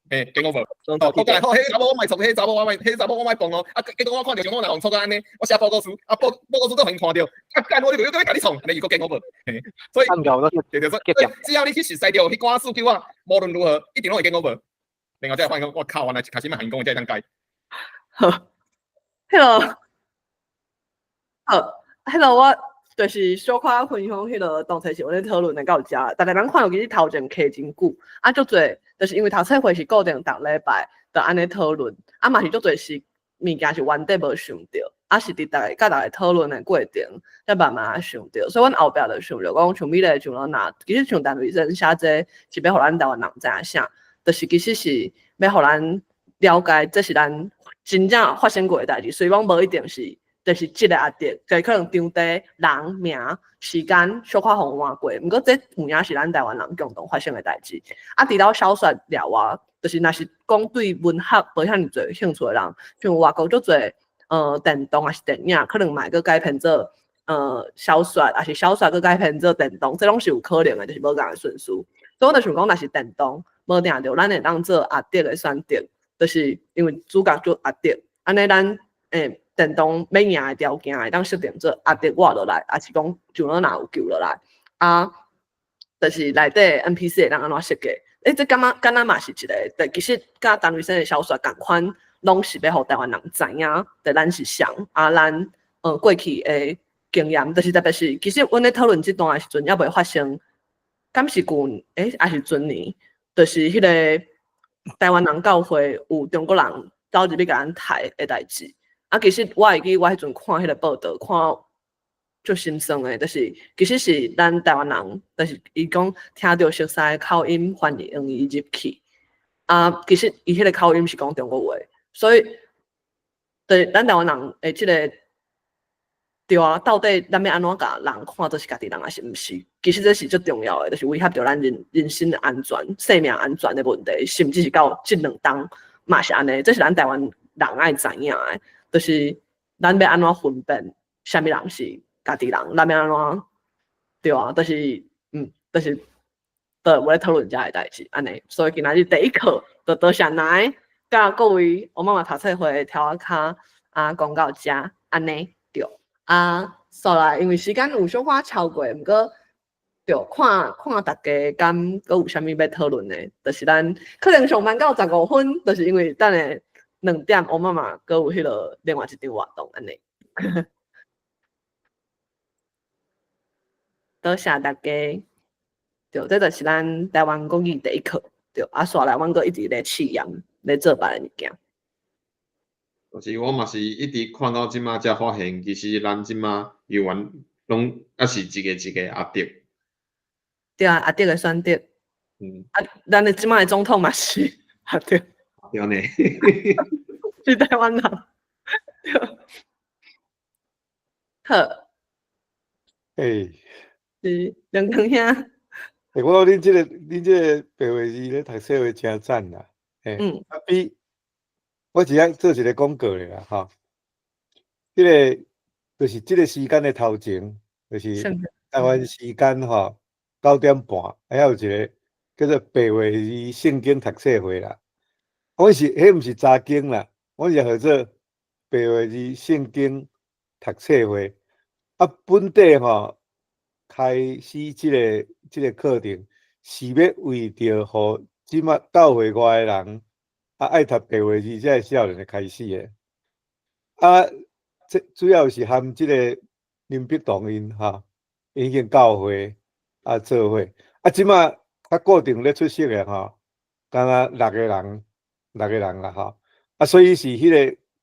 嘿，game over。哦，閣來好，彼個查某我莫創，彼個查某我莫，彼個查某我莫碰哦。啊，結果我看著像我若予創到按呢，我寫報告書，啊報告書閣予𪜶看著，啊幹我就閣欲共你創，按呢又閣 game over。嘿，所以，對對，所以只要你去熟似著彼寡數據啊，無論如何一定攏會 game over。然後才會發現講，我靠，原來一開始莫共𪜶講話才會當解。好，彼個，好，彼個我就是小可分享彼個當初是阮咧討論的到遮，逐家人看著其實頭前卡真久，啊足濟，就是因為讀冊會是固定逐禮拜就按呢討論，啊嘛是足濟是物件是原底無想著，啊是佇逐家佮逐家討論的過程，才慢慢想著，所以阮後壁就想著講，像美麗上路若，其實像陳慧珍寫這個是欲予咱台灣人知影啥，就是其實是欲予咱了解，這是咱真正發生過的代誌，雖然無一定是。就是這個阿德，就可能場地、人名、時間小可予換過，毋過這有影是咱台灣人共同發生的代誌。啊，除了小說了外，就是若是講對文學無遐爾濟興趣的人，像外國足濟，電動抑是電影，可能嘛會閣改編做小說，抑是小說閣改編做電動，這攏是有可能的，就是無仝的順序。所以我就想講，若是電動，無定著咱會當做阿德的選擇，就是因為主角做阿德，按呢咱欸電動欲贏的條件會當設定做阿德活落來，抑是講上路若有救落來，啊，就是內底 NPC 會當按怎設計？欸，這感覺敢若嘛是一個，對，其實佮陳慧珊的小說仝款，攏是欲予台灣人知影，對咱是誰，啊，咱過去的經驗，就是特別是其實阮咧討論這段的時陣，猶未發生，敢是舊年，欸，抑是前年，就是彼個台灣人教會有中國人走入去共咱刣的代誌。啊，其實我會記，我彼陣看彼個報道，看足心酸的，就是其實是咱台灣人，就是伊講聽著熟似的口音，歡迎伊入去。啊，其實伊彼個口音是講中國話，所以對咱台灣人的這個對啊，到底咱欲按怎共人看做是家己人，抑是毋是？其實這是足重要的，就是威脅著咱人身的安全、生命安全的問題，甚至是到這兩冬嘛是按呢。這是咱台灣人愛知影的，就是咱欲按怎分辨啥物人是家己人，咱欲按怎對啊？就是就是，對，有咧討論遮个代誌，按呢。所以今仔日第一課就多謝來佮各位烏媽媽讀冊會的柱仔跤啊，講到遮按呢對。啊，煞來，因為時間有小可超過，毋過著看看大家敢閣有啥物欲討論的，就是咱可能上班到15分，就是因為等下2點烏媽媽閣有彼個另外一場活動按呢。多謝大家，對，這就是咱台灣國語第一課，對，啊，煞來阮閣一直咧試驗，咧做別个物件。就是我嘛是一直看到這馬才發現，其實咱這馬猶原攏猶是一個一個阿德。對啊，阿德的選擇。啊，咱的這馬的總統嘛是阿德。對呢。是台灣人。對。好。欸。是梁光兄。欸，我講恁這個白話字咧讀冊會誠讚啦。欸。啊比，我只愛做一個廣告咧啦，吼。彼個就是這個時間的頭前，就是台灣時間吼9點半，還有一個叫做白話字聖經讀冊會啦。阮是，彼毋是查經啦，阮是號做白話字聖經讀冊會。啊，本底吼開始這個課程，是欲為著予這馬教會外的人啊愛讀白話字，這个少年的開始的。啊，這主要是含這個林必同𪜶吼，已經教會啊做伙。啊，這馬較固定咧出席的吼，敢若六個人，六個人啦吼。啊，所以是彼個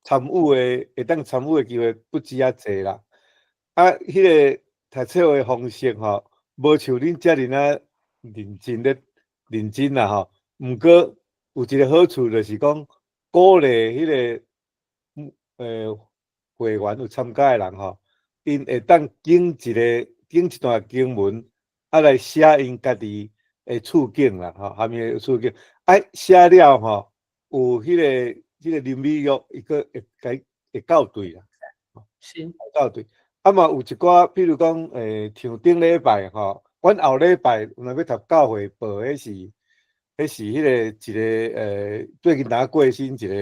參與的，會當參與的機會不止遐濟啦。啊，彼個讀冊的方式吼，無像恁遮爾仔認真咧認真啦吼。毋過有一個好處就是講，鼓勵彼個會員有參加的人吼，𪜶會當揀一個揀一段經文，啊來寫𪜶家己的處境啦吼，啥物的處境，啊寫了吼，有彼個林美玉，伊閣會共伊會校對啦，校對。啊嘛有一寡，比如講，像頂禮拜吼，阮後禮拜若欲讀教會報，彼是彼個一個最近若過身一個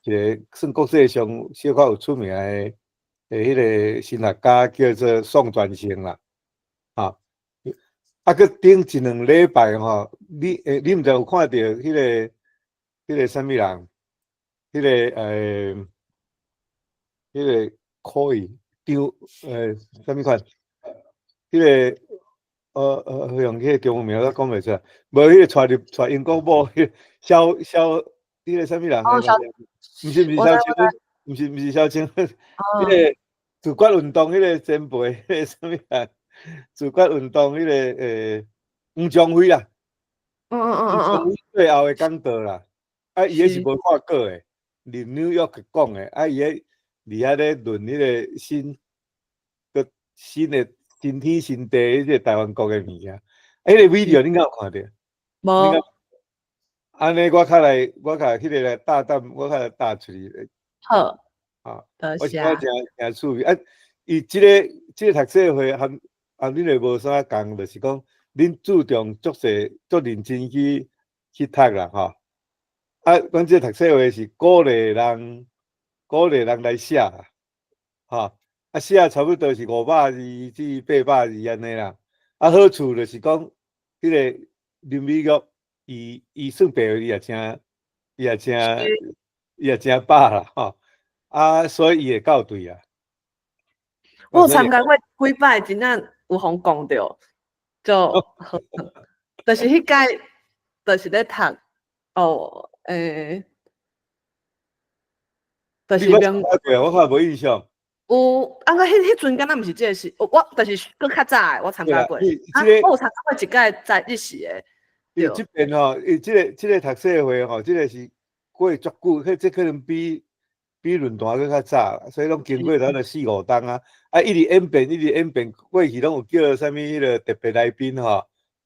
一個算國際上小可有出名的彼個神學家，叫做宋傳生啦，啊，啊，閣頂一兩禮拜吼，你毋知有看著彼個啥物人？彼個可以張啥物款？彼個用彼個中文名我講袂出來，無彼個娶入娶英國某，彼個蕭蕭彼個啥物人？哦，蕭，毋是蕭清，毋是蕭清，彼個自決運動彼個前輩，彼個啥物人？自決運動彼個黃宗輝啦。最後的講道啦，啊，伊彼是無看稿的，佇紐約講的，啊，伊彼佇遐咧論彼個新閣新的新天新地，彼個台灣國的物件，啊，彼個 video 恁敢有看著？無。按呢，我較來，我較彼個來大膽，我較來打出去。好。啊，多謝。我誠誠趣味啊！伊這個讀冊會含恁的無啥仝，就是講恁注重足濟足認真去讀啦吼。啊，阮這個讀冊會是鼓勵人來寫啦，吼。啊，寫差不多是500字至800字按呢啦。啊，好處就是講，彼個林美玉，伊算白話字也誠，伊也誠，伊也誠飽啦，吼。啊，所以伊會校對啊。我有參加過幾擺，真正有予講著，就，就是彼屆，就是咧讀，哦，就是你捌參加過，我看無印象。有，啊，過彼陣敢若毋是這個時，我就是閣較早的，我參加過。啊，我有參加過一屆在日時的。伊這邊吼，伊這個讀冊會吼，這個是過足久，彼這可能比論壇閣較早，所以攏經過咱的四五冬啊。啊，啊，一直演變，一直演變，過去攏有叫啥物彼个特別來賓吼，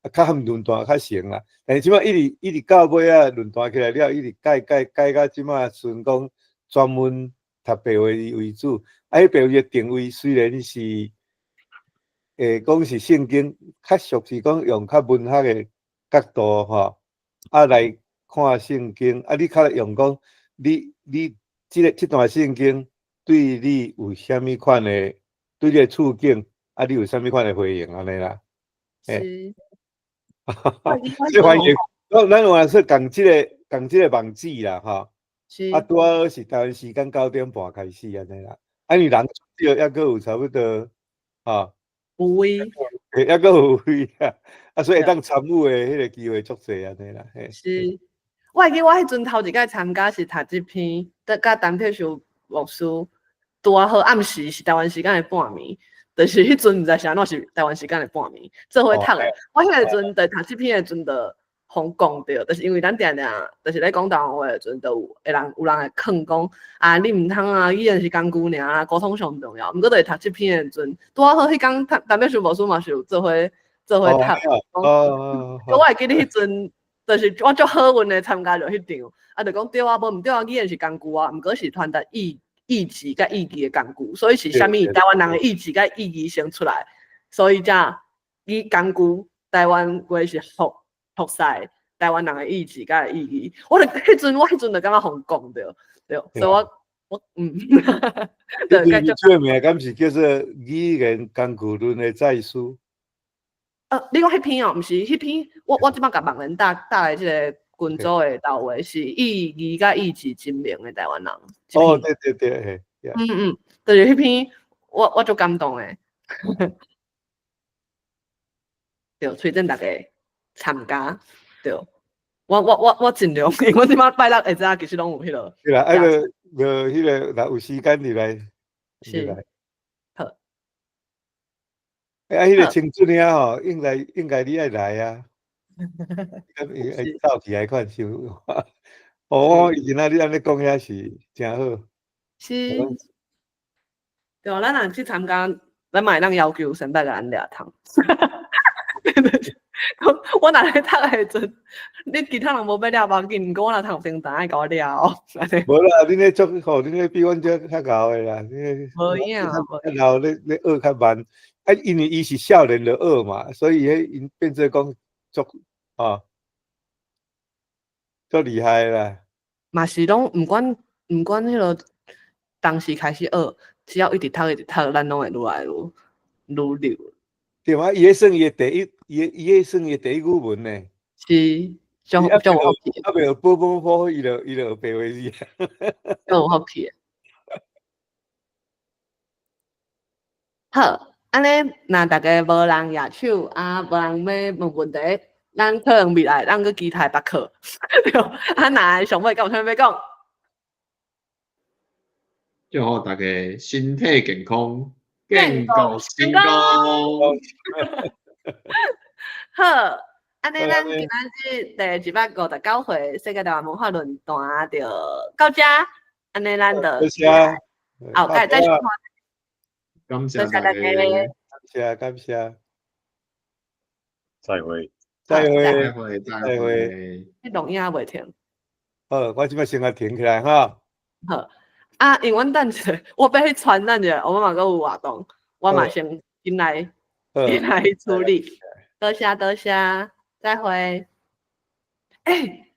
啊，較含論壇較成啦。但是這擺一直一直到尾仔論壇起來了，一直改改改到這擺剩講專門讀白話字為主。啊，彼白話字的定位雖然是，講是聖經，較屬是講用較文學的角度吼，啊來看聖經。啊，你較用講，你這个這段聖經對你有啥物款的？對你的處境，啊，你有啥物款的回應按呢啦？是。這歡迎，咱有話說仝這个仝這个網址啦，吼。是。啊，拄好是台灣時間9點半開始按呢啦。啊，因為人少，猶閣有差不多，吼。有位。嘿，猶閣有位啊，啊，所以會當參與的彼个機會足濟按呢啦，嘿。是。我會記我彼陣頭一擺參加是讀這篇，佮陳佩秀牧師。拄仔好暗時是台灣時間的半暝，就是彼陣毋知是按怎是台灣時間的半暝，做伙讀的。我彼個陣佇讀這篇的陣，就予講著，就是因為咱定定就是咧講台灣話的陣，就有會人有人會囥講啊，你毋通啊，語言是工具爾啊，溝通上重要。毋過就是讀這篇的陣，拄仔好彼工陳佩秀牧師嘛是有做伙做伙讀。我會記得彼陣，就是我足好運的參加著彼場，啊，就講對啊，無毋對啊，語言是工具啊，毋過是傳達意志佮意義的工具，所以是啥物？台灣人的意志佮意義先出來，所以才以工具台灣話是服侍台灣人的意志佮意義。我就彼陣，我彼陣就感覺予講著，對，所以我。對，最名敢是叫做語言工具論的再思？你講彼篇哦，毋是彼篇，我這擺共網連搭搭來這个群組的到話是意義佮意志真明的台灣人。哦，對對對，嘿。嗯嗯，就是彼篇，我足感動的。對，推薦大家參加。對，我盡量，因為我這擺拜六下早其實攏有彼个。對啦，啊個無彼个，若有時間入來，入來。好。啊，彼个青春遐吼，應該你愛來啊。會走起來看想，哦，伊今仔日按呢講遐是誠好。是。對啊，咱若去參加，咱嘛會當要求先擺共咱掠通。我若咧讀的時陣，你其他人無欲掠無要緊，毋過我若讀平台愛共我掠哦。無啦，恁咧足好，恁咧比阮這較𠢕的啦，恁咧無影，較𠢕，咧咧學較慢。啊，因為伊是少年就學嘛，所以彼𪜶變做講足啊，足厲害啦。嘛是攏毋管毋管彼个當時開始學，只要一直讀一直讀，咱攏會愈來愈愈溜。對啊，伊彼算伊的第一，伊彼算伊的第一語文呢。是，足足有福氣。猶未學寶寶波，伊就學白話字。足有福氣。好，按呢，若大家無人舉手，啊，無人欲問問題，咱可能未來咱閣期待別課。對，啊，若上尾敢有啥物欲講？祝福大家身體健康，健康成功。好，按呢，咱今仔日第159回世界台灣文化論壇就到這。按呢，咱就多謝，後擺再相看。感謝大家，感謝感謝，再會，再會，再會，再會。你錄音猶未停？好，我這擺先共停起來哈。好，啊，因為阮等一下，我欲去傳等一下，我嘛閣有活動，我嘛先緊來緊來處理。多謝多謝，再會。欸。